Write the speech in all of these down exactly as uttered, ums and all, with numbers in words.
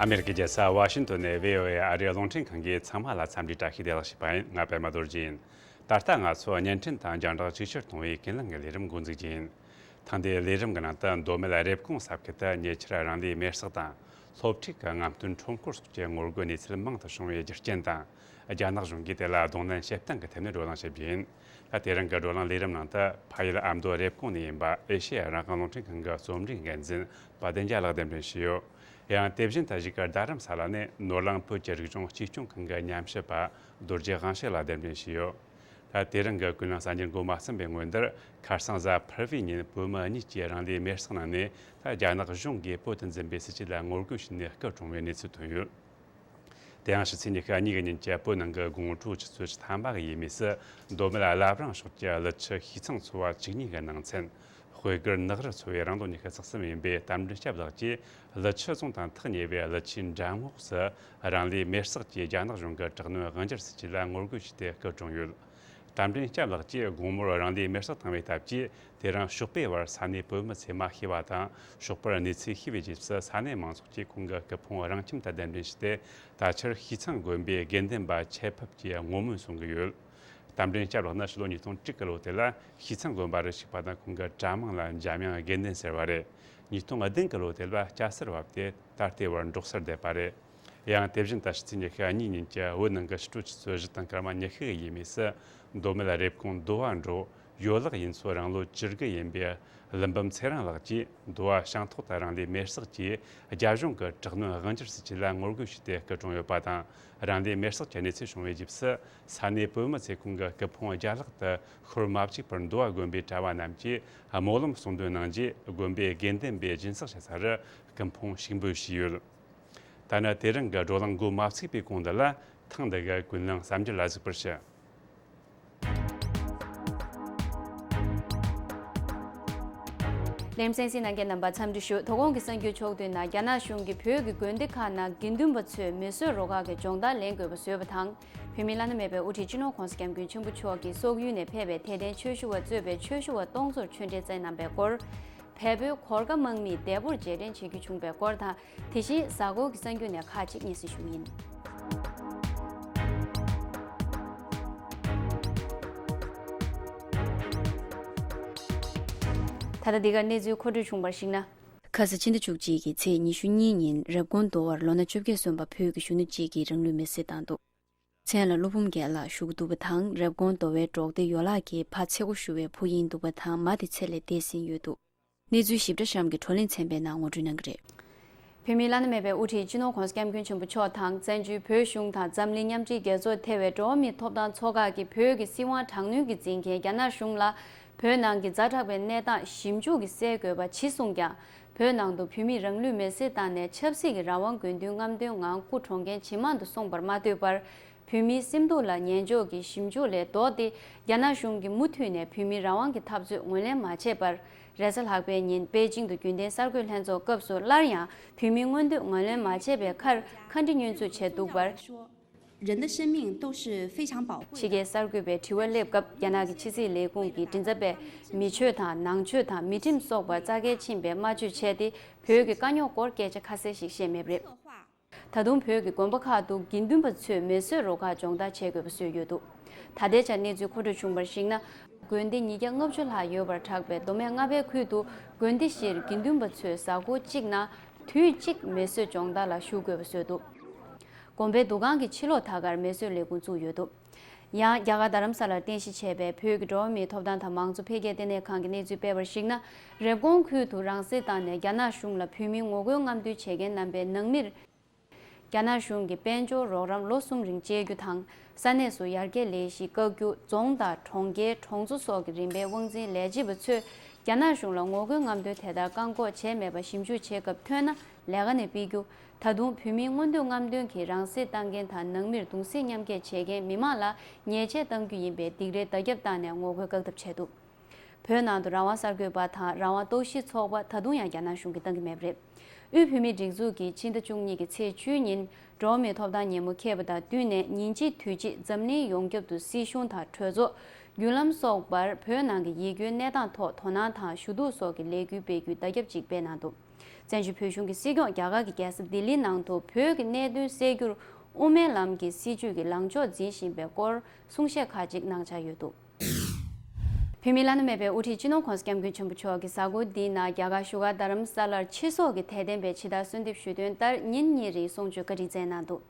ཨ་མེ་རི་ཀའི་རྒྱལ་ས་ཝ་ཤིང་ཏོན་ནས་བྷི་ཨོ་ཨེ་ཨ་རིའི་རླུང་འཕྲིན་ཁང་གིས་ཚང་མ་ལ་འཚམས་འདྲིའི་བཀྲ་ཤིས་བདེ་ལེགས་ཞུས་པ་ཡིན། ང་པད་མ་རྡོ་རྗེ་ཡིན། ད་ལྟ་ང་ཚོ་བརྙན་འཕྲིན་དང་རྒྱང་བསྒྲགས་ཅིག་ཆར་གཏོང་བའི་ཀུན་གླེང་གི་ལས་རིམ་འགོ་འཛུགས་རྒྱུ་ཡིན། ཐེངས་འདིའི་ལས་རིམ་གྱི་ནང་དུ་མདོ་སྨད་རེབ་གོང་ས་ཁུལ་དུ་ཉེ་ཆར་རང་ལུས་མེར་སྲེག་དང་། སློབ་ཕྲུག་གི་རྔམ་སྟོན་ཁྲོམ་སྐོར་སོགས་ཀྱི་ངོ་རྒོལ་གནས་ཚུལ་མང་དུ་བྱུང་བའི་རྒྱུ་རྐྱེན་དང་། རྒྱ་ནག་གཞུང་གིས་དེ་ལ་གདོང་ལེན་བྱེད་སྟངས་ཀྱི་ཐད་ནས་བགྲོ་གླེང་བྱེད་རྒྱུ་ཡིན། ད་དེ་རིང་གི་བགྲོ་གླེང་ལས་རིམ་ནང་དུ་ཕ་ཡུལ་ཨ་མདོ་རེབ་གོང་ནས་ཡིན་པ་ཨེ་ཤེ་ཡ་རང་དབང་རླུང་འཕྲིན་ཁང་གི་རྩོམ་སྒྲིག་འགན་འཛིན་པ་བདེ་འཇགས་ལགས་གདན་འདྲེན་ཞུས་ཡོད། ཡང་དེ་བཞིན་དུ་གཞིས་ཀ་རྡ་རམ་ས་ལ་ནས་ནོར་གླིང་བོད་ཀྱི་རིག་གཞུང་གཅེས་སྐྱོང་ཁང་གི་ཉམས་ཞིབ་པ་རྡོ་རྗེ་དབང་ཕྱུག་ལགས་གདན་འདྲེན་ཞུས་ཡོད། ད་དེ་རིང་གི་ཀུན་གླེང་གསར་འགྱུར་འགོ་མ་ཚུགས་པའི་སྔོན་དུ། ཁ་སང་གཟའ་ཕུར་བུའི་ཉིན་བོད་མི་གཉིས་ཀྱིས་རང་ལུས་མེར་སྲེག་གནང་ནས། ད་རྒྱ་ནག་གཞུང་གིས་བོད་དུ་འཛིན་པའི་སྲིད་བྱུས་ལ་ངོ་རྒོལ་བྱས་ནས་སྐུ་གྲོངས་པའི་གནས་ཚུལ་ཐོན་ཡོད། དེ་ཡང་ཕྱི་ཚེས་ཉི་ཤུ་གཉིས་ཀྱི་ཉིན་གྱི་བོད་ནང་གི་དགོང་དྲོ་ཆུ་ཚོད་ཕྱེད་ཐམ་པ་གི་ཡས་མས་སུ། མདོ་སྨད་བླ་བྲང་ཕྱོགས་ཀྱི་ཀླུ་ཆུ་ཤིས་ཚང་ཚོ་བ་བཅུ་གཉིས་ཀྱི་ནང་ཚན། དཔེ་སྒར་ནགས་རི་ཚོ་བའི་རང་ལོ་ཉི་ཤུ་རྩ་གསུམ་ཡིན་པའི་རྟ་མགྲིན་སྐྱབས་ལགས་ཀྱིས། ཀླུ་ཆུ་རྫོང་དང་ཐག་ཉེ་བའི་ཀླུ་ཆུའི་འགྲམ་ངོགས་སུ། རང་ལུས་མེར་སྲེག་གིས་རྒྱ་ནག་གཞུང་གི་དྲག་གནོན་དབང་སྒྱུར་སྲིད་བྱུས་ལ་ངོ་རྒོལ་བྱས་ཏེ་སྐུ་གྲོངས་ཡོད། རྟ་མགྲིན་སྐྱབས་ལགས་ཀྱིས་དགོང་མོར་རང་ལུས་མེར་སྲེག་བཏང་བའི་སྟབས་ཀྱིས། དེ་རིང་ཞོགས་པའི་བར་ས་གནས་བོད་མི་ཚོས་མ་ཤེས་པ་དང་། ཞོགས་པར་གནས་ཚུལ་ཤེས་པའི་རྗེས་སུ་ས་གནས་མང་ཚོགས་ཀྱིས་ཁོང་གི་སྐུ་ཕུང་རང་ཁྱིམ་དུ་གདན་འདྲེན་བྱས་ཏེ། ད་ཆར་ཤིས་ཚང་དགོན་པའི་དགེ་འདུན་པ་ཆེད་ཕེབས་ཀྱིས་བསྔོ་སྨོན་གསུང་གི་ཡོད། རྟ་མགྲིན་སྐྱབས་ལགས་ནི་ཕྱི་ལོ་ཉིས་སྟོང་དྲུག་གི་ལོ་དེ་ལ་ཤིས་ཚང་དགོན་པ་རུ་ཞུགས་པ་དང་། ཁོང་གི་གྲྭ་མིང་ལ་འཇམ་དབྱངས་དགེ་འདུན་ཟེར་བ་རེད། ཉིས་སྟོང་བདུན་གི་ལོ་དེ་ལ་སྐྱ་སེར་བབས་ཏེ། ད་ལྟའི་བར་འབྲོག་སར་བསྡད་པ་རེད། ཡང་དེ་བཞིན་དུ་ཕྱི་ཚེས་ཉི་ཤུ་གཉིས་ཉིན་གྱི་བོད་ནང་གི་ཕྱི་དྲོ་ཆུ་ཚོད་བཞི་དང་སྐར་མ་ཉི་ཤུ་གི་ཡས་མས་སུ། མདོ་སྨད་རེབ་གོང་མདོ་བ་འབྲོག་ཡོ་ལག་ཡུལ་ཚོ་རང་ལོ་བཅུ་དགུ་ཡིན་པའི་ཀླུ་འབུམ་ཚེ་རིང་ལགས་ཀྱིས་མདོ་བ་ཤིང་ཐོག་ཏུ་རང་ལུས་མེར་སྲེག་གིས་རྒྱ་གཞུང་གི་དྲག་གནོན་དབང་སྒྱུར་སྲིད་བྱུས་ལ་ངོ་རྒོལ་བྱས་ཏེ་སྐུ་གྲོངས་ཡོད་པ་དང་། རང་ལུས་མེར་སྲེག་གི་གནས་ཚུལ་བྱུང་བའི་རྗེས་སུ། ས་གནས་བོད་མི་ཚོས་ཁོང་གི་སྐུ་ཕུང་རྒྱ་ལག་ཏུ་ཤོར་མ་བཅུག་པར་མདོ་བ་དགོན་པའི་གྲྭ་བ་རྣམས་ཀྱིས་སྨོན་ལམ་གསུང་འདོན་གནང་རྗེས། དགོན་པའི་དགེ་འདུན་པས་སྦྱིན་སྲེག་བྱེད་ས་རུ་སྐུ་ཕུང་ཞིག་འབུལ་ཞུས་ཡོད། ད་ནི་དེ་རིང་གི་བགྲོ་གླེང་འགོ་མ་ཚུགས་པའི་གོང་དུ་ལ། ཐེངས་འདི་གི་ཀུན་གླེང་གསར་འགྱུར་ལ་གཟིགས་པར་ཞུ། ལེམ་གསན་གཟིགས་གནང་མཁན་རྣམ་པ་འཚམས་འདྲི་ཞུ། དོ་དགོང་གི་གསར་འགྱུར་ཕྱོགས་བསྡུས་ནང་། རྒྱ་ནག་གཞུང་གིས་བོད་ཀྱི་དགོན་སྡེ་ཁག་ནང་དགེ་འདུན་པ་ཚོས་མེ་གསོད་རུ་ཁག་གི་སྦྱོང་བརྡར་ལེན་དགོས་པ་བཟོས་པ་དང་། བོད་མིའི་བླ་ན་མེད་པའི་དབུ་ཁྲིད་སྤྱི་ནོར་༸གོང་ས་༸སྐྱབས་མགོན་ཆེན་པོ་མཆོག་གིས་སོག་ཡུལ་ནས་ཕེབས་པའི་དད་ལྡན་ཆོས་ཞུ་བ་གཙོས་པའི་ཆོས་ཞུ་བ་སྟོང་ཚོར་ཆོས་འབྲེལ་སྩལ་གནང་པའི་སྐོར། བལ་པོའི་གོར་ཁ་དམག་མིས་འདས་པོར་རྗེས་དྲན་བྱེད་རྒྱུ་བྱུང་བའི་སྐོར་དང་། དེ་བཞིན་གཟའ་འཁོར་གྱི་གསར་འགྱུར་ནས་ཁག་ཅིག་སྙན་སེང་ཞུ་གི་ཡིན། ད་ལྟ་འདི་གར་གནས་ཚུལ་མཁོ་སྤྲོད་བྱུང་བར་གཞིགས་ན། ཁ་ས་ཕྱི་ཟླ་བཅུ་གཅིག་གི་ཚེས་ཉི་ཤུ་གཉིས་ཉིན་རེབ་གོང་མདོ་བར་ལོ་ན་བཅོ་བརྒྱད་སོན་པ་བོད་ཀྱི་གཞོན་ནུ་གཅིག་གིས་རང་ལུས་མེར་སྲེག་བཏང་འདུག་མཚན་ལ་ཀླུ་འབུམ་རྒྱལ་ལགས་ཞུ་གི་འདུག་པ་དང་། རེབ་གོང་མདོ་བའི་འབྲོག་སྡེ་ཡོ་ལག་གི་ཕ་ཚེ་མགོ་ཞུ་བའི་བུ་ཡིན་འདུག་པ་དང་། མ་དེ་ཚེ་ལས་འདས་ཟིན་ཡོད་འདུག་གནས་ཚུལ་ཞིབ་ཕྲ་གཤམ་གྱི་བགྲོ་གླེང་ཚན་པའི་ནང་ངོ་སྤྲོད་གནང་གི་རེད། བོད་མིའི་བླ་ན་མེད་པའི་དབུ་ཁྲིད་སྤྱི་ནོར་༸གོང་ས་༸སྐྱབས་མགོན་ཆེན་པོ་མཆོག་དང་། བཙན་བྱོལ་བོད་གཞུང་དང་འཛམ་གླིང་མཉམ་འབྲེལ་རྒྱལ་ཚོགས་ཐེ་བའི་འགྲོ་བ་མིའི་ཐོབ་ཐང་ཚོགས་ཁག་གིས་བོད་ཀྱི་སྲིད་དབང་དྲག་གནོན་གྱི་འཛིན་མཁན་རྒྱ་ནག་གཞུང་ལ། བོད་ནང་གི་ཛ་དྲག་པའི་གནས་སྟངས་ཞིབ་འཇུག་གིས་སེལ་དགོས་པ་ཇི་གསུངས་ཀྱང་། བོད་ནང་དུ་བོད་མིས་རང་ལུས་མེར་སྲེག་བཏང་ནས་ཆབ་སྲིད་ཀྱི་རང་དབང་དགོས་འདུན་རྔམ་སྟོན་ངང་སྐུ་གྲོངས་མཁན་ཇེ་མང་དུ་སོང་བར་མ་ལྟོས་པར། བོད་མིའི་སེམས་སྡུག་ལ་ཉན་འཇོག་གིས་ཞིབ་འཇུག་ལས་ལྡོག་སྟེ། རྒྱ་ནག་གཞུང་གིས་མུ་མཐུད་ནས་བོད་མིའི་རང་དབང་གི་འཐབ་རྩོད་ངོས་ལེན་མ་བྱས་པར། རེས་གཟའ་ལྷག་པའི་ཉིན་པེ་ཅིང་དུ་རྒྱུན་ལྡན་གསར་འགོད་ལྷན་ཚོགས་སྐབས་སུ་སླར་ཡང་བོད་མིའི་མངོན་འདོད་ངོས་ལེན་མ་བྱས་པའི་ཁར་ཁ་འདྲི་བསྙོན་འཛུགས་བྱས་འདུག་པར། 人的生命都是非常宝贵的。 ཕྱི་རྒྱལ་གསར་འགོད་པའི་དྲི་བར་སླེབས་སྐབས། རྒྱ་ནག་གི་ཕྱི་སྲིད་ལས་ཁུངས་ཀྱི་མགྲིན་ཚབ་པས། མི་ཆོས་དང་ནང་ཆོས་དང་མི་ཁྲིམས་སོགས་པར་རྩ་འགལ་ཕྱིན་པའི་སྨྲ་བརྗོད་བྱས་ཏེ། བོད་ཀྱི་དཀའ་རྙོག་སྐོར་སྐད་ཆ་ཁ་གསལ་ཞིག་བཤད་མེད་པ་རེད། ད་དུང་བོད་ཀྱི་དགོན་པ་ཁག་ཏུ་དགེ་འདུན་པ་ཚོས་མེ་གསོད་རུ་ཁག་སྦྱོང་བརྡར་བྱེད་དགོས་པ་བཟོས་ཡོད་འདུག་ད་ལྟའི་ཆར་གནས་ཚུལ་མཁོ་སྤྲོད་བྱུང་བར་གཞིགས་ན། དགོན་སྡེ་ཉིས་བརྒྱ་ལྔ་བཅུ་ལྷག་ཡོད་པར་གྲགས་པའི་མདོ་སྨད་རྔ་པའི་ཁུལ་དུ། དགོན་སྡེ་བཞིར་དགེ་འདུན་པ་ཚོས་གཟའ་འཁོར་གཅིག་ནང་དུས་གཅིག་མེ་གསོད་སྦྱོང་བརྡར་ལ་ཞུགས་དགོས་པ་བཟོས་འདུག་དགོན་པའི་འདུ་ཁང་གི་ཕྱི་ལོགས་ད་གར་མེ་གསོད་ལས་ཁུངས་བཙུགས་ཡོད་འདུག་ཡང་རྒྱ་གར་རྡ་རམ་ས་ལར་རྟེན་གཞི་བྱས་པའི་བོད་ཀྱི་འགྲོ་བ་མིའི་ཐོབ་ཐང་དང་མང་གཙོ་འཕེལ་རྒྱས་ལྟེ་གནས་ཁང་གི་གནས་ཚུལ་སྤེལ་བར་གཞིགས་ན། རེབ་གོང་ཁུལ་དུ་རང་སྲེག་བཏང་ནས་རྒྱ་ནག་གཞུང་ལ་བོད་མིའི་ངོ་རྒོལ་རྔམ་སྟོན་བྱེད་མཁན་རྣམ་པའི་ནང་མིར། རྒྱ་ནག་གཞུང་གིས་དཔལ་འབྱོར་རོགས་རམ་ལོ་གསུམ་རིང་སྤྱད་རྒྱུ་དང་། ས་གནས་སུ་ཡར་རྒྱས་ལས་གཞི་བཀག་རྒྱུ། རྫོང་དང་གྲོང་ཁྱེར་གྲོང་ཚོ་སོགས་ཀྱི་རིམ་པའི་དབང་འཛིན་ལས་བྱེད་པ་ཚོས་རྒྱ་ནག་གཞུང་ལ་ངོ་རྒོལ་རྔམ་སྟོན་དེ་ལྟར་བཀག་འགོག་བྱས་མེད་པ་ཞིབ་འཇུག་བྱེད་སྐབས་ཐོན་ན་ལས་ཀ་ནས་ཕུད་རྒྱུ། ད་དུང་བོད་མིའི་མངོན་འདོད་རྔམ་སྟོན་གྱིས་རང་སྲེག་བཏང་མཁན་དང་ནང་མིར་གདུང་སེམས་མཉམ་སྐྱེད་བྱེད་མཁན་མི་མང་ལ་ཉེས་ཆད་གཏང་རྒྱུ་ཡིན་པའི་སྡིགས་རའི་བརྡ་ཁྱབ་བཏང་ནས་ངོ་རྒོལ་བཀག་ཐབས་བྱས་འདུག་བོད་ནང་དུ་རང་དབང་གསར་འགོད་པ་དང་རང་དབང་རྟོག་ཞིབ་ཚོགས་པ་ད་དུང་ཡང་རྒྱ་ནག་གཞུང་གིས་གཏང་གི་མེད་པ་རེད། དབུས་བོད་མིའི་སྒྲིག་འཛུགས་ཀྱིས་ཕྱི་ཟླ་བཅུ་གཉིས་ཀྱི་ཚེས་བཅུའི་ཉིན་འགྲོ་བ་མིའི་ཐོབ་ཐང་ཉིན་མོ་འཁེལ་བ་དང་བསྟུན་ནས་ཉིན་གཅིག་དུས་གཅིག་འཛམ་གླིང་ཡོངས་ཁྱབ་ཏུ་སྲིད་གཞུང་དང་གྲོས་ཚོགས། བརྒྱུད་ལམ་སོགས་པར་བོད་ནང་གི་ཡིད་སྐྱོའི་གནས་སྟངས་ཐོག་དོ་སྣང་དང་ཞུ་གཏུག་སོགས་ཀྱི་ལས་འགུལ་སྤེལ་རྒྱུའི་བརྡ་ཁྱབ་ཅིག་སྤེལ་གནང་འདུག་བཙན་བྱོལ་བོད་གཞུང་གི་སྲིད་སྐྱོང་རྒྱ་གར་གྱི་རྒྱལ་ས་ལྡི་ལིའི་ནང་དུ་བོད་ཀྱི་གནད་དོན་སེལ་རྒྱུར་དབུ་མའི་ལམ་གྱི་སྲིད་བྱུས་ཀྱི་ལངས་ཕྱོགས་འཛིན་བཞིན་པའི་སྐོར་གསུང་བཤད་ཁག་ཅིག་གནང་འཆར་ཡོད་འདུག། བོད་མིའི་བླ་ན་མེད་པའི་དབུ་ཁྲིད་སྤྱི་ནོར་༧གོང་ས་༧སྐྱབས་མགོན་ཆེན་པོ་མཆོག་གིས་གཟའ་འཁོར་འདིའི་ནང་རྒྱ་གར་བཞུགས་སྒར་རྡ་རམ་ས་ལར་ཕྱི་སོག་གི་དད་ལྡན་པའི་ཇི་ལྟར་གསོལ་འདེབས་ཞུས་དོན་ལྟར་ཉིན་གཉིས་རིང་གསུང་ཆོས་བཀའ་དྲིན་སྩལ་གནང་འདུག།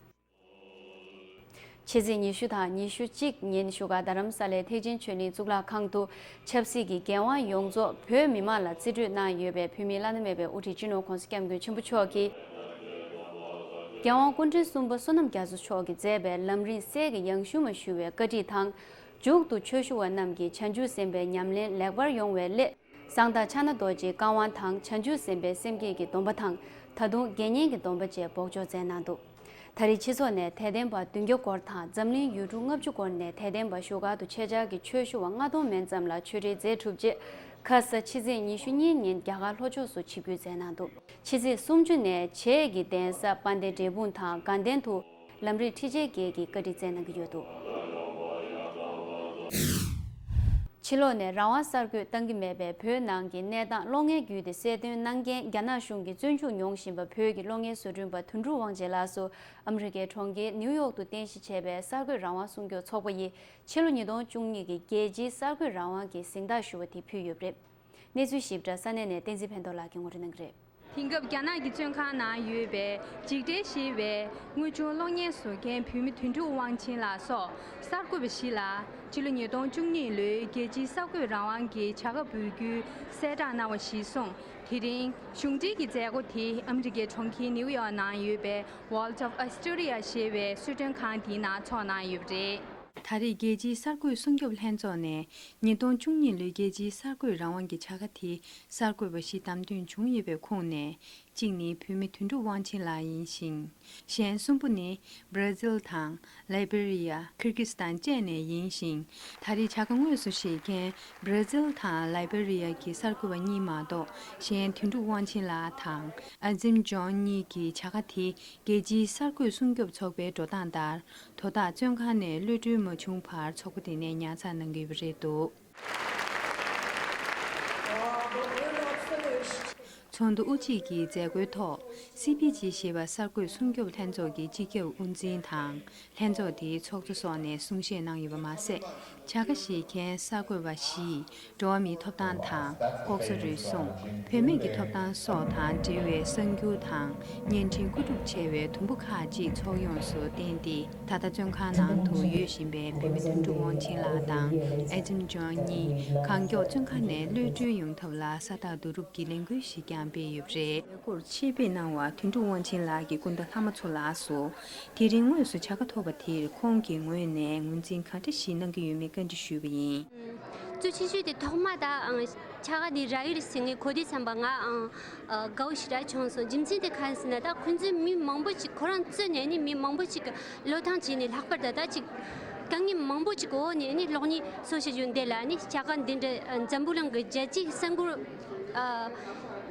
ཕྱི་ཚེས་ཉི་ཤུ་དང་ཉི་ཤུ་གཅིག་ཉིན་བཞུགས་སྒར་རྡ་རམ་ས་ལའི་ཐེག་ཆེན་ཆོས་གླིང་གཙུག་ལག་ཁང་དུ་ཆབ་སྲིད་ཀྱི་འགན་དབང་ཡོངས་རྫོགས་བོད་མི་མང་ལ་རྩིས་སྤྲོད་གནང་ཡོད་པའི་བོད་མིའི་བླ་ན་མེད་པའི་དབུ་ཁྲིད་སྤྱི་ནོར་༧གོང་ས་༧སྐྱབས་མགོན་ཆེན་པོ་མཆོག་གིས། རྒྱལ་དབང་སྐུ་ཕྲེང་གསུམ་པ་བསོད་ནམས་རྒྱ་མཚོ་མཆོག་གིས་མཛད་པའི་ལམ་རིམ་གསེར་གྱི་ཡང་ཞུན་མ་ཞུ་བའི་བཀའ་ཁྲིད་དང་། མཇུག་ཏུ་ཆོས་ཞུ་བ་རྣམས་ཀྱིས་བྱང་ཆུབ་སེམས་དཔའི་ཉམས་ལེན་ལེགས་པར་ཡོང་བའི་སླད། གསང་བདག་ཕྱག་ན་རྡོ་རྗེའི་བཀའ་དབང་དང་བྱང་ཆུབ་སེམས་དཔའི་སེམས་བསྐྱེད་ཀྱི་སྡོམ་པ་དང་། ད་དུང་དགེ་བསྙེན་གྱི་སྡོམ་པ་བཅས་འབོགས་འཇོག་མཛད་གནང་འདུག། ད་རེས་ཕྱི་ཕྱོགས་ནས་དད་ལྡན་པ་བདུན་བརྒྱ་སྐོར་དང་འཛམ་གླིང་ཡུལ་གྲུ་ལྔ་བཅུ་སྐོར་ནས་དད་ལྡན་པ་བཞུགས་སྒར་དུ་ཆེད་བཅར་གྱིས་ཆོས་ཞུ་བ་ལྔ་སྟོང་མན་ཙམ་ལ་ཆོས་འབྲེལ་མཛད་གྲུབ་རྗེས། ཁ་ས་ཕྱི་ཚེས་ཉི་ཤུ་གཉིས་ཉིན་རྒྱ་གར་ལྷོ་ཕྱོགས་སུ་ཆིབས་བསྒྱུར་མཛད་གནང་འདུག། ཕྱི་ཚེས་སུམ་ཅུ་ནས་བྱེས་ཀྱི་གདན་ས་དཔལ་ལྡན་འབྲས་སྤུངས་དང་དགའ་ལྡན་དུ། ལམ་རིམ་ཁྲི་བརྒྱད་བརྒྱད་ཀྱི་བཀའ་ཁྲིད་སྩལ་གནང་གི་ཡོད་འདུག། ཕྱི་ལོགས་ནས་རང་དབང་གསར་འགོད་བཏང་གི་མེད་པའི་བོད་ནང་གི་གནས་སྟངས་གློག་བརྙན་བརྒྱུད་དེ་གསལ་སྟོན་གནང་མཁན་རྒྱ་ནག་གཞུང་གིས་བཙོན་འཇུག་མྱོང་བཞིན་པ་བོད་ཀྱི་གློག་བརྙན་བཟོ་སྐྲུན་པ་དོན་གྲུབ་དབང་ཆེན་ལགས་སུ་ཨ་མི་རི་ཀའི་གྲོང་ཁྱེར་ནིའུ་ཡོག་ཏུ་རྟེན་གཞི་བྱས་པའི་གསར་འགོད་རང་དབང་སྲུང་སྐྱོབ་ཚོགས་པ་ཡིས་ཕྱི་ལོ་ཉིས་སྟོང་བཅུ་གཉིས་ཀྱི་རྒྱལ་སྤྱིའི་གསར་འགོད་རང་དབང་གི་གཟེངས་རྟགས་ཞུ་བ་དེ་ཕུལ་ཡོད་པ་རེད། གནས་ཚུལ་ཞིབ་ཕྲ་ས་གནས་ནས་བསྟན་འཛིན་ཕན་ཐོགས་ལགས་ཀྱིས་ངོ་སྤྲོད་གནང་གི་རེད། དེང་སྐབས་རྒྱ་ནག་གི་བཙོན་ཁང་ནང་ཡོད་པའི་འཇིགས་བྲལ་ཞེས་པའི་དངོས་བྱུང་གློག་བརྙན་བཟོ་མཁན་བོད་མི་དོན་གྲུབ་དབང་ཆེན་ལགས་སོགས་གསར་འགོད་པ་ཞིག་ལ་ཕྱི་ལོ་ཉིས་སྟོང་བཅུ་གཉིས་ལོའི་རྒྱལ་སྤྱིའི་གསར་འགོད་རང་དབང་གི་བྱ་དགའ་འབུལ་རྒྱུའི་གསལ་བསྒྲགས་གནང་བ་ཞིག་སོང་། དེ་རིང་གཞུང་འབྲེལ་གྱི་མཛད་སྒོ་དེ་ཨ་མི་རི་ཀའི་གྲོང་ཁྱེར་ནིའུ་ཡོག་ནང་ཡོད་པའི་Walt of Astoria ཞེས་པའི་གསོལ་མགྲོན་ཁང་དེའི་ནང་ཚོགས་གནང་ཡོད་པ་རེད། ད་རེས་རྒྱལ་སྤྱིའི་གསར་འགོད་སྲུང་སྐྱོབ་ལྷན་ཚོགས་ནས་ཉིས་སྟོང་བཅུ་གཉིས་ལོའི་རྒྱལ་སྤྱིའི་གསར་འགོད་རང་དབང་གི་བྱ་དགའ་དེ་གསར་འགོད་པ་བཞི་བདམས་ཐོན་བྱུང་ཡོད་པའི་ཁོངས་ནས་གཅིག་ནི་བོད་མི་དོན་གྲུབ་དབང་ཆེན་ལགས་ཡིན་ཞིང་། གཞན་གསུམ་པོ་ནི་Brazil དང་Liberia, Kyrgyzstan བཅས་ནས་ཡིན་ཞིང་། ད་རེས་བྱ་དགའ་དངོས་སུ་བཞེས་མཁན་Brazil དང་Liberia གི་གསར་འགོད་པ་གཉིས་མ་གཏོགས་གཞན་དོན་གྲུབ་དབང་ཆེན་ལགས་དང་Azim John གཉིས་ཀྱི་བྱ་དགའ་དེ་རྒྱལ་སྤྱིའི་གསར་འགོད་སྲུང་སྐྱོབ་ཚོགས་པའི་འགྲོ་སྟངས་ལྟར། དོ་བདག་བཙོན་ཁང་ནས་གློད་གྲོལ་མ་བྱུང་བར་ཚོགས་པ་དེ་ནས་ཉར་ཚགས་གནང་གི་ཡོད་པ་རེད་འདུག། ཚོགས་འདུ་དབུ་འབྱེད་ཀྱི་མཛད་སྒོའི་ཐོག་སི་པི་ཇི་ཞེས་པ་གསར་འགོད་སྲུང་སྐྱོབ་ལྷན་ཚོགས་ཀྱི་སྤྱི་ཁྱབ་དབུ་འཛིན་དང་། ལྷན་ཚོགས་དེའི་ཚོགས་གཙོ་སོགས་ནས་གསུང་བཤད་གནང་ཡོད་པ་མ་ཟད། བྱ་དགའ་བཞེས་མཁན་གསར་འགོད་པ་བཞིས། འགྲོ་བ་མིའི་ཐོབ་ཐང་དང་། ལྐོག་ཟ་རུལ་སུངས། བུད་མེད་ཀྱི་ཐོབ་ཐང་སོགས་དང་འབྲེལ་བའི་གསར་འགྱུར་དང་བརྙན་འཕྲིན་བརྐོ་སྒྲུབ་བྱས་པའི་དུམ་བུ་ཁག་ཅིག་ཚོགས་ཡོངས་སུ་བསྟན་ཏེ། ད་ལྟ་བཙོན་ཁང་ནང་དུ་ཡོད་བཞིན་པའི་བོད་མི་དོན་གྲུབ་དབང་ཆེན་ལགས་དང་ཨེ་ཛིམ་ཇོན་གཉིས་གང་མགྱོགས་བཙོན་ཁང་ནས་གློད་གྲོལ་ཡོང་ཐབས་ལ་ས་རྟགས་བསྡུ་རུབ་ཀྱི་ལས་འགུལ་ཞིག་ཀྱང་སྤེལ་ཡོད་པ་རེད། མཛད་སྒོར་ཆེད་ཕེབས་གནང་བ་དོན་གྲུབ་དབང་ཆེན་ལགས་ཀྱི་སྐུ་ཟླ་ལྷ་མོ་མཚོ་ལགས་སུ། དེ་རིང་དངོས་སུ་བྱ་དགའ་ཐོབ་པ་དེར་ཁོང་གི་ངོས་ནས་ངོས་འཛིན་ག་འདྲ་ཞིག་གནང་གི་ཡོད་མེད་བཀའ་འདྲི་ཞུས་པ་ཡིན། གཙོ་ཆེ་ཤོས་དེ་ཐོག་མ་ད་ཨང་བྱ་དགའ་དེ་རག་ཡོད་ཟེར་ངས་གོ་དུས་ཙམ་པ་ང་ཨང་ཨ་དགའ་བོ་ཞེ་དྲག་བྱུང་སོང་། རྒྱུ་མཚན་དེ་གང་ཡིན་ཟེར་ན་ད་ཁོང་ཚོའི་མི་མང་པོ་ཅིག་ཁོ་རང་གཙོས་ནས་ནི་མི་མང་པོ་ཅིག་གི་བློས་བཏང་བྱས་ནས་ལྷག་པར་ད་ད་ཅིག་དཀའ་ངལ་མང་པོ་ཅིག་གི་འོག་ནས་ནི་གློག་བརྙན་བཟོ་བྱེད་རྒྱུ་འདི་ལ་ནི་བྱ་དགའ་འདི་འདྲ་འཛམ་བུ་གླིང་གི་རྒྱལ་སྤྱིའི་གསར་འགོད་ཨ་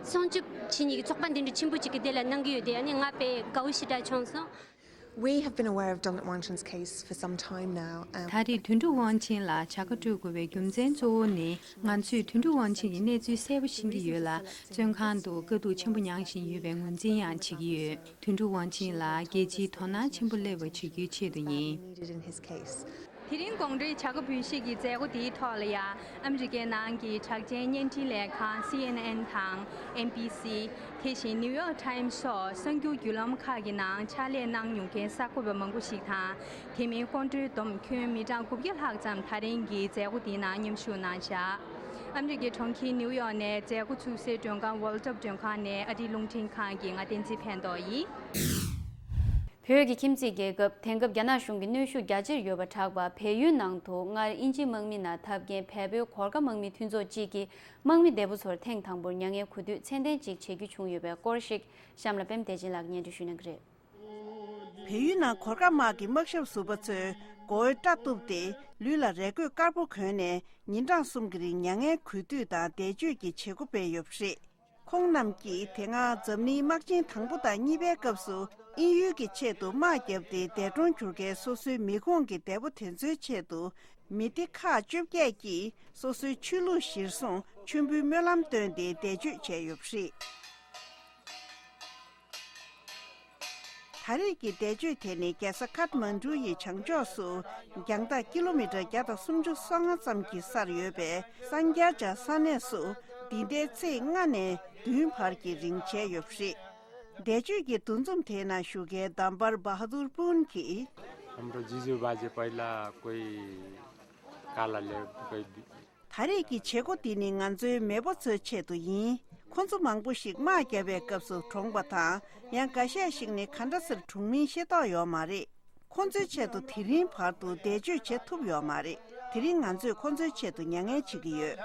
སྲུང་སྐྱོབ་བྱེད་མཁན་གྱི་ཚོགས་པ་འདི་འདྲ་ཆེན་པོ་ཅིག་གིས་འདི་ལ་གནང་གི་ཡོད་དེ་ནི་ང་དཔེ་དགའ་བོ་ཞེ་དྲག་བྱུང་སོང་། We have been aware of Donald Wang Chin's case for some time now, and ད་རེས་དོན་གྲུབ་དབང་ཆེན་ལ་བྱ་དགའ་སྤྲོད་དགོས་པའི་རྒྱུ་མཚན་གཙོ་བོ་ནི་ང་ཚོས་དོན་གྲུབ་དབང་ཆེན་གྱི་གནས་ཚུལ་གསལ་པོ་ཤེས་ཀྱི་ཡོད་ལ། བཙོན་ཁང་དུ་དཀའ་སྡུག་ཆེན་པོ་མྱངས་བཞིན་ཡོད་པའི་ངོས་འཛིན་ཡང་བྱེད་ཀྱི་ཡོད། དོན་གྲུབ་དབང་ཆེན་ལ་རྒྱལ་སྤྱིའི་དོ་སྣང་ཆེན་པོ་སླེབས་པ་བྱེད་རྒྱུའི་ཆེད་དུ་ཡིན། Needed in his case. དེ་རིང་དགོང་དྲོའི་བྱ་དགའ་འབུལ་བཞེས་ཀྱི་མཛད་སྒོ་དེའི་ཐོག་ལ་ཡང་ཨ་མི་རི་ཀའི་ནང་གི་གྲགས་ཅན་བརྙན་འཕྲིན་ལས་ཁང་སི་ཨེན་ཨེན་དང་ཨེན་བི་སི། དེ་བཞིན་ནིའུ་ཡོག་ཊའིམ་སོགས་གསར་འགྱུར་བརྒྱུད་ལམ་ཁག་གི་ནང་ཕྱག་ལས་གནང་མྱོང་མཁན་གསར་འགོད་པ་མང་པོ་ཞིག་དང་། དེ་མིན་ཀོང་སྤྲུལ་བསྡོམས་ཁྱོན་མི་གྲངས་དགུ་བརྒྱ་ལྷག་ཙམ་ད་རིང་གི་མཛད་སྒོ་དེའི་ནང་མཉམ་ཞུགས་གནང་བཞག། ཨ་མི་རི་ཀའི་གྲོང་ཁྱེར་ནིའུ་ཡོག་ནས་མཛད་སྒོ་ཚུགས་སའི་མགྲོན་ཁང་Waldorf མགྲོན་ཁང་ནས་ཨ་རིའི་རླུང་འཕྲིན་ཁང་གི་ང་བསྟན་འཛིན་ཕན་ཐོགས་ཡིན། བོད་ཀྱི་ཁྱིམ་མཚེས་རྒྱལ་ཁབ་དེང་སྐབས་རྒྱ་ནག་གཞུང་གི་གནོན་ཤུགས་རྒྱ་ཆེར་ཡོད་པ་གྲགས་པ་བལ་ཡུལ་ནང་དུ་སྔར་དབྱིན་ཇིའི་དམག་མི་ནང་འཐབ་མཁན་བལ་པོའི་གོར་ཁ་དམག་མི་མཐུན་ཚོགས་གཅིག་གིས་དམག་མི་འདས་པོ་ཚོར་ཐེངས་དང་པོར་མྱ་ངན་གུས་འདུད་མཚན་ལྡན་ཅིག་བྱེད་རྒྱུ་བྱུང་ཡོད་པའི་སྐོར་ཞིག་གཤམ་ལ་པད་མ་བདེ་ཆེན་ལགས་ཀྱིས་སྙན་སྒྲོན་ཞུ་གནང་གི་རེད། བལ་ཡུལ་ནང་གོར་ཁ་དམག་གི་དམག་ཞབས་ཟུར་པ་ཚོས་མགོ་བོའི་སྐྲ་གཏུབས་ཏེ་ལུས་ལ་རས་གོས་དཀར་པོ་གོན་ནས་ཉིན་གྲངས་གསུམ་གྱི་རིང་མྱ་ངན་གུས་འདུད་དང་འདས་མཆོད་ཀྱི་བྱེད་སྒོ་སྤེལ་ཡོད་པ་རེད། ཁོང་རྣམས་ཀྱིས་དེ་སྔ་འཛམ་གླིང་དམག་ཆེན་དང་པོ་དང་གཉིས་པའི་སྐབས་སུ་དབྱིན་ཡུལ་གྱི་ཆེད་དུ་དམག་བརྒྱབ་སྟེ་འདས་གྲོངས་གྱུར་མཁན་སོ་སོའི་མི་ཁོངས་ཀྱི་འདས་པོ་དེ་ཚོའི་ཆེད་དུ་མི་སྡེ་ཁག་བཅོ་བརྒྱད་ཀྱིས་སོ་སོའི་ཆོས་ལུགས་གཞིར་བཟུང་མཆོད་འབུལ་སྨོན་ལམ་བཏོན་ཏེ་འདས་མཆོད་བྱས་ཡོད་པ་རེད། ད་རེས་ཀྱི་འདས་མཆོད་དེ་ནི་རྒྱལ་ས་ཁཱཐ་མན་ཌུ་ཡི་བྱང་ཕྱོགས་སུ་རྒྱང་ཐག་ཀི་ལོ་མི་ཊར་བརྒྱ་དང་སུམ་ཅུ་སོ་ལྔ་ཙམ་གྱི་སར་ཡོད་པའི་སན་ཀྱ་ཇ་ས་གནས་སུ་འདི་ཟླའི་ཚེས་ལྔ་ནས་བདུན་བར་གྱི་རིང་བྱས་ཡོད་པ་རེད། འདས་མཆོད་ཀྱི་འདུ་འཛོམས་དེའི་ནང་ཞུགས་མཁན་དམ་པར་བྷ་ཧ་དུར་པུན་གྱིས། हम तो जीजू बाजे पहला कोई काला ले कोई ད་རེས་ཀྱི་བྱེད་སྒོ་འདི་ནི་ང་ཚོའི་མེས་པོ་ཚོའི་ཆེད་དུ་ཡིན། ཁོ་ཚོ་མང་པོ་ཞིག་དམག་བརྒྱབ་པའི་སྐབས་སུ་གྲོངས་པ་དང་། ཡང་འགའ་ཤས་ཤིག་ནི་ག་འདྲ་སེར་གྲོངས་མིན་ཤེས་རྟོགས་ཡོད་མ་རེད། ཁོ་ཚོའི་ཆེད་དུ་དེ་རིང་བར་དུ་འདས་མཆོད་བྱེད་ཐུབ་ཡོད་མ་རེད། དེ་རིང་ང་ཚོས་ཁོ་ཚོའི་ཆེད་དུ་མྱ་ངན་བྱེད་ཀྱི་ཡོད།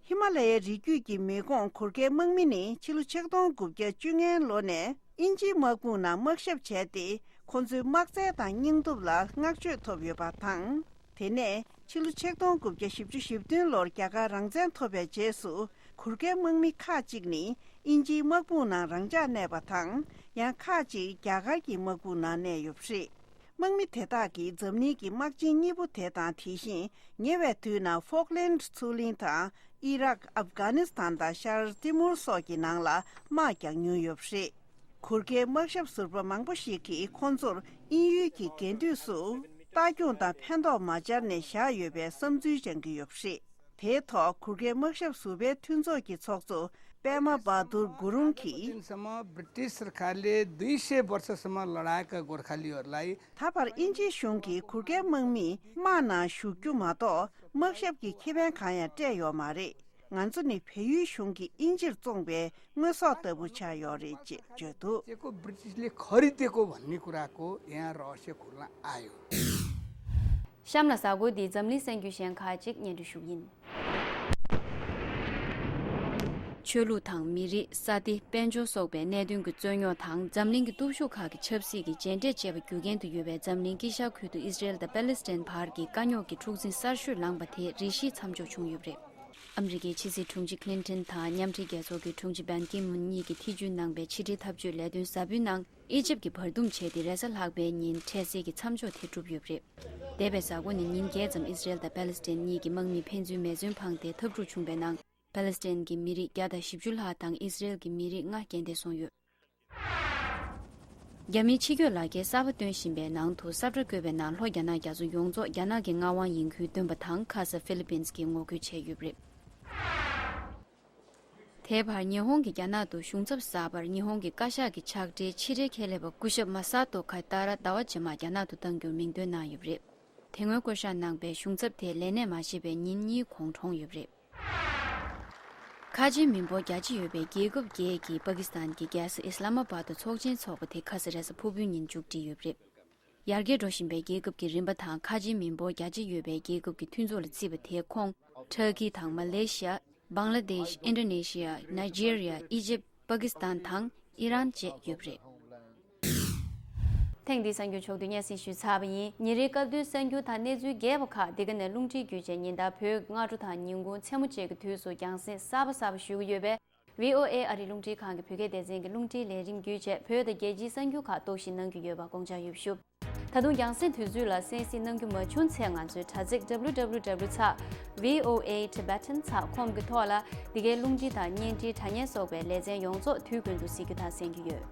ཧི་མ་ལ་ཡའི་རི་རྒྱུད་ཀྱི་མི་ཁོངས་གུར་ཁའི་དམག་མི་ནི་ཕྱི་ལོ་ཆིག་སྟོང་དགུ་བརྒྱ་བཅོ་ལྔའི་ལོ་ནས་དབྱིན་ཇིའི་དམག་དཔུང་ནང་དམག་ཞབས་བྱས་ཏེ། ཁོ་ཚོའི་དམག་རྩལ་དང་སྙིང་སྟོབས་ལ་བསྔགས་བརྗོད་ཐོབ་ཡོད་པ་དང་། དེ་ནས་ཕྱི་ལོ་ཆིག་སྟོང་དགུ་བརྒྱ་བཞི་བཅུ་ཞེ་བདུན་ལོར་རྒྱ་གར་རང་བཙན་ཐོབ་པའི་རྗེས་སུ་གུར་ཁའི་དམག་མི་ཁག་ཅིག་ནི་དབྱིན་ཇིའི་དམག་དཔུང་ནང་རང་འཇགས་གནས་པ་དང་། ཡང་ཁག་ཅིག་རྒྱ་གར་གྱི་དམག་དཔུང་ནང་གནས་ཡོད་པ་རེད། དམག་མི་དེ་དག་གིས་འཛམ་གླིང་གི་དམག་ཆེན་གཉིས་པོ་དེ་དང་དེ་བཞིན་ཉེ་བའི་དུས་ན་ཧྥོག་ལན་མཚོ་གླིང་དང་ཨི་རག་ཨབ་གྷ་ནི་སི་ཐན་དང་ཤར་ཏི་མུར་སོགས་ཀྱི་ནང་ལ་དམག་རྒྱག་མྱོང་ཡོད་པ་རེད། གུར་ཁའི་དམག་ཞབས་ཟུར་པ་མང་པོ་ཞིག་གིས་ཁོང་ཚོར་དབྱིན་ཡུལ་གྱི་འགལ་འདུས་སུ་ལྟ་སྐྱོང་དང་ཕན་ཐོགས་མ་སྦྱར་ནས་བཞག་ཡོད་པའི་བསམ་ཚུལ་བཅངས་ཀྱི་ཡོད་པ་རེད། དེའི་ཐོག་གུར་ཁའི་དམག་ཞབས་ཟུར་པའི་མཐུན་ཚོགས་ཀྱི་ཚོགས་གཙོ་པད་མ་བྷ་དུར་གུ་རུང་གིས། समय ब्रिटिश सरकारले दुई सय वर्षसम्म लडाएका गोर्खालीहरूलाई ད་བར་དབྱིན་ཇིའི་གཞུང་གིས་གུར་ཁའི་དམག་མིས་དམག་ནང་ཞུགས་རྒྱུ་མ་གཏོགས་དམག་ཞབས་ཀྱི་ཁེ་ཕན་གང་ཡང་སྤྲད་ཡོད་མ་རེད། ང་ཚོ་ནི་བལ་ཡུལ་གཞུང་གིས་དབྱིན་ཇིར་བཙོངས་པའི་དངོས་ཟོག་ལྟ་བུ་ཆགས་ཡོད་རེད་ཅེས་བརྗོད་འདུག་དེ་ཁོ་ब्रिटिशले खरिदेको भन्ने कुराको यहाँ रहस्य खुल्न आयो। གཤམ་ལ་གཟའ་འཁོར་འདིའི་འཛམ་གླིང་གསར་འགྱུར་གཞན་ཁག་ཅིག་སྙན་སྒྲོན་ཞུ་གི་ཡིན། ཆོས་ལུགས་དང་མི་རིགས། ས་སྡེ། དཔལ་འབྱོར་སོགས་པའི་གནད་དོན་གྱི་རྩོད་རྙོག་དང་། འཛམ་གླིང་གི་སྟོབས་ཤུགས་ཁག་གི་ཆབ་སྲིད་ཀྱི་རྗེས་འབྲས་བཅས་པ་རྒྱུ་རྐྱེན་དུ་ཡོད་པའི་འཛམ་གླིང་དཀྱིལ་ཤར་ཁུལ་དུ་ཨི་སི་རེལ་དང་པེ་ལེ་སི་ཐན་བར་གྱི་དཀའ་རྙོག་གི་འཁྲུག་འཛིང་གསར་ཤོས་ལངས་པ་དེ་རེ་ཞིག་མཚམས་འཇོག་བྱུང་ཡོད་པ་རེད། ཨ་མི་རི་ཀའི་ཕྱི་སྲིད་དྲུང་ཆེ་ཁི་ལིན་ཏོན་དང་མཉམ་འབྲེལ་རྒྱལ་ཚོགས་ཀྱི་དྲུང་ཆེ་བན་ཀི་མུན་གཉིས་ཀྱིས་ཐེ་ཇུས་གནང་པའི་ཕྱི་འབྲེལ་འཐབ་ཇུས་ལས་དོན་ཟབ་སྤེལ་ནང་། ཨི་ཇིབ་ཀྱིས་བར་འདུམ་བྱས་ཏེ་རེས་གཟའ་ལྷག་པའི་ཉིན་འཕྲལ་སེལ་གྱི་མཚམས་འཇོག་དེ་གྲུབ་ཡོད་པ་རེད། འདས་པའི་གཟའ་འཁོར་ནས་ཉིན་བརྒྱད་ཙམ་ཨི་སི་རེལ་དང་པེ་ལེ་སི་ཐན་གཉིས་ཀྱི་དམག་མིས་ཕན་ཚུན་མེ་མཚོན་འཕངས་ཏེ་འཐབ་འཁྲུག་བྱུང་བའི་ནང་། པེ་ལེ་སི་ཐན་གྱི་མི་རིགས་བརྒྱ་དང་བཞི་བཅུ་ལྷག་དང་ཨི་སི་རེལ་གྱི་མི་རིགས་ལྔ་རྐྱེན་འདས་སོང་ཡོད། རྒྱ་མིའི་ཕྱི་སྐྱོད་ལག་འཁྱེར་གསར་པ་སྟོན་བཞིན་པའི་ནང་དུ་ས་བཀྲ་བཀོད་པའི་ནང་ལྷོ་རྒྱ་ནག་རྒྱ་མཚོ་ཡོངས་རྫོགས་རྒྱ་ནག་གི་མངའ་དབང་ཡིན་ཁུལ་སྟོན་པ་དང་ཁ་ས་ཧྥི་ལི་པིན་གྱིས་ངོ་རྒོལ་བྱས་ཡོད་པ་རེད། དེའི་བར་ཉི་ཧོང་གིས་རྒྱ་ནག་ཏུ་གཞུང་ཚབ་གསར་པར་ཉི་ཧོང་གི་བཀའ་ཤག་གི་ཕྱག་སྦྲེལ་ཕྱི་དྲིལ་ཁས་ལེན་པ་སྐུ་ཞབས་མ་ས་ཏོ་ཁ་ཏཱ་ར་ཟླ་བ་རྗེས་མར་རྒྱ་ནག་ཏུ་གཏང་རྒྱུར་མིང་འདོན་གནང་ཡོད་པ་རེད། དེ་སྔོན་བསྐོ་གཞག་གནང་པའི་གཞུང་ཚབ་དེ་ལས་གནས་མ་བཞེས་པའི་ཉིན་གཉིས་གོང་གྲོངས་ཡོད་པ་རེད། ཁ་ཆེའི་མི་འབོར་རྒྱ་ཆེ་ཡོད་པའི་རྒྱལ་ཁབ་བརྒྱད་ཀྱིས་པ་ཀི་སི་ཐན་གྱི་རྒྱལ་ས་ཨི་སི་ལ་མ་པཱ་ཏུ་ཚོགས་ཆེན་འཚོགས་པ་དེ་ཁ་ས་རེས་གཟའ་ཕུར་བུའི་ཉིན་མཇུག་སྒྲིལ་ཡོད་པ་རེད། ཡར་རྒྱས་འགྲོ་བཞིན་པའི་རྒྱལ་ཁབ་ཀྱི་རིམ་པ་དང་ཁ་ཆེའི་མི་འབོར་རྒྱ་ཆེ་ཡོད་པའི་རྒྱལ་ཁབ་ཀྱི་མཐུན་ཚོགས་ལ་བརྩིས་པ་དེའི་ཁོངས་ཊར་ཀི་དང་མ་ལེ་ཤི་ཡ། བང་ལ་དེཤ། ཨིན་ཌོ་ནེ་ཤི་ཡ། ནཱི་ཇེ་རི་ཡ། ཨི་ཇིབ། པ་ཀི་སི་ཐན་དང་ཨི་རན་བཅས་ཡོད་པ་རེད། ཐེངས་འདིའི་གསར་འགྱུར་ཕྱོགས་བསྡུས་སྙན་སེང་ཞུས་ཚར་བ་ཡིན། ཉིན་རེའི་སྐབས་བསྟུན་གསར་འགྱུར་དང་གནས་ཚུལ་རྒྱས་པ་ཁག་འདི་ག་ནས་རླུང་འཕྲིན་བརྒྱུད་བཅས་ཉིན་ལྟར་བོད་ཀྱི་སྔ་དྲོ་དང་ཉིན་གུང་མཚན་མོ་བཅས་ཀྱི་དུས་སུ་རྒྱང་སྲིང་གསར་པ་གསར་པ་ཞུ་གི་ཡོད་པས། བྷི་ཨོ་ཨེ་ཨ་རིའི་རླུང་འཕྲིན་ཁང་གི་བོད་སྐད་སྡེ་ཚན་གྱི་རླུང་འཕྲིན་ལས་རིམ་བརྒྱུད་བཅས་བོད་དང་རྒྱལ་སྤྱིའི་གསར་འགྱུར་ཁག་རྟོག་ཞིབ་གནང་རྒྱུ་ཡོད་པ་དགོངས་འཇགས་ཡོད་ཞུ། ད་དུང་རྒྱང་སྲིང་དུས་ཚོད་ལ་གསན་གཟིགས་གནང་རྒྱུ་མ་བྱུང་ཚེ་ང་ཚོའི་དྲ་ཚིགས་W W W ཚགས་V O A Tibetan ཚགས་ཁོམ་གྱི་ཐོག་ལ་འདི་གའི་རླུང་འཕྲིན་དང་བརྙན་འཕྲིན་དྲ་བརྙན་སོགས་པའི་ལེ་ཚན་ཡོངས་རྫོགས་དུས་ཀུན་ཏུ་གཟིགས་རྒྱུ་དང་གསན་རྒྱུ་ཡོད།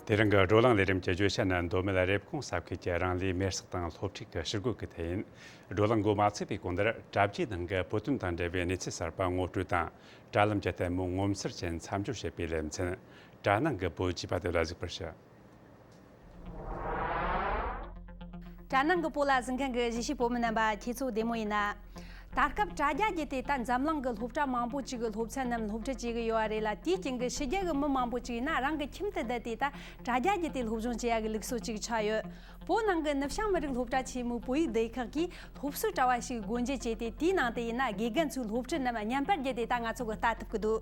དེ་རིང་གི་བགྲོ་གླེང་ལས་རིམ་གྱི་བརྗོད་བྱ་ནི་མདོ་སྨད་རེབ་གོང་ས་ཁུལ་གྱི་རང་ལུས་མེར་སྲེག་དང་སློབ་ཁྲིད་ཀྱི་ཕྱིར་རྒོལ་གྱི་ཐད་ཡིན། བགྲོ་གླེང་འགོ་མ་ཚུགས་པའི་གོང་དེར་དྲ་རྒྱའི་ནང་གི་བོད་དོན་དང་འབྲེལ་བའི་གནས་ཚུལ་གསར་པ་ངོ་སྤྲོད་དང་། དྲ་ལམ་གྱི་ལྟད་མོ་ངོ་མཚར་ཅན་མཚམས་སྦྱོར་བྱེད་པའི་ལེ་ཚན། དྲ་ནང་གི་བོད་ཅེས་པ་དེ་ལ་གཟིགས་པར་ཞུ། དྲ་ནང་གི་བོད་ལ་གཟིགས་མཁན་གྱི་གཞིས་བྱེས་བོད་མི་རྣམ་པ་ཁྱེད་ཚོ་བདེ་མོ་ཡིན་ན། ད་སྐབས་དྲ་རྒྱ་བརྒྱུད་དེ་ད་འཛམ་གླིང་གི་སློབ་གྲྭ་མང་པོ་ཅིག་གི་སློབ་ཚན་རྣམས་སློབ་ཁྲིད་བྱེད་ཀྱི་ཡོད་རེད་ལ། དེའི་རྐྱེན་གྱིས་ཕྱི་རྒྱལ་གྱི་མི་མང་པོ་ཅིག་ཡིན་ན་རང་གི་ཁྱིམ་དུ་བསྡད་དེ་ད་དྲ་རྒྱ་བརྒྱུད་དེ་སློབ་སྦྱོང་བྱེད་ཡག་གི་ལུགས་སྲོལ་ཅིག་ཆགས་ཡོད། བོད་ནང་གི་ནུབ་བྱང་མི་རིགས་སློབ་གྲྭ་ཆེན་མོའི་བོད་ཡིག་སྡེ་ཁག་གིས་སློབ་གསོའི་དྲ་བ་ཞིག་སྒོ་འབྱེད་བྱས་ཏེ། དེའི་ནང་དུ་ཡིན་ན་དགེ་རྒན་ཚོའི་སློབ་ཁྲིད་རྣམས་བརྙན་པར་བརྒྱུད་དེ་ད་ང་ཚོ་གིས་ལྟ་ཐུབ་ཀྱི་འདུག།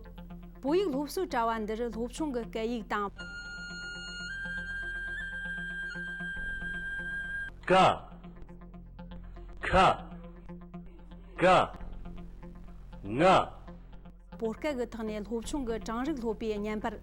བོད་ཡིག་སློབ་གསོའི་དྲ་བ་འདིར་སློབ་ཆུང་གི་སྐད་ཡིག་དང་། ཀ། ཁ། ཀ། ང་། བོད་སྐད་ཀྱི་ཐོག་ནས་སློབ་ཆུང་གི་གྲངས་རིག་སློབ་པའི་བརྙན་པར།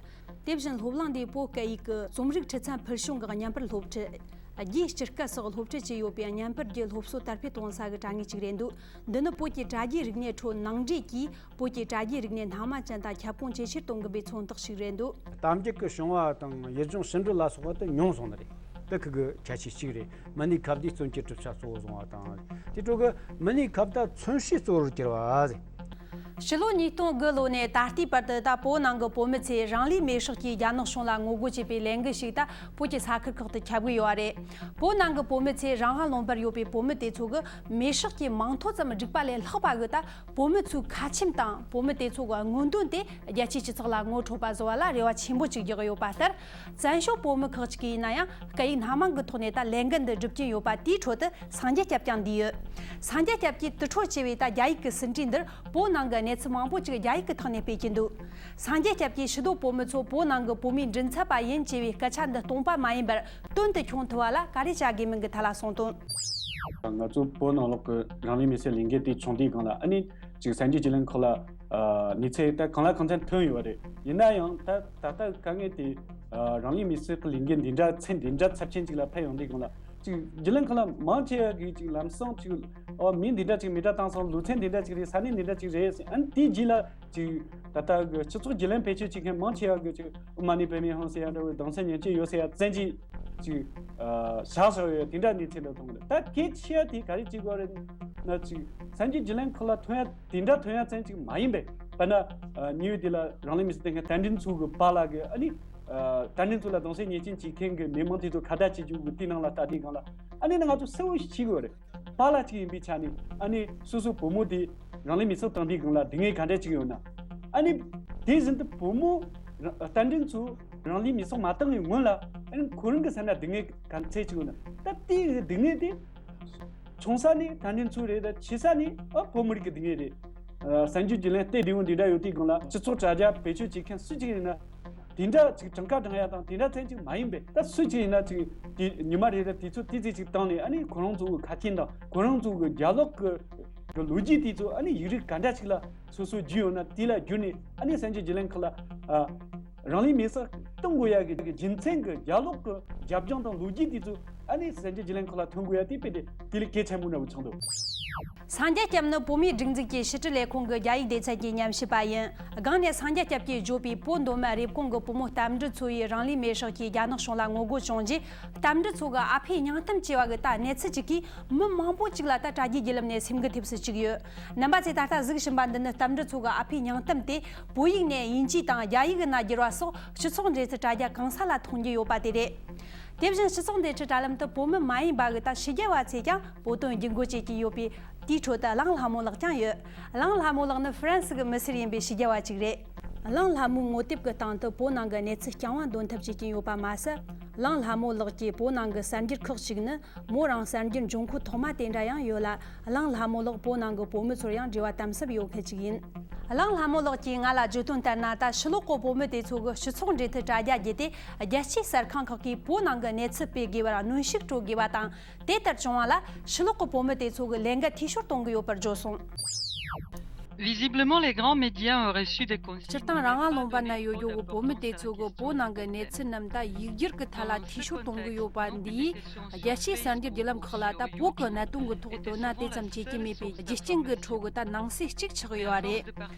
དེ་བཞིན་སློབ་གླིང་འདིའི་བོད་སྐད་ཡིག་གི་རྩོམ་རིག་ཁྲིད་ཚན་ཕུལ་བྱུང་གི་བརྙན་པར་སློབ་ཁྲིད། རྒྱའི་སྤྱིར་སྐད་སོགས་སློབ་ཁྲིད་བྱས་ཡོད་པའི་བརྙན་པར་གྱི་སློབ་གསོ་དར་སྤེལ་གཏོང་ས་གི་དྲ་ངོས་གཅིག་རེད་འདུག་འདི་ནི་བོད་ཀྱི་དྲ་རྒྱའི་རིག་གནས་ཁྲོད་ནང་འདྲེན་གྱིས་བོད་ཀྱི་དྲ་རྒྱའི་རིག་གནས་སྣ་མང་ཅན་དང་ཁྱབ་ཁོངས་ཇེ་ཆེར་གཏོང་གི་པའི་མཚོན་རྟགས་ཤིག་རེད་འདུག་གཏམ་རྒྱུད་ཀྱི་བྱུང་བ་དང་ཡུལ་ལྗོངས་ཕྱི་འབྲེལ་ལ་སོགས་པ་དེ་ཉུང་སོང་ནི་རེད། དེ་ཁུ་གི་ཁྱད་ཆོས་གཅིག་རེད། མི་སྣའི་ཁ་བརྡའི་མཚོན་བྱེད་གྲུབ་ཆ་གཙོ་བོ་བཟུང་བ་དང་། དེ་འཕྲོ་གི་མི་སྣའི་ཁ་བརྡ་མཚོན་བྱེད་གཙོ་བོར་གྱུར་བ་རེད། ཕྱི་ལོ་ཉིས་སྟོང་དགུ་ལོ་ནས་ད་ལྟའི་བར་དུ་ད་བོད་ནང་གི་བོད་མི་ཚོས་རང་ལུས་མེར་སྲེག་གིས་རྒྱ་ནག་གཞུང་ལ་ངོ་རྒོལ་བྱེད་པའི་ལས་འགུལ་ཞིག་ད་བོད་ཀྱི་ས་ཁུལ་ཁག་ཏུ་ཁྱབ་གི་ཡོད་པ་རེད། བོད་ནང་གི་བོད་མི་ཚོས་རང་དབང་ལུང་པར་ཡོད་པའི་བོད་མི་དེ་ཚོ་གི་མེར་སྲེག་གི་མིང་ཐོ་ཙམ་བསྒྲིགས་པ་ལས་ལྷག་པ་གི་ད་བོད་མི་ཚོའི་ཁ་ཆེམས་དང་བོད་མི་དེ་ཚོ་གི་དངོས་དོན་དེ་རྒྱལ་སྤྱིའི་སྤྱི་ཚོགས་ལ་ངོ་འཕྲོད་པ་བཟོ་བ་ལ་རེ་བ་ཆེན་པོ་ཅིག་རྒྱག་གི་ཡོད་པ་ལྟར། བཙན་བྱོལ་བོད་མི་ཁག་ཅིག་གིས་ཡིན་ན་ཡང་སྐད་ཡིག་སྣ་མང་གི་ཐོག་ནས་ད་ལས་འགན་འདི་སྒྲུབ་ཀྱིན་ཡོད་པ་དེའི་ཁྲོད་དུ་སངས་རྒྱས་སྐྱབས་ཀྱང་འདུས་ཡོད། སངས་རྒྱས་སྐྱབས་ཀྱིས་དུར་ཁྲོད་ཅེས་པའི་ད་རྒྱ་ཡིག་གི་ཟིན་བྲིས་འདིར་བོད་ནང་གི་གནས་ཚུལ་མང་པོ་ཅིག་རྒྱ་ཡིག་གི་ཐོག་ནས་སྤེལ་གྱིན་འདུག་སངས་རྒྱས་སྐྱབས་ཀྱིས་ཕྱི་སྡོད་བོད་མི་ཚོ་བོད་ནང་གི་བོད་མིའི་མགྲིན་ཚབ་པ་ཡིན་ཅེས་པའི་སྐད་ཆ་འདི་སྟོང་པ་མ་ཡིན་པར་དོན་དུ་འཁྱོངས་ཐུབ་པ་ལ་ག་རེ་བྱ་དགོས་མིན་གྱི་ཐད་ལ་གསུངས་དོན། ང་ཚོ་བོད་ནང་ལོགས་ཀྱི་རང་ལུས་མེར་སྲེག་ལས་འགུལ་དེ་བྱུང་དུས་སྒང་ལ་ཨ་ནི་ཅིག་གསར་འགྱུར་བརྒྱུད་ལམ་ཁག་ལ་ཨ་གནས་ཚུལ་ད་གང་ལ་གང་འཚམ་ཐོན་ཡོད་པ་རེད། ཡིན་ན་ཡང་ད་ད་ལྟ་དཀའ་ངལ་དེ་ཨ་རང་ལུས་མེར་སྲེག་གི་ལས་འགུལ་འདི་འདྲ་ཚད་འདི་འདྲ་ཚབས་ཆེན་ཅིག་ལ་ཕེབས་ཡོང་དུས་སྒང་ལ་ཅིག་བརྒྱུད་ལམ་ཁག་ལ་མང་ཆེ་བ་གིས་ཅིག་ལམ་སང་ཅིག་ཨོ་མི་འདི་འདྲ་ཅིག་མེ་སྲེག་བཏང་སོང་། ལོ་ཚད་འདི་འདྲ་ཅིག་རེད། ས་གནས་འདི་འདྲ་ཅིག་རེད་ཟེར། ཨ་ནི་དེའི་རྗེས་ལ་ཅིག་ད་ལྟ་གི་སྤྱི་ཚོགས་བརྒྱུད་ལམ་བེད་སྤྱོད་བྱེད་མཁན་མང་ཆེ་བ་གིས་ཅིག་ཨོ་མ་ཎི་པདྨེ་ཧཱུྃ་ཟེར་ཡ་འདྲ་བོའི་གདུང་སེམས་མཉེན་ཆས་ཡོད་ཟེར་ཡ་བཙན་གྱིས་ཅིག་ཨ་བཞག་བཞག་ཡོད། དེ་འདྲ་གནས་ཚུལ་འདྲ་མཐོང་གི་འདུག་ད་གལ་ཆེ་བ་དེ་ག་རེ་བྱེད་དགོས་རེད་ན། ཅིག་གསར་འགྱུར་བརྒྱུད་ལམ་ཁག་ལ་ཐོན་ཡ་དེ་འདྲ་ཐོན་ཡ་ཙམ་ཅིག་མ་ཡིན་པས། དཔེར་ན་ཨ་ཉེ་བའི་དུས་ལ་རང་ལུས་མེར་སྲེག་བཏང་མཁན་རྟ་མགྲིན་ཚོ་གི་པཱ་ལགས་ཀྱིས་ཨ་ནི་ཨ་རྟ་མགྲིན་ཚོ་ལ་གདུང་སེམས་མཉེན་ཆས་བྱེད་མཁན་གྱི་མི་མང་དེ་ཚོ་ཁ་བརྡ་བྱེད་རྒྱུ་གི་དེའི་ནང་ལ་ལྟ་དུས་སྒང་ལ་ཨ་ནི་ང་ཚོ་གསལ་བོ་ཞིག་ཤེས་དགོས་རེད། པཱ་ལགས་གཅིག་ཡིན་པའི་ཆ་ནས་ཨ་ནི་སོ་སོའི་བུ་མོ་དེ་རང་ལུས་མེར་སྲེག་བཏང་དུས་སྒང་ལ་སྡུག་བསྔལ་ག་འདྲ་ཅིག་ཡོད་ན། ཨ་ནི་དེ་བཞིན་དུ་བུ་མོ་ར་རྟ་མགྲིན་ཚོ་རང་ལུས་མེར་སྲེག་མ་བཏང་བའི་སྔོན་ལ་ཨ་ནི་ཁོ་རང་གི་སེམས་ན་སྡུག་བསྔལ་ག་ཚད་ཅིག་ཡོད་ན། ད་དེའི་སྡུག་བསྔལ་དེ་ཆུང་ས་ནས་རྟ་མགྲིན་ཚོ་རེད། ད་ཆེ་ས་ནས་ཨ་བོད་མི་རིགས་ཀྱི་སྡུག་བསྔལ་རེད། ཨ་གསར་འགྱུར་བརྒྱུད་ལམ་སྟེང་བདེ་བོ་འདི་འདྲ་ཡོད་དུས་སྒང་ལ་སྤྱི་ཚོགས་དྲ་རྒྱ་བེད་སྤྱོད་བྱེད་མཁན་སུ་གཅིག་ཡིན་ན། དེ་འདྲ་ཅིག་གྲངས་ཀ་བགྲང་ཡ་དང་དེ་འདྲ་ཚན་ཅིག་མ་ཡིན་པས། ད་སུ་ཅིག་ཡིན་ན་ཅིག་དེ་ཉི་མ་རེ་རེ་དུས་ཚོད་ཏིག་ཙི་ཅིག་བཏང་ནས་ཨ་ནི་ཁོ་རང་ཚོ་གི་ཁ་རྐྱེན་དང་ཁོ་རང་ཚོ་གི་རྒྱབ་ལོགས་ཀྱི་གི་ལོ་རྒྱུས་དེ་ཚོ་ཨ་ནི་ཡིག་རིགས་ག་འདྲ་ཅིག་ལ་སོ་སོ་བརྒྱུད་ཡོད་ན་དེ་ལ་བརྒྱུད་ནས་ཨ་ནི་གསར་འགྱུར་བརྒྱུད་ལམ་ཁག་ལ་ཨ་རང་ལུས་མེར་སྲེག་གཏོང་དགོས་ཡ་གི་གི་རྒྱུ་མཚན་གི་རྒྱབ་ལོགས་གི་རྒྱབ་ལྗོངས་དང་ལོ་རྒྱུས་དེ་ཚོ་ཨ་ནི་གསར་འགྱུར་བརྒྱུད་ལམ་ཁག་ལ་ཐོན་དགོས་ཡ་དེ་དཔེ་དེ་དེ་ལས་གལ་ཆེན་པོ་འདྲ་བོ་ཆགས་འདུག་སངས་རྒྱས་སྐྱབས་ནི་བོད་མིའི་སྒྲིག་འཛུགས་ཀྱི་ཕྱི་དྲིལ་ལས་ཁུངས་ཀྱི་རྒྱ་ཡིག་སྡེ་ཚན་གྱི་ཉམས་ཞིབ་པ་ཡིན། སྒང་ནས་སངས་རྒྱས་སྐྱབས་ཀྱིས་བརྗོད་པའི་བོད་མདོ་སྨད་རེབ་གོང་གི་བུ་མོ་རྟ་མགྲིན་ཚོ་ཡིས་རང་ལུས་མེར་སྲེག་གིས་རྒྱ་ནག་གཞུང་ལ་ངོ་རྒོལ་བྱུང་རྗེས། རྟ་མགྲིན་ཚོ་གི་ཨ་ཕས་སྙིང་གཏམ་ཅེས་པ་གི་ད་གནས་ཚུལ་ཅིག་གིས་མི་མང་པོ་ཅིག་ལ་ད་དྲ་རྒྱའི་བརྒྱུད་ལམ་ནས་སེམས་འགུལ་ཐེབས་སུ་བཅུག་ཡོད། རྣམ་པ་ཚོས་ད་ལྟ་གཟིགས་བཞིན་པ་འདི་ནི་རྟ་མགྲིན་ཚོ་གི་ཨ་ཕའི་སྙིང་གཏམ་དེ་བོད་ཡིག་ནས་དབྱིན་ཇི་དང་རྒྱ་ཡིག་གི་ནང་བསྒྱུར་བ་སོགས་སྤྱི་ཚོགས་འབྲེལ་མཐུད་དྲ་རྒྱ་གང་ས་ལ་མཐོང་རྒྱུ་ཡོད་པ་དེ་རེད། དེ་བཞིན་སྤྱི་ཚོགས་འབྲེལ་མཐུད་དྲ་ལམ་དུ་བོད་མི་མ་ཡིན་པ་གི་ད་ཕྱི་རྒྱལ་བ་ཚོས་ཀྱང་བོད་དོན་བརྒྱུད་འགོད་བྱེད་ཀྱི་ཡོད་པའི་དེའི་ཁྲོད་དུ་གླང་ལྷ་མོ་ལགས་ཀྱང་ཡོད། གླང་ལྷ་མོ་ལགས་ནི་ཧྥ་རན་སི་གི་མི་སེར་ཡིན་པའི་ཕྱི་རྒྱལ་བ་ཅིག་རེད། གླང་ལྷ་མོའི་ངོ་དེབ་ཀྱི་སྟེང་དུ་བོད་ནང་གི་གནས་ཚུལ་རྐྱང་བ་འདོན་ཐབས་བྱེད་ཀྱིན་ཡོད་པ་མ་ཟད། གླང་ལྷ་མོ་ལགས་ཀྱིས་བོད་ནང་གི་གསར་འགྱུར་ཁག་ཅིག་ནི་མོ་རང་གསར་འགྱུར་འབྱུང་ཁུངས་ཐོག་མ་དེ་འདྲ་ཡང་ཡོད་ལ། གླང་ལྷ་མོ་ལགས་བོད་ནང་གི་བོད་མི་ཚོར་ཡང་འབྲེལ་བ་དམ་ཟབ་ཡོད་མཁན་ཅིག་ཡིན། གླང་ལྷ་མོ་ལགས་ཀྱིས་ང་ལ་བརྗོད་དོན་ལྟར་ན། ད་ཕྱི་ལོགས་གི་བོད་མི་དེ་ཚོ་གི་སྤྱི་ཚོགས་འབྲེལ་མཐུད་དྲ་རྒྱ་བརྒྱུད་དེ་རྒྱལ་སྤྱིའི་གསར་ཁང་ཁག་གིས་བོད་ནང་གི་གནས་ཚུལ་སྤེལ་དགོས་པར་གནོན་ཤུགས་སྤྲོད་དགོས་པ་དང་། དེ་ལྟར་བྱུང་བ་ལ་ཕྱི་ལོགས་ཀྱི་བོད་མི་དེ་ཚོ་གི་ལས་འགན་འཐུས་ཤོར་གཏོང་གི་ཡོད་པར་བརྗོད་སོང་། Visiblement, les grands médias ont reçu des consignes. སྤྱིར་བཏང་རང་དབང་ལུང་པ་ན་ཡོད་རྒྱུ་གི་བོད་མི་དེ་ཚོ་གི་བོད་ནང་གི་གནས་ཚུལ་རྣམས་ད་ཡིག་སྒྱུར་གྱི་ཐད་ལ་འཐུས་ཤོར་གཏོང་གི་ཡོད་པ་འདིས། རྒྱལ་སྤྱིའི་གསར་འགྱུར་བརྒྱུད་ལམ་ཁག་ལ་ད་བོད་ཀྱི་གནད་དོན་གྱི་ཐོག་དོ་སྣང་དེ་ཙམ་བྱེད་ཀྱི་མེད་པའི་རྒྱུ་རྐྱེན་གྱི་ཁྲོད་ཀྱི་ད་ནང་གསེས་གཅིག་ཆགས་ཡོད་རེད།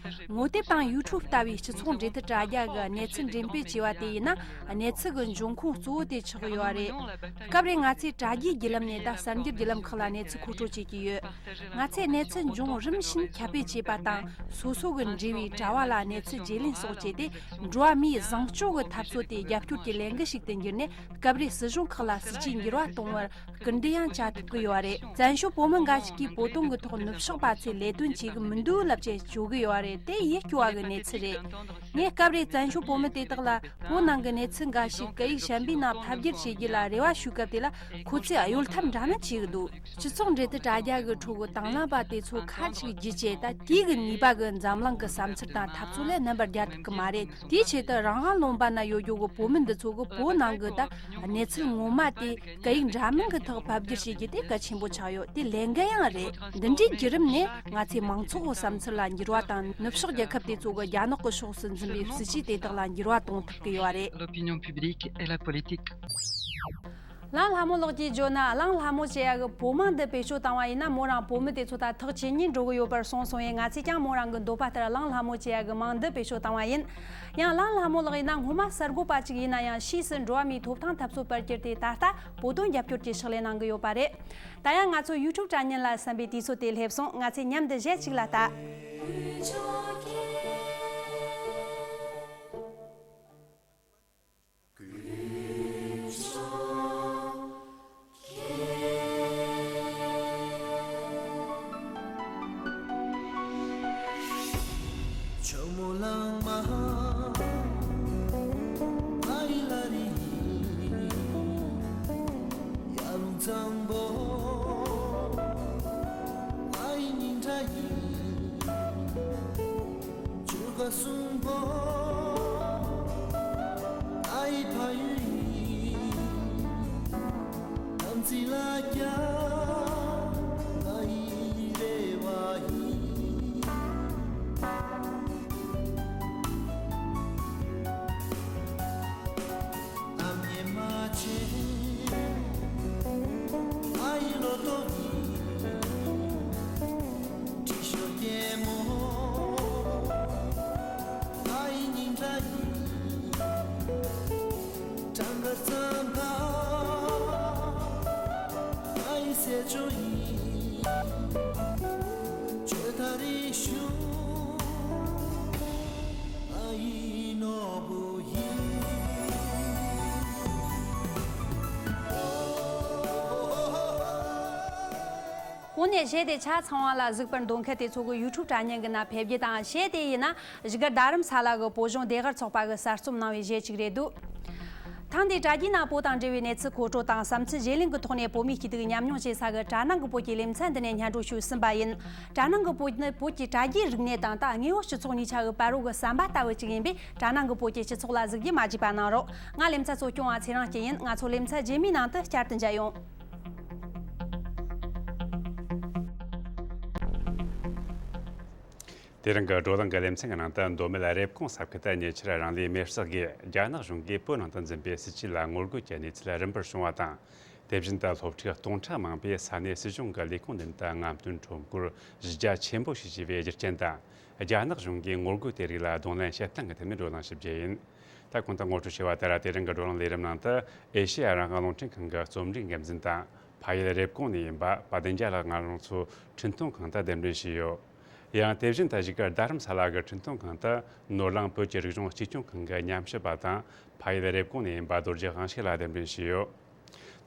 ངོ་དེབ་དང་ཡུ་ཊུབ་ལྟ་བུའི་སྤྱི་ཚོགས་འབྲེལ་མཐུད་དྲ་རྒྱ་གི་གནས་ཚུལ་འགྲེམས་སྤེལ་བྱས་པ་དེ་ཡིན་ན། གནས་ཚུལ་གྱི་འབྱུང་ཁུངས་གཙོ་བོ་དེ་ཆགས་ཡོད་རེད། སྐབས་རེ་ང་ཚོས་དྲ་རྒྱའི་བརྒྱུད་ལམ་ནས་ད་གསར་འགྱུར་བརྒྱུད་ལམ་ཁག་ལ་གནས་ཚུལ་མཁོ་སྤྲོད་བྱེད་ཀྱི་ཡོད། ང་ཚོས་གནས་ཚུལ་འབྱུང་རིམ་བཞིན་ཁྱབ་སྤེལ་བྱེད་པ་དང་། སོ་སོ་གི་འབྲེལ་བའི་དྲ་བ་ལ་གནས་ཚུལ་བརྗེ་ལེན་སོགས་བྱས་ཏེ། འགྲོ་བ་མིའི་བཟང་སྤྱོད་ཀྱི་འཐབ་རྩོད་དེ་རྒྱབ་སྐྱོར་གྱི་ལས་འགུལ་ཞིག་ཏུ་འགྱུར་ནས། སྐབས་རེ་སྲིད་གཞུང་ཁག་ལ་སྲིད་ཇུས་འགྱུར་བ་གཏོང་བར་སྐུལ་འདེད་ཡང་བྱ་ཐུབ་ཀྱི་ཡོད་རེད། བཙན་བྱོལ་བོད་མི་འགའ་ཞིག་གིས་བོད་དོན་གྱི་ཐོག་ནུབ་ཕྱོགས་པ་ཚོས་ལས་དོན་བྱེད་ཀྱི་མི་འདུག་ལབ་ཅེས་བརྗོད་ཀྱི་ཡོད་རེད། དེ་ཡིད་སྐྱོ་བ་གི་གནས་ཚུལ་རེད། ངས་སྐབས་རེ་བཙན་བྱོལ་བོད་མི་དེ་དག་ལ་བོད་ནང་གི་གནས་ཚུལ་འགའ་ཞིག་སྐད་ཡིག་གཞན་པའི་ནང་ཕབ་བསྒྱུར་བྱེད་རྒྱུ་ལ་རེ་བ་ཞུ་སྐབས་དེ་ལ་ཁོ་ཚོས་གཡོལ་ཐབས་འདྲ་ནི་བྱེད་ཀྱི་འདུག་སྤྱི་ཚོགས་འབྲེལ་མཐུད་དྲ་རྒྱ་གི་ཁྲོད་ཀྱི་དང་བླངས་པ་དེ་ཚོ་ཁ་ཅིག་བརྒྱུད་བྱས། ད་དེའི་གི་ ངེས་པ་གི་འཛམ་གླིང་གི་བསམ་ཚུལ་དང་འཐབ་རྩོད་ལས་རྣམ་པར་རྒྱལ་ཐུབ་ཀྱི་མ་རེད། དེའི་ཆེད་དུ་རང་དབང་ལུང་པ་ན་ཡོད་རྒྱུ་གི་བོད་མི་འདི་ཚོ་གི་བོད་ནང་གི་ད་གནས་ཚུལ་ངོ་མ་དེ་སྐད་ཡིག་འདྲ་མིན་གི་ཐོག་ཕབ་བསྒྱུར་བྱེད་རྒྱུ་དེ་གལ་ཆེན་པོ་ཆགས་ཡོད། དེ་ལས་འགན་ཡང་རེད། འདི་འདྲའི་བརྒྱུད་རིམ་ནས་ང་ཚོས་མང་ཚོགས་ཀྱི་བསམ་ཚུལ་ལ་འགྱུར་བ་དང་། ནུབ་ཕྱོགས་རྒྱལ་ཁབ་དེ་ཚོ་གི་རྒྱ་ནག་གི་ཕྱོགས་སུ་འཛིན་པའི་སྲིད་ཇུས་དེ་དག་ལ་འགྱུར་བ་གཏོང་ཐུབ་ཀྱི་ཡོད་རེད། L'opinion publique et la politique. གླང་ལྷ་མོ་ལགས་ཀྱིས་བརྗོད་ན། གླང་ལྷ་མོ་ཅེ་ཡ་གི་བོད་དམངས་འདི་བེད་སྤྱོད་བཏང་བ་ཡིན་ན། མོ་རང་བོད་མི་དེ་ཚོ་ད་ཐག་ཇེ་ཉེ་འགྲོ་གི་ཡོད་པར་སོང་སོང་ཡིན། ང་ཚོས་ཀྱང་མོ་རང་གི་འདོད་པ་ལྟར་གླང་ལྷ་མོ་ཅེ་ཡ་གི་མིང་འདི་བེད་སྤྱོད་བཏང་བ་ཡིན། ཡང་གླང་ལྷ་མོ་ལགས་ཡིན་ན་སྔོན་མ་གསར་འགོད་པ་ཅིག་ཡིན་ན་ཡང་ཕྱིས་སུ་འགྲོ་བ་མིའི་ཐོབ་ཐང་འཐབ་རྩོད་པར་གྱུར་ཏེ། ད་ལྟ་བོད་དོན་རྒྱབ་སྐྱོར་གྱི་ཕྱག་ལས་གནང་གི་ཡོད་པ་རེད། ད་ཡང་ང་ཚོ་ཡུ་ཊུབ་དྲ་བརྙན་ལ་གསན་པའི་དུས་ཚོད་དེ་སླེབས་སོང་། ང་ཚོས་མཉམ་དུ་གཞས་གཅིག་ལ་ལྟ། ཇོ་མོ་གླང་མ་ཨ་ཡི་ལ་རི་ཡ་རུང་གཙང་པོ་ཨ་ཡི་ཉིན་གྲ་ཡི། ཆུ་ཁ་གསུང་པོ་ཨ་ཡི་ཕ་ཡུལ་ཡིན། དམ་ཚིག་ལ་རྒྱ་ཨ་ཡི་རེ་བ་ཡིན། ཨ་མྱེས་མ་ཆེ་ཨ་ཡི་ལོ་ཏོག་ཡིན། དྲི་ཤོག་སྐྱེད་མོ་ཨ་ཡི་སྙིང་ཁྲ་ཡིན། གྲངས་ཀ་ཙམ་ད་ཨ་ཡི་སྲས་མཆོག་ཡིན། ཆོས་ཐ་རི་ཤུ་ཨ་ཡི་ནོར་བུ་ཡིན། གོང་ནས་གཞས་དེ་ཆ་ཚང་བ་ལ་གཟིགས་པར་འདོད་མཁན་དེ་ཚོ་གི་ཡུ་ཊུབ་དྲ་བརྙན་གྱི་ནང་ཕེབས་རྒྱུ་དང་། གཞས་དེ་ཡིན་ན་བཞུགས་སྒར་རྡ་རམ་ས་ལ་གི་བོད་གཞུང་ལྟེ་བར་ཚོགས་པ་གིས་གསར་རྩོམ་གནང་བའི་གཞས་གཅིག་རེད་འདུག་ཐེངས་འདིའི་དྲ་རྒྱའི་ནང་བོད་དང་འབྲེལ་བའི་གནས་ཚུལ་མཁོ་སྤྲོད་དང་། བསམ་ཚུལ་བརྗེ་ལེན་གྱི་ཐོག་ནས་བོད་མིའི་སྐྱིད་སྡུག་མཉམ་མྱོང་བྱེད་ས་གི་གྲ་ནང་གི་བོད་ཀྱི་ལེ་ཚན་འདི་ནས་སྙན་སྒྲོན་ཞུས་ཟིན་པ་ཡིན། གྲ་ནང་གི་བོད་ནི་བོད་ཀྱི་དྲ་རྒྱའི་རིག་གནས་དང་། ད་དངོས་ཡོད་སྤྱི་ཚོགས་གཉིས་ཆ་གི་བར་རོ་གི་ཟམ་པ་ལྟ་བུ་ཅིག་ཡིན་པས། གྲ་ནང་གི་བོད་ཀྱི་སྤྱི་ཚོགས་ལ་གཟིགས་རྒྱུ་མ་བརྗེད་པ་གནང་རོགས། ང་ལེ་ཚན་གཙོ་སྐྱོང་བ་ཚེ་རིང་སྐྱིད་ཡིན། ང་ཚོ་ལེ་ཚན་རྗེས་མའི་ནང་དུ་བསྐྱར་དུ་མཇལ་ཡོང་། དེ་རིང་གི་བགྲོ་གླེང་གི་ལེ་ཚན་གྱི་ནང་དུ། མདོ་སྨད་རེབ་གོང་ས་ཁུལ་དུ་ཉེ་ཆར་རང་ལུས་མེར་བསྲེགས་སྒོས་རྒྱ་ནག་གཞུང་གིས་བོད་ནང་དུ་འཛིན་པའི་སྲིད་བྱུས་ལ་ངོ་རྒོལ་གྱི་གནས་ཚུལ་རིམ་པར་བྱུང་བ་དང་། དེ་བཞིན་དུ་སློབ་ཕྲུག་སྟོང་ཕྲག་མང་པོས་ས་གནས་སྲིད་གཞུང་གི་ལས་ཁུངས་མདུན་དུ་རྔམ་སྟོན་ཁྲོམ་སྐོར་གཞི་རྒྱ་ཆེན་པོ་ཞིག་བྱས་པའི་རྒྱུ་རྐྱེན་དང་། རྒྱ་ནག་གཞུང་གིས་ངོ་རྒོལ་དེ་རིགས་ལ་གདོང་ལེན་བྱེད་སྟངས་ཀྱི་ཐད་ནས་བགྲོ་གླེང་ཞིབ་རྒྱས་ཡིན། ད་གོང་དུ་ངོ་སྤྲོད་བྱས་པ་ལྟར། དེ་རིང་གི་བགྲོ་གླེང་ལས་རིམ་ནང་དུ་ཨེ་ཤེ་ཡ་རང་དབང་རླུང་འཕྲིན་ཁང་གི་རྩོམ་སྒྲིག་འགན་འཛིན་དང་། ཕ་ཡུལ་རེབ་གོང་ནས་ཡིན་པ་པ་དན་རྒྱ་ལགས་ང་རང་ཚོའི་འཕྲིན་གཏོང་ཁང་དུ་གདན་འདྲེན་བྱས་ཡོད། ཡང་དེ་བཞིན་དུ་བཞུགས་སྒར་རྡ་རམ་ས་ལ་གི་འཕྲིན་གཏོང་ཁང་དུ་ནོར་གླིང་བོད་ཀྱི་རིག་གཞུང་གཅེས་སྐྱོང་ཁང་གི་ཉམས་ཞིབ་པ་དང་། ཕ་ཡུལ་རེབ་གོང་ནས་ཡིན་པ་རྡོ་རྗེ་དབང་ཕྱུག་ལགས་གདན་འདྲེན་བྱས་ཡོད།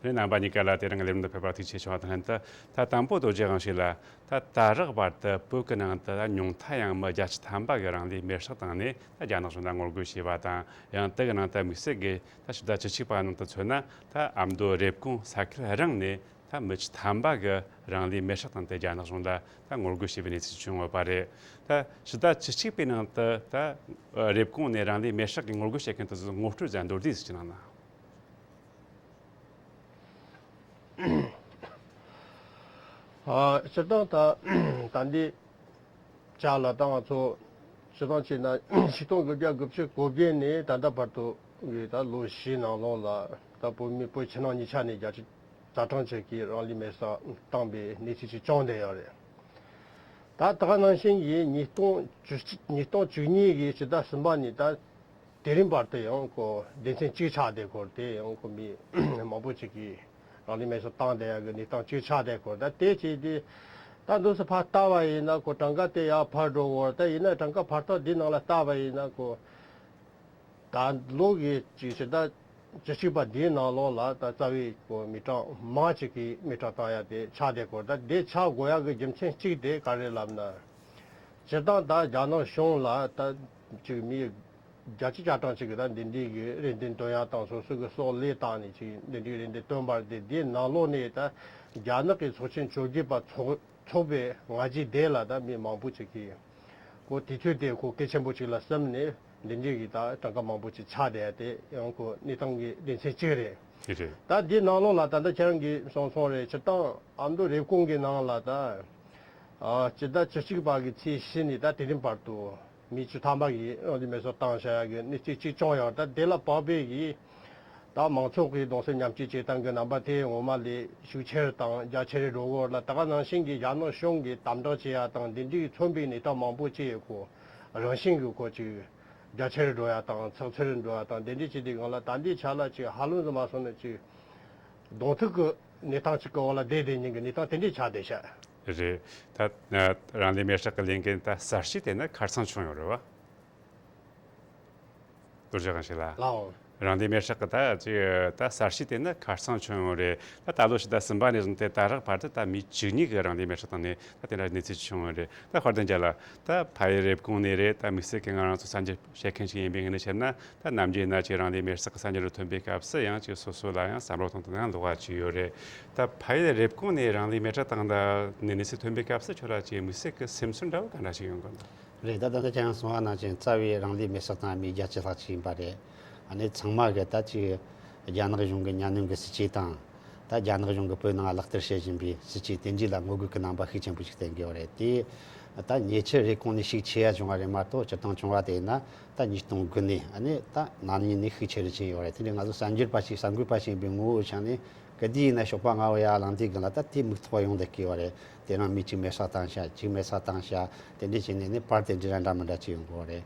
དེ་ནས་རྣམ་པ་གཉིས་ཀ་ལ་དེ་རིང་ལས་རིམ་དུ་ཕེབས་པར་ཐུགས་རྗེ་ཆེ་ཞུ་བ་དང་ལྷན་དུ། ད་དང་པོ་རྡོ་རྗེ་དབང་ཕྱུག་ལགས། ད་ད་རག་བར་དུ་བོད་ཀྱི་ནང་དུ་ཉུང་མཐའ་ཡང་མི་བརྒྱད་ཅུ་ཐམ་པ་གིས་རང་ལུས་མེར་བསྲེགས་བཏང་ནས། ད་རྒྱ་ནག་གཞུང་ལ་ངོ་རྒོལ་བྱས་པ་དང་། ཡང་དེ་གི་ནང་དུ་དམིགས་བསལ་གྱིས་ད་ཕྱི་ཟླ་བཅུ་གཅིག་པ་ནང་དུ་མཚོན་ན། ད་ཨ་མདོ་རེབ་གོང་ས་ཁུལ་རང་ནས་ད་མི་བཅུ་ཐམ་པ་གིས་རང་ལུས་མེར་བསྲེགས་བཏང་སྟེ་རྒྱ་ནག་གཞུང་ལ་ད་ངོ་རྒོལ་བྱས་པའི་གནས་ཚུལ་བྱུང་ཡོད་པ་རེད། ད་ཕྱི་ཟླ་བཅུ་གཅིག་པའི་ནང་དུ་ད་རེབ་གོང་ནས་རང་ལུས་མེར་བསྲེགས་ཀྱི་ངོ་རྒོལ་བྱེད་མཁན་དེ་ཚོའི་ངོ་སྤྲོད་ཙམ་མདོར་བསྡུས་ཤིག་གནང་ན། ཨ། སྤྱིར་བཏང་ད་ད་འདི་ཅག་ལ་ད་ང་ཚོ་སྤྱིར་བཏང་བྱས་ན་ཆིག་སྟོང་དགུ་བརྒྱ་དགུ་བཅུ་གོ་བརྒྱད་ནས་ད་ལྟ་བར་དུ་གི་ད་ལོ་བཞིའི་ནང་ལོགས་ལ། ད་བོད་མི་བོད་ཕྱི་ནང་གཉིས་ཆ་ནས་བརྒྱ་ཆ་རྩ་གྲངས་ཅིག་གིས་རང་ལུས་མེར་བསྲེགས་བཏང་པའི་གནས་ཚུལ་ཅིག་བྱུང་བསྡད་ཡོད་རེད། ད་ད་ག་ནང་བཞིན་གྱི་ཉིས་སྟོང་བཅུ་གཅིག་ཉིས་སྟོང་བཅུ་གཉིས་ཀྱི་ཕྱི་ཟླ་གསུམ་པ་ནས་ད་དེ་རིང་བར་དུ་ཡང་ཁོ་སྡེ་ཚན་གཅིག་ཆགས་བསྡད་སྐོར་དེ། ཡང་ཁོ་མི་མང་པོ་ཅིག་གིས་རང་ལུས་མེར་བསྲེགས་བཏང་བསྡད་ཡག་གི་གནས་སྟངས་གཅིག་ཆགས་བསྡད་སྐོར། ད་དེ་བྱས་ཏེ་ད་འདུག་སེ་ཕར་ལྟ་བ་ཡིན་ན་ཁོ་གྲངས་ཀ་དེ་ཡར་འཕར་འགྲོ་བར། ད་ཡིན་ན་གྲངས་ཀ་འཕར་སྟངས་འདི་ནང་ལ་ལྟ་བ་ཡིན་ན་ཁོ་ད་ལོ་གི་ཅིག་ཕྱི་ཟླ་བཅུ་གཅིག་པ་འདིའི་ནང་ལོགས་ལ་ད་རྩ་བའི་ཁོ་མི་གྲངས་མང་ཅིག་གིས་མི་གྲངས་བཏང་ཡག་དེ་ཆགས་བསྡད་སྐོར། ད་དེ་ཆགས་དགོས་ཡག་གི་རྒྱུ་མཚན་གཅིག་དེ་ག་རེ་ལབ་ན། སྤྱིར་བཏང་ད་རྒྱ་ནག་གཞུང་ལ་ད་ཅིག་མི་བརྒྱད་ཅུ་གྱ་གྲངས་ཅིག་གིས་ད་འདི་འདྲའི་གི་རེ་འདུན་བཏོན་ཡག་དང་། སོ་སོ་གི་སྲོག་བློས་བཏང་ནས་ཅིག་འདི་འདྲའི་རེ་འདུན་བཏོན་པ་རེད་དེ། དེའི་ནང་ལོགས་ནས་ད་རྒྱ་ནག་གི་ཚོགས་ཆེན་བཅོ་བརྒྱད་པ་ཚོགས་ཚོགས་པའི་སྔ་རྗེས་དེ་ལ་ད་མི་མང་པོ་ཅིག་གིས་ ཁོ་དུས་ཚོད་དེ་ཁོ་གལ་ཆེན་པོ་ཅིག་ལ་བསམ་ནས་འདི་འདྲའི་གི་ད་གྲངས་ཀ་མང་པོ་ཅིག་ཆགས་བསྡད་དེ་ཡང་ཁོ་གནས་སྟངས་ཀྱི་སྡེ་ཚན་གཅིག་རེད། ཡིན་རེད། ད་འདིའི་ནང་ལོགས་ལ་ད་ལྟ་ཁྱེད་རང་གིས་གསུངས་སོང་རེད། སྤྱིར་བཏང་ཨ་མདོ་རེབ་གོང་གི་ནང་ལ་ད་ཨ་སྤྱི་ཟླ་བཅུ་གཅིག་པ་གི་ཚེས་བཞི་ནས་ད་དེ་རིང་བར་དུ་མི་བཅུ་ཐམ་པ་གིས་རང་ལུས་མེར་སྲེག་བཏང་བཞག་ཡ་གི་གནས་ཚུལ་གཅིག་བྱུང་ཡོད། ད་དེ་ལ་དཔག་པའི་གི་ད་མང་ཚོགས་ཀྱི་གདུང་སེམས་མཉམ་སྐྱེད་བྱེད་སྟངས་ཀྱི་རྣམ་པ་དེ་ངོ་མ་ལས་ཤུགས་ཆེ་རུ་དང་རྒྱ་ཆེ་རུ་འགྲོ་གི་ཡོད་ལ། ད་ག་ནང་བཞིན་གྱི་རྒྱ་ནག་གཞུང་གིས་དམ་དྲག་བྱེད་ཡ་དང་འདི་འདྲའི་མཚོན་པའི་གནས་སྟངས་མང་པོ་ཅིག་ཡོད་ཁོ། རང་བཞིན་གྱིས་ཁོ་ཅིག་རྒྱ་ཆེ་རུ་འགྲོ་ཡ་དང་ཚགས་ཚུད་རུ་འགྲོ་ཡ་དང་དེ་འདྲའི་བྱེད་དུས་སྒང་ལ་ད་ལྟའི་ཆ་ལ་ཅིག་ཧ་ལམ་ཙམ་མ་སོང་ན་ཅིག་གདོང་ཐུག་གི་གནས་སྟངས་ཅིག་གི་འོག་ལ་བསྡད་བསྡད་མཁན་གྱི་གནས་སྟངས་དེ་འདྲའི་ཆགས་བསྡད་ཤག་རེད། ད་ཨ་རང་ལུས་མེར་སྲེག་གི་ལས་འགན་ད་གསར་ཤོས་དེ་ནི་ཁར་སང་བྱུང་ཡོད་རེད་བ། རྡོ་རྗེ་དབང་ཕྱུག་ལགས། ལའོ། རང་ལུས་མེར་སྲེག་གི་ད་ཅིག་ད་གསར་ཤོས་དེ་ནི་ཁར་སང་བྱུང་ཡོད་རེད། ད་ད་ལོ་ཕྱི་ཟླ་གསུམ་པ་ནས་བཟུང་སྟེ་ད་རག་བར་དུ་ད་མི་བཅུ་གཉིས་ཀྱིས་རང་ལུས་མེར་སྲེག་བཏང་ནས་ད་དེ་འདྲ་གནས་ཚུལ་བྱུང་ཡོད་རེད། ད་དཔལ་ལྡན་རྒྱལ་ལགས། ད་ཕ་ཡུལ་རེབ་གོང་ནས་རེད། ད་དམིགས་བསལ་གྱི་ང་རང་ཚོ་གསར་འགྱུར་བཤད་མཁན་ཞིག་ཡིན་པའི་ངོས་ནས་བཤད་ན། ད་ནམ་རྒྱུན་ན་ཅིག་རང་ལུས་མེར་སྲེག་གི་གསར་འགྱུར་ཐོན་པའི་སྐབས་སུ་ཡང་ཅིག་སོ་སོ་ལ་ཡང་བསམ་བློ་གཏོང་སྟངས་ཡང་ལོགས་ཀ་ཅིག་ཡོད་རེད། ད་ཕ་ཡུལ་རེབ་གོང་ནས་རང་ལུས་མེར་སྲེག་བཏང་ད་ནས་གནས་ཚུལ་ཐོན་པའི་སྐབས་སུ་ཁྱོད་རང་ཅིག་དམིགས་བསལ་གྱི་སེམས་ཚོར་འདྲ་བོ་ག་འདྲ་ཞིག་ཡོང་གི་འདུག་རེད། ད་ད་ལྟ་ཁྱེད་རང་གསུངས་པ་ནང་བཞིན་རྩ་བའི་རང་ལུས་མེར་སྲེག་བཏང་མི་བརྒྱ་ཕྱེད་ལྷག་ཅིག་ཡིན་པ་རེད། ཨ་ནི་ཚང་མ་གི་ད་ཅིག་རྒྱ་ནག་གཞུང་གི་གཉའ་གནོན་གྱི་སྲིད་བྱུས་དང་། ད་རྒྱ་ནག་གཞུང་གིས་བོད་ནང་ལག་བསྟར་བྱེད་བཞིན་པའི་སྲིད་བྱུས་དེ་འདྲ་ལ་ངོ་རྒོལ་གྱི་རྣམ་པ་ཤུགས་ཆེན་པོ་ཞིག་བསྟན་གྱི་ཡོད་རེད་དེ། ད་ཉེ་ཆར་རེབ་གོང་ནས་ཤུགས་ཆེ་ཡ་བྱུང་བ་རེད་མ་གཏོགས་སྤྱིར་བཏང་བྱུང་བ་དེ་ཡིན་ན་ད་ཉིས་སྟོང་དགུ་ནས་ཨ་ནི་ད་ན་ནིང་ནས་ཤུགས་ཆེ་རུ་ཕྱིན་ཡོད་རེད། དེ་འདྲ་ང་ཚོ་གསར་འགྱུར་པ་ཞིག་གསར་འགོད་པ་ཞིག་ཡིན་པའི་ངོ་བོའི་ཆ་ནས་ག་དུས་ཡིན་ན་ཞོགས་པ་སྔ་བོ་ཡར་ལངས་དུས་སྒང་ལ་ད་དེ་མིག་ཐོག་ཡོང་བསྡད་ཀྱི་ཡོད་རེད། དེ་རིང་མི་གཅིག་མེར་སྲེག་བཏང་ཤག་གཅིག་མེར་སྲེག་བཏང་ཤག་དེ་འདྲ་བྱས་ནས་ནི་པར་དེ་འདྲ་འདྲ་མི་འདྲ་ཅིག་ཡོང་གི་ཡོད་རེད།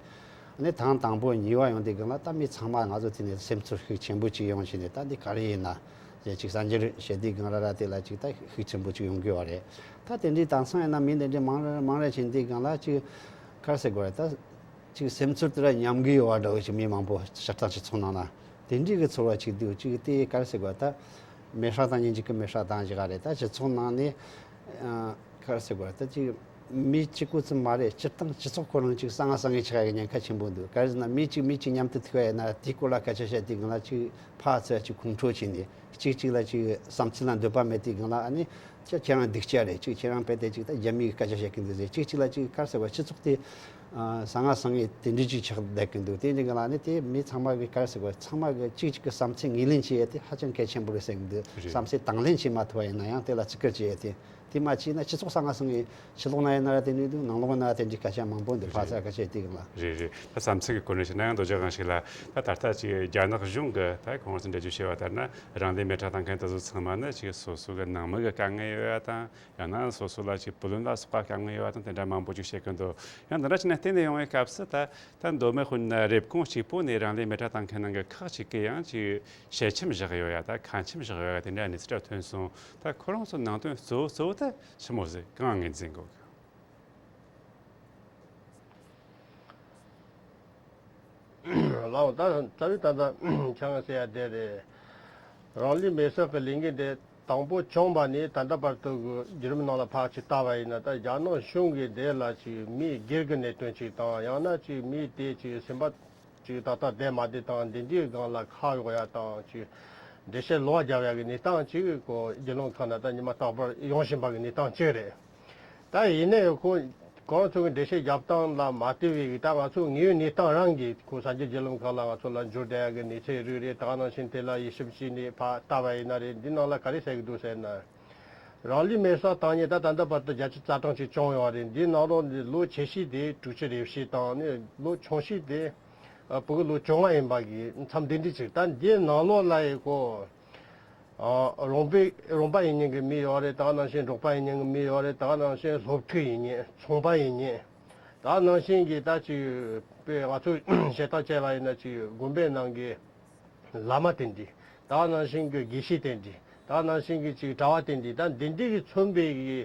ཨ་ནི་ཐེངས་དང་པོ་གཉིས་པ་ཡོང་དུས་སྒང་ལ་ད་མི་ཚང་མ་ང་ཚོ་དེ་ནས་སེམས་ཚོར་ཤུགས་ཆེན་པོ་ཅིག་ཡོང་བྱས་ནས་ད་འདི་ག་རེ་ཡིན་ན་ཅིག་གསར་འགྱུར་བཤད་དུས་སྒང་ལ་ར་དེ་ལ་ཅིག་ད་ཤུགས་ཆེན་པོ་ཅིག་ཡོང་གི་ཡོད་རེད། ད་དེ་འདྲའི་དེང་སང་ཡིན་ན་མི་དེ་འདྲའི་མང་ར་མང་ར་ཕྱིན་དུས་སྒང་ལ་ཅིག་ག་རེ་ཟེར་དགོས་རེད། ད་ཅིག་སེམས་ཚོར་དེ་ར་ཉམས་གི་ཡོད་བ་འདྲ་བོ་ཞིག་མི་མང་པོ་ཤ་སྟག་སྤྱི་ཚོགས་ནང་ན་དེ་འདྲའི་གི་ཚོར་བ་ཅིག་འདུག་ཅིག་དེ་ག་རེ་ཟེར་དགོས་རེད། ད་མེར་སྲེག་བཏང་མཁན་ཅིག་གི་མེར་སྲེག་བཏང་ཅིག་ག་རེད། ད་སྤྱི་ཚོགས་ནང་ནས་ཨ་ག་རེ་ཟེར་དགོས་རེད། ད་ཅིག་མི་གཅིག་པོ་ཙམ་མ་རེད། སྤྱིར་བཏང་སྤྱི་ཚོགས་ཁོ་རང་ཅིག་གསང་ང་གསང་ངེ་ཆགས་ཡ་གི་ཉེན་ཁ་ཆེན་པོ་འདུག་ག་རེ་ཟེར་ན་མི་གཅིག་མི་གཅིག་མཉམ་དུ་ཐུག་ཡ་ཡིན་ན་དེའི་སྐོར་ལ་སྐད་ཆ་བཤད་དུས་སྒང་ལ་ཅིག་ཕར་ཚུར་ཅིག་ཁོང་ཁྲོ་བྱས་ནས་གཅིག་གཅིག་ལ་ཅིག་བསམ་ཚུལ་ལ་འདོད་པ་མེད་དུས་སྒང་ལ་ཨ་ནི་ཁྱེད་ཁྱེད་རང་སྡུག་ཅག་རེད། ཅིག་ཁྱེད་རང་དཔེ་དེ་ཅིག་ད་རྒྱ་མིའི་སྐད་ཆ་བཤད་གི་འདུག་ཟེར། གཅིག་གཅིག་ལ་ཅིག་ག་རེ་ཟེར་བ་སྤྱི་ཚོགས་དེ་ཨ་གསང་ང་གསང་ངེ་དེ་འདྲ་ཅིག་ཆགས་བསྡད་གི་འདུག་དེ་འདྲ་གི་ལ་ནི་དེ་མི་ཚང་མ་གི་ག་རེ་ཟེར་བ་ཚང་མ་གི་གཅིག་གཅིག་གི་བསམ་ཚུལ་ངོས་ལེན་བྱེད་ཡ་དེ་ཧ་ཅང་གལ་ཆེན་པོ་རེད་བསམ་གི་འདུག་རེད། བསམ་ཚུལ་དང་ལེན་བྱེད་མ་ཐུབ་པ་ཡིན་ན་ཡང་དེ་ལ་བརྩི་བཀུར་བྱེད་ཡ་དེ། དེ་མ་བྱས་ན་སྤྱི་ཚོགས་གསང་ང་གསང་ངེ་ཕྱི་ལོགས་ན་ཡིན་ན་ར་དེ་འདྲ་འདུག་ནང་ལོགས་ན་དེ་འདྲའི་སྐད་ཆ་མང་པོ་འདུག་ཕ་ས་སྐད་ཆ་དེ་གི་ལ། རེད་རེད། ད་བསམ་ཚུལ་གི་སྐོར་ནས་བཤད་ན་ཡང་རྡོ་རྗེ་དབང་ཕྱུག་ལགས། ད་ད་ལྟ་ཅིག་རྒྱ་ནག་གཞུང་གི་ད་ཁོང་ཚོས་འགྲེལ་བརྗོད་བྱས་པ་ལྟར་ན་རང་ལུས་མེ་བྲག་བཏང་མཁན་དེ་ཚོ་ཚང་མ་ནི་ཅིག་སོ་སོ་གི་ནང་མི་གི་དཀའ་ངལ་ཡོད་ཡ་དང་། ཡང་ན་སོ་སོ་ལ་ཅིག་བུ་ལོན་ལ་སོགས་པ་དཀའ་ངལ་ཡོད་པ་དང་དེ་འདྲ་མང་པོ་ཅིག་བཤད་ཀྱི་འདུག་ཡང་འདི་འདྲ་བྱས་ནས་བལྟས་ནས་ཡོང་བའི་སྐབས་སུ་ད་ད་མདོ་སྨད་ཁུལ་ན་རེབ་གོང་གཅིག་པོ་ནས་རང་ལུས་མེ་བྲག་བཏང་མཁན་ནང་གི་ཁག་ཅིག་གིས་ཡང་ཅིག་ཞལ་ཆེམས་བཞག་ཡོད་ཡ་ད་ཁ་ཆེམས་བཞག་ཡོད་ཡ་དེ་འདྲ་གནས་ཚུལ་འདྲ་ཐོན་སོང་། ད་ཁོ་རང་ཚོ་ནང་དོན་གཙོ་བོ་གཙོ་བོ་ད་ཆི་མོ་ཟིག་གང་ངོས་འཛིན་དགོས་གི། ལགས་འོང་། ད་རྩ་བའི་ད་ལྟ་ཁྱེད་རང་ཟེར་ཡ་དེ་རེད། རང་ལུས་མེར་སྲེག་གི་ལས་འགུལ་དེ་དང་པོ་བྱུང་བ་ནས་ད་ལྟ་བར་དུ་གི་བརྒྱུད་རིམ་ནང་ལ་ཕར་ཅིག་ལྟ་བ་ཡིན་ན། ད་རྒྱ་ནག་གཞུང་གིས་དེ་ལ་ཅིག་མི་སྒེར་གྱི་གནད་དོན་ཅིག་དང་ཡང་ན་ཅིག་མི་དེ་ཅིག་སེམས་པ་ཅིག་ཏག་ཏག་བསྡད་མ་བསྡད་དང་འདི་འདྲའི་སྒང་ལ་ཁག་འགོག་ཡ་དང་ཅིག་འགྲེལ་བཤད་ལོག་རྒྱབ་ཡ་གི་གནས་སྟངས་ཅིག་གོ་བརྒྱུད་ལམ་ཁག་ན་ད་ཉི་མ་རྟག་པར་ཡོང་བཞིན་པ་གི་གནས་སྟངས་ཅིག་རེད། ད་ཡིན་ནའི་ཁོ་གོང་ཚོ་གི་འགྲེལ་བཤད་རྒྱབ་སྟངས་ལ་མ་ལྟོས་པའི་ད་ང་ཚོ་དངོས་ཡོད་གནས་སྟངས་རང་གི་ཁོ་གསར་འགྱུར་བརྒྱུད་ལམ་ཁག་ལ་ང་ཚོ་ལ་འབྱོར་བསྡད་ཡ་གི་གནས་ཚུལ་རིགས་རེད། ད་ག་ནང་བཞིན་དེ་ལ་དབྱེ་ཞིབ་བྱས་ནས་ཕར་ལྟ་བ་ཡིན་ན་རེད། འདི་ནང་ལ་ག་རེ་ཟེར་གི་འདུག་ཟེར་ན། རང་ལུས་མེར་སྲེག་བཏང་མཁན་ད་ད་ལྟ་བར་དུ་བརྒྱད་ཅུ་རྩ་གྲངས་ཅིག་བྱུང་ཡོད་རེད། འདིའི་ནང་ལོགས་ནས་ལོ་ཆེ་ཤོས་དེ་དྲུག་ཅུ་རེ་བཞི་དང་ནི་ལོ་ཆུང་ཤོས་དེ་ཨ་ཕྲུ་གུ་ལོ་བཅོ་ལྔ་ཡིན་པ་གི་མཚམས་དེ་འདྲ་ཅིག་ད་འདིའི་ནང་ལོགས་ལ་ཡི་གོ་ཨ་རོང་པའི་རོང་པ་ཡིན་མཁན་གྱི་མི་ཡོད་རེད། ད་ག་ནང་བཞིན་འབྲོག་པ་ཡིན་མཁན་གྱི་མི་ཡོད་རེད། ད་ག་ནང་བཞིན་སློབ་ཕྲུག་ཡིན་མཁན་ཚོང་པ་ཡིན་མཁན། ད་ག་ནང་བཞིན་གྱི་ད་ཅིག་དཔེ་ང་ཚོ་བཤད་སྟངས་བྱས་པ་ཡིན་ན་ཅིག་དགོན་པའི་ནང་གི་བླ་མ་དེ་འདྲ། ད་ག་ནང་བཞིན་གྱི་དགེ་བཤེས་དེ་འདྲ། ད་ག་ནང་བཞིན་གྱི་ཅིག་གྲྭ་བ་དེ་འདྲ། ད་འདི་འདྲ་གི་མཚོན་པའི་གི་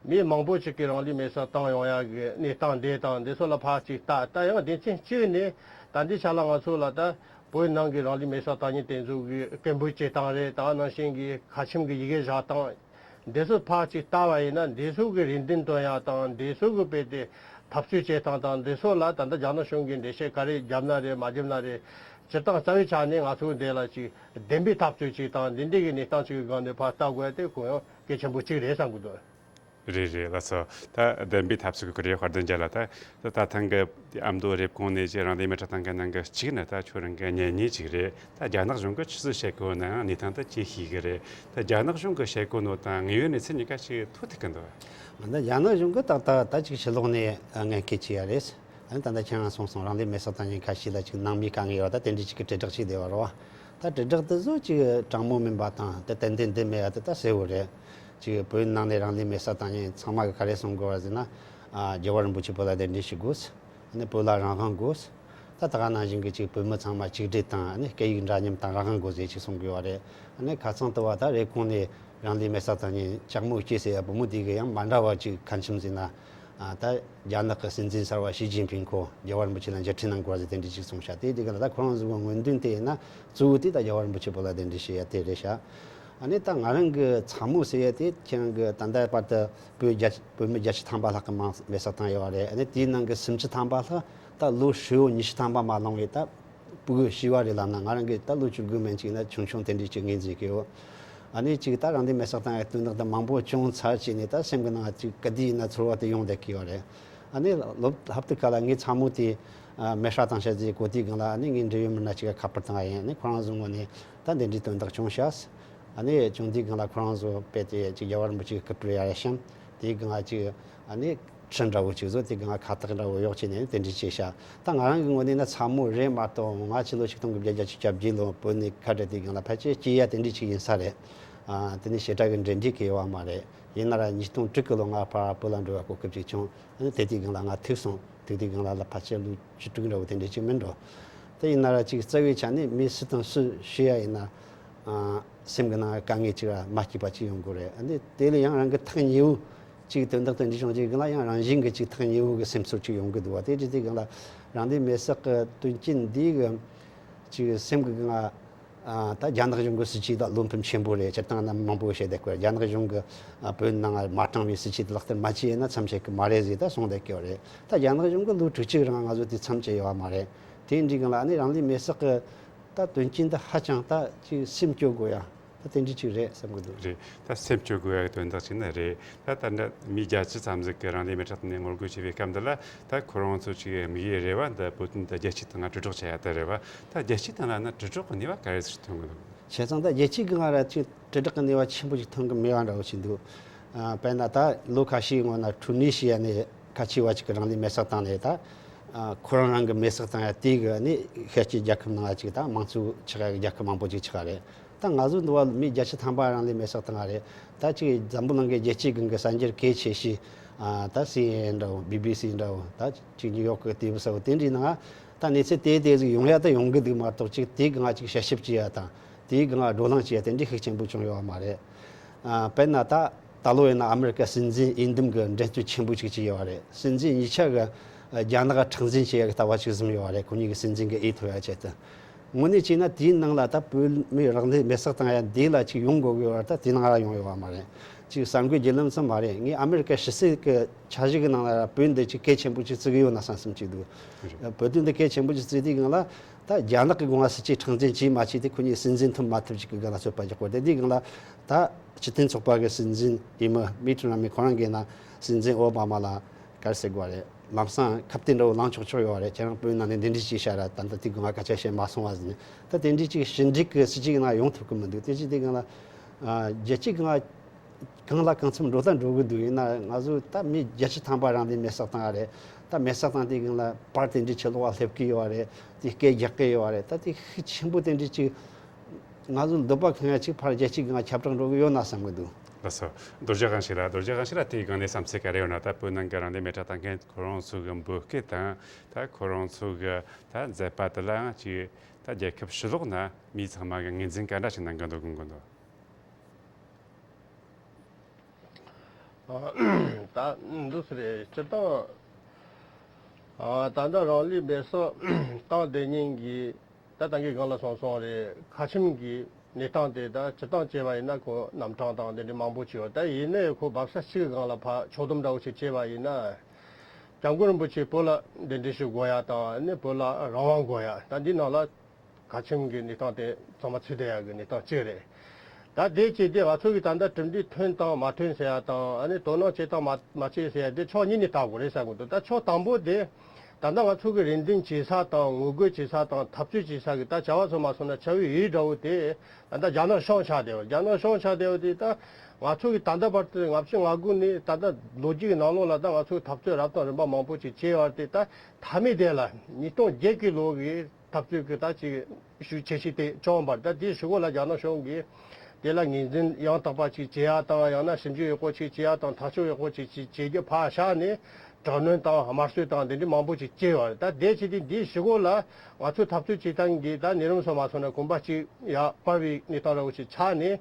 མི་མང་པོ་ཅིག་གིས་རང་ལུས་མེར་སྲེག་བཏང་ཡོང་ཡ་གི་གནས་སྟངས་དེ་དང་འདི་ཚོ་ལ་ཕར་ཅིག་ལྟ། ད་ཡང་སྡེ་ཚན་གཅིག་ནས་ད་འདི་ཆ་ལ་ང་ཚོ་ལ་ད་བོད་ནང་གི་རང་ལུས་མེར་སྲེག་བཏང་མཁན་དེ་ཚོ་གི་སྐད་འབོད་བྱེད་སྟངས་རེད། ད་ག་ནང་བཞིན་གྱི་ཁ་ཆེམས་ཀྱི་ཡི་གེ་བཞག་སྟངས། འདི་ཚོ་ཕར་ཅིག་ལྟ་བ་ཡིན་ན་འདི་ཚོ་གི་རེ་འདུན་བཏོན་ཡག་དང་འདི་ཚོ་གི་དཔེ་དེ་འཐབ་རྩོད་བྱེད་སྟངས་དང་འདི་ཚོ་ལ་ད་ལྟ་རྒྱ་ནག་གཞུང་གིས་འགྲེལ་བཤད་ག་རེ་བརྒྱབ་ན་རེད་མ་བརྒྱབ་ན་རེད། སྤྱིར་བཏང་རྩ་བའི་ཆ་ནས་ང་ཚོ་འདི་ལ་ཅིག་བདེན་པའི་འཐབ་རྩོད་ཅིག་དང་འདི་འདྲའི་གི་གནས་སྟངས་ཅིག་གི་སྒང་ནས་ཕར་ལྟ་དགོས་ཏེ་གོ་ཡང་གལ་ཆེན་པོ་ཅིག་རེད་བསམ་གི་འདུག་རེད་རེད། ལགས་སོ། ད་བདེན་པའི་ཐབས་སུ་གི་རེད། དཔལ་ལྡན་རྒྱལ་ལགས། ད་ད་ད་ཐེངས་གི་ཨ་མདོ་རེབ་གོང་ནས་ཀྱི་རང་ལུས་མེ་སྲེག་བཏང་མཁན་ནང་གི་གཅིག་ནི་ད་ཁྱོད་རང་གི་གཉེན་ཉེ་ཅིག་རེད། ད་རྒྱ་ནག་གཞུང་གི་ཆི་ཟིག་བཤད་གོ་ནའང་གནས་སྟངས་ད་ཅི་ཤེས་གི་རེད། ད་རྒྱ་ནག་གཞུང་གི་བཤད་གོ་ནོ་དང་དངོས་ཡོད་གནས་ཚུལ་གཉིས་ཀ་ཅིག་ཐུག་ཐུག་གི་འདུག་ད་རྒྱ་ནག་གཞུང་གི་ཏག་ཏག་ད་ཅིག་ཕྱི་ལོགས་ནས་ངན་སྐུལ་བྱས་ཡ་རེད། ཨ་ནི་ད་ལྟ་ཁྱེད་རང་གསུངས་སོང་། རང་ལུས་མེ་སྲེག་བཏང་མཁན་ཁ་ཤས་ལ་ཅིག་ནང་མིའི་དཀའ་ངལ་ཡོད་པ་ད་དེ་འདྲའི་ཅིག་གི་དྲིལ་བསྒྲགས་བྱས་བསྡད་པ་རེད་བ། ད་དྲིལ་བསྒྲགས་དེ་ཚོ་ཅིག་དྲང་མོ་མིན་པ་དང་ད་ཏན་ཏན་དེ་མེད་པ་དེ་ད་གསལ་བོ་རེད། ཅིག་བོད་ནང་ནས་རང་ལུས་མེ་སྲེག་བཏང་མཁན་ཚང་མ་གི་ག་རེ་གསུང་དགོས་པ་ཟེར་ན། ཨ། རྒྱལ་བ་རིན་པོ་ཆེ་བོད་ལ་གདན་འདྲེན་ཞུ་དགོས། ཨ་ནི་བོད་ལ་རང་དབང་དགོས། ད་ད་ག་ནང་བཞིན་གི་ཅིག་བོད་མི་ཚང་མ་གཅིག་སྒྲིལ་དང་ཨ་ནི་སྐད་ཡིག་འདྲ་མཉམ་དང་རང་དབང་དགོས་ཟེར་ཅིག་གསུང་གི་ཡོད་རེད། ཨ་ནི་ཁ་སང་དུ་བ་ད་རེབ་གོང་ནས་རང་ལུས་མེ་སྲེག་བཏང་མཁན་ལྕགས་མོ་སྐྱེས་ཟེར་ཡ་བུ་མོ་དེ་གི་ཡང་མ་འདྲ་བ་ཅིག་གང་འཚམ་ཟེར་ན། ཨ། ད་རྒྱ་ནག་གི་སྲིད་འཛིན་གསར་བ་ཞི་ཅིན་ཕིང་ཁོ་རྒྱལ་བ་རིན་པོ་ཆེ་ལ་མཇལ་འཕྲད་གནང་དགོས་ཟེར་དེ་འདྲ་ཅིག་གསུངས་ཤག་དེ་དེ་ག་ལ་ད་ཁོ་རང་ཚོའི་སྔོན་འདོན་དེ་ཡིན་ན་གཙོ་བོ་དེ་ད་རྒྱལ་བ་རིན་པོ་ཆེ་བོད་ལ་གདན་འདྲེན་བྱེད་ཡ་དེ་རེད་ཤག་ཨ་ནི་ད་ང་རང་གི་ཚ་མོ་ཟེར་ཡ་དེ་ཁྱེད་རང་གི་ད་ལྟ་བར་དུ་བོད་རྒྱ་བོད་མི་བརྒྱད་ཅུ་ཐམ་པ་ལྷག་གི་མང་མེ་སྲེག་བཏང་ཡོད་རེད། ཨ་ནི་དེའི་ནང་གི་སུམ་ཅུ་ཐམ་པ་ལྷག་ད་ལོ་ཧྲིལ་བོ་ཉི་ཤུ་ཐམ་པ་མ་ལོན་པའི་ད་ཕྲུ་གུ་བྱིས་པ་རེད་ལབ་ན། ང་རང་གི་ད་ལོ་བཅུ་དགུ་མན་ཅིག་ན་ཆུང་ཆུང་དེ་འདྲའི་ཅིག་ངོས་འཛིན་གི་ཡོད། ཨ་ནི་ཅིག་ད་རང་ལུས་མེ་སྲེག་བཏང་ཡ་དོན་དག་དེ་མང་པོ་བྱུང་ཚར་བྱས་ནས་ད་སེམས་ཀྱི་ནང་ཅིག་ག་དུས་ཡིན་ན་ཚོར་བ་དེ་ཡོང་བསྡད་ཀྱི་ཡོད་རེད། ཨ་ནི་ལོ་ལྷག་ཏུ་ག་ལ་ངའི་ཚ་མོ་དེ་ཨ་མེ་སྲེག་བཏང་བྱས་ཟིག་གོ་དུས་སྒང་ལ་ཨ་ནི་ངའི་འབྲེལ་ཡོད་མི་སྣ་ཅིག་ག་ཁ་པར་བཏང་ཡ་ཡིན། ཨ་ནི་ཁོ་རང་ཚོའི་ངོས་ནས་ད་འདི་འདྲའི་དོན་དག་བྱུང་ཤག་ཨ་ནི་བྱུང་དུས་སྒང་ལ་ཁོ་རང་ཚོ་དཔེ་དེ་ཅིག་རྒྱལ་བ་རིན་པོ་ཆེ་གི་སྐུ་པར་ཡར་བཤམས། དེའི་སྒང་ལ་ཅིག་ཨ་ནི་ཁྲི་འདྲ་བོ་ཅིག་བཟོ། དེའི་སྒང་ལ་ཁ་བཏགས་འདྲ་བོ་གཡོགས་བྱས་ནས་དེ་འདྲ་བྱས་ཤག་ད་ང་རང་གི་ངོས་ནས་ན་ཚ་མོ་རེད་མ་གཏོགས་ང་ཕྱི་ལོ་ཆིག་སྟོང་དགུ་བརྒྱ་བརྒྱད་ཅུ་གྱ་བརྒྱད་ལོ་བོད་ནས་ཁ་བྲལ་དུས་སྒང་ལ་ཕལ་ཆེར་སྐྱེས་ཡ་དེ་འདྲ་ཅིག་ཡིན་ས་རེད། ཨ། དེ་ནས་བྱེ་བྲག་གི་འབྲེལ་འདྲིས་གི་ཡོད་བ་མ་རེད། ཡིན་ན་ར་ཉིས་སྟོང་དྲུག་གི་ལོ་ང་ཕར་བོད་ལ་འགྲོ་བའི་གོ་སྐབས་ཅིག་བྱུང་། ཨ་ནི་དེ་དུས་སྒང་ལ་ང་ཐུག་སོང་། ཐུག་དུས་སྒང་ལ་ལ་ཕལ་ཆེར་ལོ་བཅུ་དྲུག་འདྲ་བོ་དེ་འདྲ་ཅིག་མིན་འགྲོ། དེ་ཡིན་ན་ར་ཅིག་རྩ་བའི་ཆ་ནས་མི་སུ་དང་སུ་ཤི་ཡ་ཡིན་ན། ཨ། སེམས་ཀྱི་ནང་དཀའ་ངལ་ཅིག་ར་མ་སྐྱིད་པ་ཅིག་ཡོང་གི་རེད། ཨ་ནི་དེ་ལས་ཡང་རང་གི་ཐག་ཉེ་བོ་ཅིག་དོན་དག་དེ་འདྲ་བྱུང་ཅིག་སྒང་ལ་ཡང་རང་བཞིན་གྱི་ཅིག་ཐག་ཉེ་བོ་གི་སེམས་ཚོར་ཅིག་ཡོང་གི་འདུག་བ། དེ་འདྲ་དུས་སྒང་ལ་རང་ལུས་མེ་སྲེག་གི་དོན་རྐྱེན་འདི་གི་ཅིག་སེམས་ཀྱི་སྒང་ལ། ཨ། ད་རྒྱ་ནག་གཞུང་གི་སྲིད་བྱུས་དང་བློ་ཕམ་ཆེན་པོ་རེད། སྤྱིར་བཏང་ན་མང་པོ་བཤད་བསྡད་ཀྱི་ཡོད་རེད། རྒྱ་ནག་གཞུང་གི། ཨ། བོད་ནང་མ་དྲང་བའི་སྲིད་བྱུས་དེ་ལག་བསྟར་མ་བྱས་ན་མཚམས་ཆད་ཀྱི་མ་རེད་ཟེར་ད་གསུངས་བསྡད་ཀྱི་ཡོད་རེད། ད་རྒྱ་ནག་གཞུང་གི་ལོ་དྲུག་ཅུ་རིང་ང་ཚོ་དེ་མཚམས་བཅད་ཡོད་པ་མ་རེད། དེ་འདྲའི་སྒང་ལ་ཨ་ནི་རང་ལུས་མེ་སྲེག་གི་ད་དོན་རྐྱེན་འདི་ཧ་ཅང་ད་ཅིག་སེམས་སྐྱོ་དགོས་ཡ་ད་དེ་འདྲ་ཅིག་རེད་བསམ་གི་འདུག་རེད། ད་སེམས་སྐྱོ་དགོས་ཡ་གི་དོན་དག་ཅིག་ནི་རེད། ད་ད་ལྟ་མི་བརྒྱད་ཅུ་ཙམ་ཟིག་གི་རང་ལུས་མེ་སྲེག་ནས་ངོ་རྒོལ་བྱས་པའི་སྐབས་འདི་ལ། ད་ཁོ་རང་ཚོ་ཅིག་དམིགས་ཡུལ་རེ་བ་འདི་བོད་དོན་དང་རྒྱལ་སྤྱི་སྟེང་ལ་དྲིལ་བསྒྲགས་བྱ་ཡ་དེ་རེད་བ། ད་རྒྱལ་སྤྱིའི་སྟེང་ལ་ན་དྲིལ་བསྒྲགས་ཀྱི་ནུས་པ་ག་རེ་ཟིག་ཐོན་གི་འདུག་བྱས་ཙང་ད་རྒྱལ་སྤྱིའི་སྒང་ལ་ཅིག་དྲིལ་བསྒྲགས་ཀྱི་ནུས་པ་ཆེན་པོ་ཞིག་ཐོན་གི་མེད་པ་འདྲ་བོ་ཞིག་འདུག་ཨ། དཔེར་ན་ད་ལོ་ཁ་ཤས་སྔོན་ན་ཊུ་ནི་ཤི་ཡ་ནས་ཁ་ཆེ་བ་ཅིག་གི་རང་ལུས་མེ་སྲེག་བཏང་ནས་ད། ཨ། ཁོ་རང་རང་གི་མེ་སྲེག་བཏང་ཡ་དེ་གི་ནི་ཤར་སྐྱིད་རྒྱལ་ཁབ་ནང་ཅིག་ད་དམངས་གཙོ་ཆགས་ཡ་གི་རྒྱལ་ཁབ་མང་པོ་ཅིག་ཆགས་རེད། ད་ང་ཚོ་འདི་བ་མི་བརྒྱད་ཅུ་ཐམ་པ་རང་ལུས་མེ་སྲེག་བཏང་ཡ་རེད། ད་ཅིག་འཛམ་བུ་གླིང་གི་རྒྱལ་སྤྱིའི་སྒང་གི་གསར་འགྱུར་གལ་ཆེ་ཤོས། ཨ། ད་སི་ཨེན་ཨེན་འདྲ་བོ། བི་བི་སི་འདྲ་བོ། ད་ཅིག་ནིའུ་ཡོག་གི་ཊི་ཝི་གསར་བོ་དེ་འདྲའི་ནང་ད་གནས་ཚུལ་དེ་དེ་ཟིག་ཡོང་ཡ་ད་ཡོང་གི་འདུག་མ་གཏོགས་ཅིག་དེའི་སྒང་ཅིག་དཔྱད་ཞིབ་བྱེད་ཡ་དང་དེའི་སྒང་བགྲོ་གླེང་བྱེད་ཡ་དེ་འདྲའི་ཤུགས་ཆེན་པོ་བྱུང་ཡོད་པ་མ་རེད། ཨ། དཔེར་ན་ད་ད་ལོ་ཡིན་ན་ཨ་མི་རི་ཀ་སྲིད་འཛིན་འོས་འདེམས་ཀྱི་འགྲན་རྩོད་ཆེན་པོ་ཅིག་བྱས་ཡོད་པ་རེད། སྲིད་འཛིན་གཉིས་ཆ་གི་རྒྱ་ནག་ག་མཁྲེགས་འཛིན་བྱེད་ཡ་གི་ལྟ་བ་ཅིག་བཟུང་ཡོད་པ་རེད། ཁོ་གཉིས་ཀྱི་སྲིད་འཛིན་གྱི་འོས་ཐོབ་ཡ་ཆེད་དུ། དངོས་གནས་བྱས་ན་དེའི་ནང་ལ་ད་བོད་མི་རང་ལུས་མེ་སྲེག་བཏང་ཡ་འདི་ལ་ཅིག་ཡོང་དགོས་ཀྱི་ཡོད་པ་ད་དེ་ནང་ལ་ཡོང་ཡོད་པ་མ་རེད། ཅིག་གསར་འགོད་བརྒྱུད་ལམ་ཙམ་མ་རེད། ངས་ཨ་མི་རི་ཀ་ཕྱི་སྲིད་ཀྱི་འཆར་གཞི་གི་ནང་ལ་བོད་འདི་ཅིག་གལ་ཆེན་པོ་ཅིག་བརྩི་གི་ཡོད་ན་བསམ་བསམ་ཅིག་འདུག་རེད། བོད་དོན་འདི་གལ་ཆེན་པོ་ཅིག་བརྩིས་དུས་སྒང་ལ་ད་རྒྱ་ནག་གི་སྒང་ལ་སྲིད་ཇུས་མཁྲེགས་འཛིན་བྱས་མ་བྱས་དེ་ཁོ་གཉིས་སྲིད་འཛིན་ཐོབ་མ་ཐུབ་ཅིག་གི་སྒང་ལ་ཚོད་དཔག་རྒྱག་དགོས། དེ་དུས་སྒང་ལ་ད་སྤྱི་མཐུན་ཚོགས་པ་གི་སྲིད་འཛིན་འོས་མི་མིཊ་རོ་ནམ་ནི་ཁོ་རང་གིས་ན་སྲིད་འཛིན་ཨོ་བྷ་མ་ལ་ག་རེ་ཟེར་དགོས་རེད། ལམ་སང་ཁ་གཏད་འདྲ་བོ་ལངས་ཆོག་ཆོག་ཡོད་རེད། ཁྱེད་རང་བོད་ནང་ནས་འདི་འདྲ་ཅིག་བཤད་ར་ད་ལྟ་དེ་སྒང་ང་སྐད་ཆ་བཤད་མ་སོང་བ་ཟེར་ནས། ད་དེ་འདྲ་ཅིག་ཕྱི་འབྲེལ་གྱི་སྲིད་ཇུས་ནང་ཡོང་ཐུབ་ཀྱི་མི་འདུག་དེ་ཅིག་དེ་སྒང་ལ་ཨ། རྒྱལ་སྤྱིའི་སྒང་ལ་གང་ལ་གང་འཚམ་འགྲོ་ད་འགྲོ་གི་འདུག་ཡིན་ན་ང་ཚོ་ད་མི་བརྒྱད་ཅུ་ཐམ་པ་རང་ལུས་མེ་སྲེག་བཏང་བ་རེད། ད་མེ་སྲེག་བཏང་དེ་སྒང་ལ་པར་དེ་འདྲ་ཕྱི་ལོགས་ལ་སླེབས་ཀྱི་ཡོད་རེད། དེ་སྐད་རྒྱག་གི་ཡོད་རེད། ད་དེ་ཤུགས་ཆེན་པོ་དེ་འདྲ་ཅིག་ང་ཚོ་འདོད་པ་ཁེངས་ཡ་ཅིག་ཕར་རྒྱལ་སྤྱིའི་སྒང་ལ་ཁྱབ་བསྒྲགས་འགྲོ་གི་ཡོད་ན་བསམ་གི་འདུག་ལགས་སོ། རྡོ་རྗེ་དབང་ཕྱུག་ལགས། རྡོ་རྗེ་དབང་ཕྱུག་ལགས་དེའི་སྒང་ནས་བསམ་ཚུལ་ག་རེ་ཡོད་ན། ད་བོད་ནང་གི་རང་ལུས་མེ་སྲེག་བཏང་མཁན་ཁོ་རང་ཚོ་གི་འབོད་སྐུལ་དང་། ད་ཁོ་རང་ཚོ་གི་ད་མཛད་པ་དེ་ལའང་ཅིག་ད་རྒྱལ་ཁབ་ཕྱི་ལོགས་ན་མི་ཚང་མ་གི་ངོས་འཛིན་ག་འདྲ་ཞིག་གནང་གི་འདུག་དགོངས་ཀྱི་འདུག་ད་འདུག་སེ་རེད། སྤྱིར་བཏང་ཨ། ད་ལྟ་རང་ལུས་མེ་སྲེག་བཏང་བསྡད་མཁན་གྱི་ད་ད་གིན་སྒང་ལ་གསུངས་སོང་རེད། ཁ་ཆེམས་ཀྱི་གནས་སྟངས་དེ་ད་སྤྱིར་བཏང་བྱས་པ་ཡིན་ན་ཁོ་རྣམ་གྲངས་དང་དེ་འདྲ་མང་པོ་བྱས་ཡོད། ད་ཡིན་ནའི་ཁོ་འབབ་ས་གཅིག་གི་སྒང་ལ་ཕར་ཕྱོགས་བསྡོམས་འདྲ་བོ་ཞིག་བྱས་པ་ཡིན་ན། སྐྱབས་མགོན་རིན་པོ་ཆེ་བོད་ལ་གདན་འདྲེན་ཞུ་དགོས་ཡ་དང་ནི་བོད་ལ་རང་དབང་དགོས་ཡ་ད་འདི་ནང་ལ། ཁ་ཆེམས་ཀྱི་གནས་སྟངས་དེ་ཚང་མ་ཚུད་བསྡད་ཡག་གི་གནས་སྟངས་གཅིག་རེད། ད་དེ་བྱས་ཏེ་ང་ཚོ་གི་ད་ལྟ་གྲུབ་འབྲས་ཐོན་དང་མ་ཐོན་ཟེར་ཡ་དང་། ཨ་ནི་དོ་སྣང་བྱེད་དང་མ་མ་བྱེད་ཟེར་ཡ་དེ་ཕྱོགས་གཉིས་ནས་ལྟ་དགོས་རེད་བསམ་གི་འདུག་ད་ཕྱོགས་དང་པོ་དེ་ད་ལྟ་ང་ཚོ་གི་རེ་འདུན་བྱེད་ས་དང་ངོ་རྒོལ་བྱེད་ས་དང་འཐབ་རྩོད་བྱེད་ས་གི་ད་བྱ་བ་ཚོ་མ་སོང་ན་བྱ་བའི་ཡུལ་འདྲ་བོ་དེ་ད་ལྟ་རྒྱ་ནག་གཞུང་ཆགས་བསྡད་པ། རྒྱ་ནག་གཞུང་ཆགས་བསྡད་པ་དེ་ད་ང་ཚོ་གི་ད་ལྟ་བར་དུ་ལྔ་བཅུ་ང་དགུ་ནས་ད་ལྟ་ལོ་རྒྱུས་ཀྱི་ནང་ལོགས་ལ་ད་ང་ཚོ་འཐབ་རྩོད་རབ་དང་རིམ་པ་མང་པོ་ཅིག་བྱས་པ་དེ་ད་མཐའ་མའི་དེ་ལ་ཉིས་སྟོང་བརྒྱད་ཀྱི་ལོ་གི་འཐབ་རྩོད་ཀྱི་ད་ཅིག་ཤུགས་ཆེ་ཤོས་དེ་བྱུང་བར། ད་དེའི་གཞུག་གུ་ལ་རྒྱ་ནག་གཞུང་གིས་དེ་ལ་ངོས་འཛིན་ཡང་དག་པ་ཅིག་བྱེད་ཡ་དང་། ཡང་ན་ཞིབ་འཇུག་ཡག་པོ་ཅིག་བྱེད་ཡ་དང་། ཐག་གཅོད་ཡག་པོ་ཅིག་ཅིག་བྱེད་རྒྱུ་ཕར་བཞག་ནས་དྲག་གནོན་དང་དམར་གསོད་དང་དེ་འདྲ་མང་པོ་ཅིག་བྱས་པ་རེད། ད་དེ་བྱས་ཏེ་དེའི་གཞུག་གུ་ལ་ང་ཚོའི་འཐབ་རྩོད་བྱེད་སྟངས་ཀྱི་ད་ཉེ་རིམ་སོགས་མ་སོང་ན་གོམ་པ་གཅིག་ཡར་སྤར་བའི་གནས་སྟངས་འདྲ་བོ་ཅིག་ཆགས་ནས།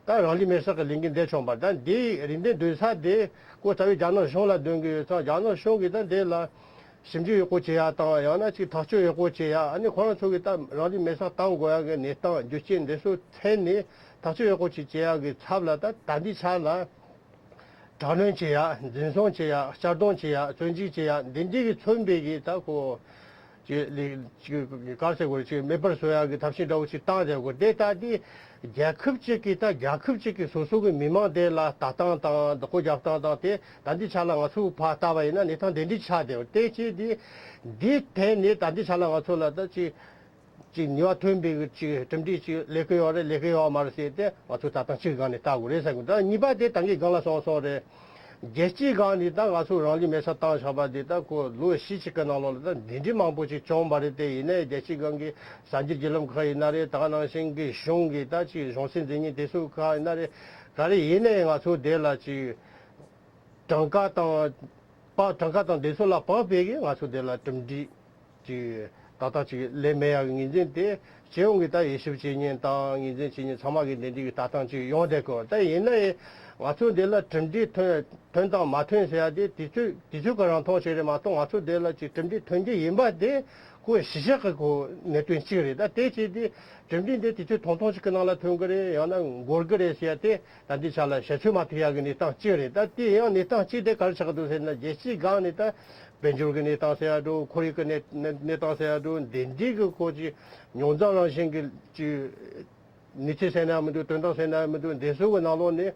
ད་རང་ལུས་མེར་སྲེག་གི་ལས་འགུལ་འདི་བྱུང་བ་རེད། ད་འདིའི་རེ་འདུན་འདོན་ས་དེ་ཁོ་རྩ་བའི་རྒྱ་ནག་གཞུང་ལ་འདོན་གྱི་ཡོད་ཙང་། རྒྱ་ནག་གཞུང་གིས་ད་འདི་ལ་ཞིབ་འཇུག་ཡག་པོ་བྱེད་ཡ་དང་། ཡང་ན་ཅིག་ཐག་གཅོད་ཡག་པོ་བྱེད་ཡ། ཨ་ནི་ཁོ་རང་ཚོ་གིས་ད་རང་ལུས་མེར་སྲེག་བཏང་དགོས་ཡ་གི་གནས་སྟངས་རྒྱུ་རྐྱེན་འདི་ཚོ་མཚོན་ནས་ཐག་གཅོད་ཡག་པོ་ཅིག་བྱེད་ཡ་གི་ཚབ་ལ། ད་ད་ལྟའི་ཆ་ལ་དྲག་གནོན་བྱེད་ཡ། འཛིན་བཟུང་བྱེད་ཡ། གཅར་རྡུང་བྱེད་ཡ། བཙོན་འཇུག་བྱེད་ཡ། འདི་འདྲའི་གི་མཚོན་པའི་གི་ད་ཁོ་ཅིག་ལས་ཅིག་ག་རེ་ཟེར་དགོས་རེད། ཅིག་མེད་པར་བཟོ་ཡ་གི་ཐབས་ཤེས་འདྲ་བོ་ཞིག་བཏང་བསྡད་དགོས། དེ་ལྟ་དུས་རྒྱལ་ཁབ་ཅིག་གིས་ད་རྒྱལ་ཁབ་ཅིག་གི་སོ་སོ་གི་མི་མང་དེ་ལ་ལྟ་སྟངས་དང་བདག་པོ་རྒྱབ་སྟངས་དང་། དེ་ད་ལྟའི་ཆ་ལ་ང་ཚོ་ཕར་ལྟ་བ་ཡིན་ན་གནས་སྟངས་དེ་འདྲའི་ཆགས་བསྡད་པ། དེ་བྱས་དུས་འདིའི་ཐད་ནས་ད་ལྟའི་ཆ་ལ་ང་ཚོ་ལ་ད་ཅིག་ཅིག་ནུས་པ་ཐོན་པའི་གི་ཅིག་གྲུབ་འབྲས་ཅིག་སླེབས་ཀྱི་ཡོད་རེད། སླེབས་ཀྱི་ཡོད་མ་རེད་ཟེར་ཏེ་ང་ཚོ་ད་ཐེངས་གཅིག་སྒང་ནས་ལྟ་དགོས་རེད་བསམ་གི། ད་གཉིས་པ་དེ་ད་གིན་སྒང་ལ་གསུངས་སོང་རེད། རྒྱལ་སྤྱིའི་སྒང་ནས་ད་ང་ཚོ་རང་ལུས་མེར་སྲེག་བཏང་བཞག་པ་དེ་ད་ཁོ་ལོ་བཞི་ཅིག་གི་ནང་ལོགས་ལ་ད་འདི་འདྲའི་མང་པོ་ཅིག་བྱུང་བ་རེད། དེ་ཡིན་ནའི་རྒྱལ་སྤྱིའི་སྒང་གི་གསར་འགྱུར་བརྒྱུད་ལམ་ཁག་ཡིན་ན་རེད། ད་ག་ནང་བཞིན་གི་གཞུང་གི་ད་ཅིག་གཞུང་སྲིད་འཛིན་གཉིས་དེ་ཚོ་ཁག་ཡིན་ན་རེད། ག་རེ་ཡིན་ནའི་ང་ཚོ་དེ་ལ་ཅིག་གྲངས་ཀ་དང་། དཔག་གྲངས་ཀ་དང་དེ་ཚོ་ལ་དཔག་པའི་གི་ང་ཚོ་དེ་ལ་གྲུབ་འབྲས་ཅིག་ཏག་ཏག་ཅིག་སླེབས་མེད་ཡག་གི་ངོས་འཛིན་དེ་སྤྱི་ཡོངས་ཀྱི་ད་དབྱེ་ཞིབ་བྱེད་མཁན་དང་ངོས་འཛིན་བྱེད་མཁན་ཚང་མ་གིས་འདི་འདྲའི་གི་ལྟ་སྟངས་ཅིག་ཡོང་བསྡད་ཀྱི་ཡོད། ད་ཡིན་ནའི་ང་ཚོ་འདི་ལ་གྲུབ་འབྲས་ཐོན་ཐོན་དང་མ་ཐོན་ཟེར་ཡ་དེ་དུས་ཚོད་དུས་ཚོད་ཀྱི་རིང་ཐུང་ཞིག་རེད་མ་གཏོགས། ང་ཚོ་འདི་ལ་ཅིག་གྲུབ་འབྲས་ཐོན་རྒྱུ་ཡིན་པ་དེ་ཁོ་གཞི་བཞག་གི་ཁོ་གནད་དོན་གཅིག་རེད། ད་དེ་བྱས་ཏེ་གྲུབ་འབྲས་འདི་དུས་ཚོད་ཐུང་ཐུང་ཞིག་གི་ནང་ལ་ཐོན་གི་རེད། ཡང་ན་འགོར་གི་རེད་ཟེར་ཡ་དེ་ད་འདི་ཆ་ལ་ཞལ་ཚོད་མ་ཐིག་ཡག་གི་གནས་སྟངས་གཅིག་རེད། ད་དེ་ཡང་གནས་སྟངས་གཅིག་དེ་ག་རེ་ཆགས་ཀྱི་འདུག་ཟེར་ན། རྒྱལ་སྤྱིའི་སྒང་ནས་ད་དཔལ་འབྱོར་གྱི་གནས་སྟངས་ཟེར་ཡ་འགྲོ། ཁོར་ཡུག་གི་གནས་གནས་གནས་སྟངས་ཟེར་ཡ་འགྲོ། འདི་འདྲའི་གི་ཁོ་ཅིག་རྙོག་འཛིང་རང་བཞིན་གྱི་ཅིག་གནས་ཚུལ་ཟེར་ན་མི་འདུག་དོན་དག་ཟེར་ན་མི་འདུག་འདི་ཚོ་གི་ནང་ལོགས་ནས་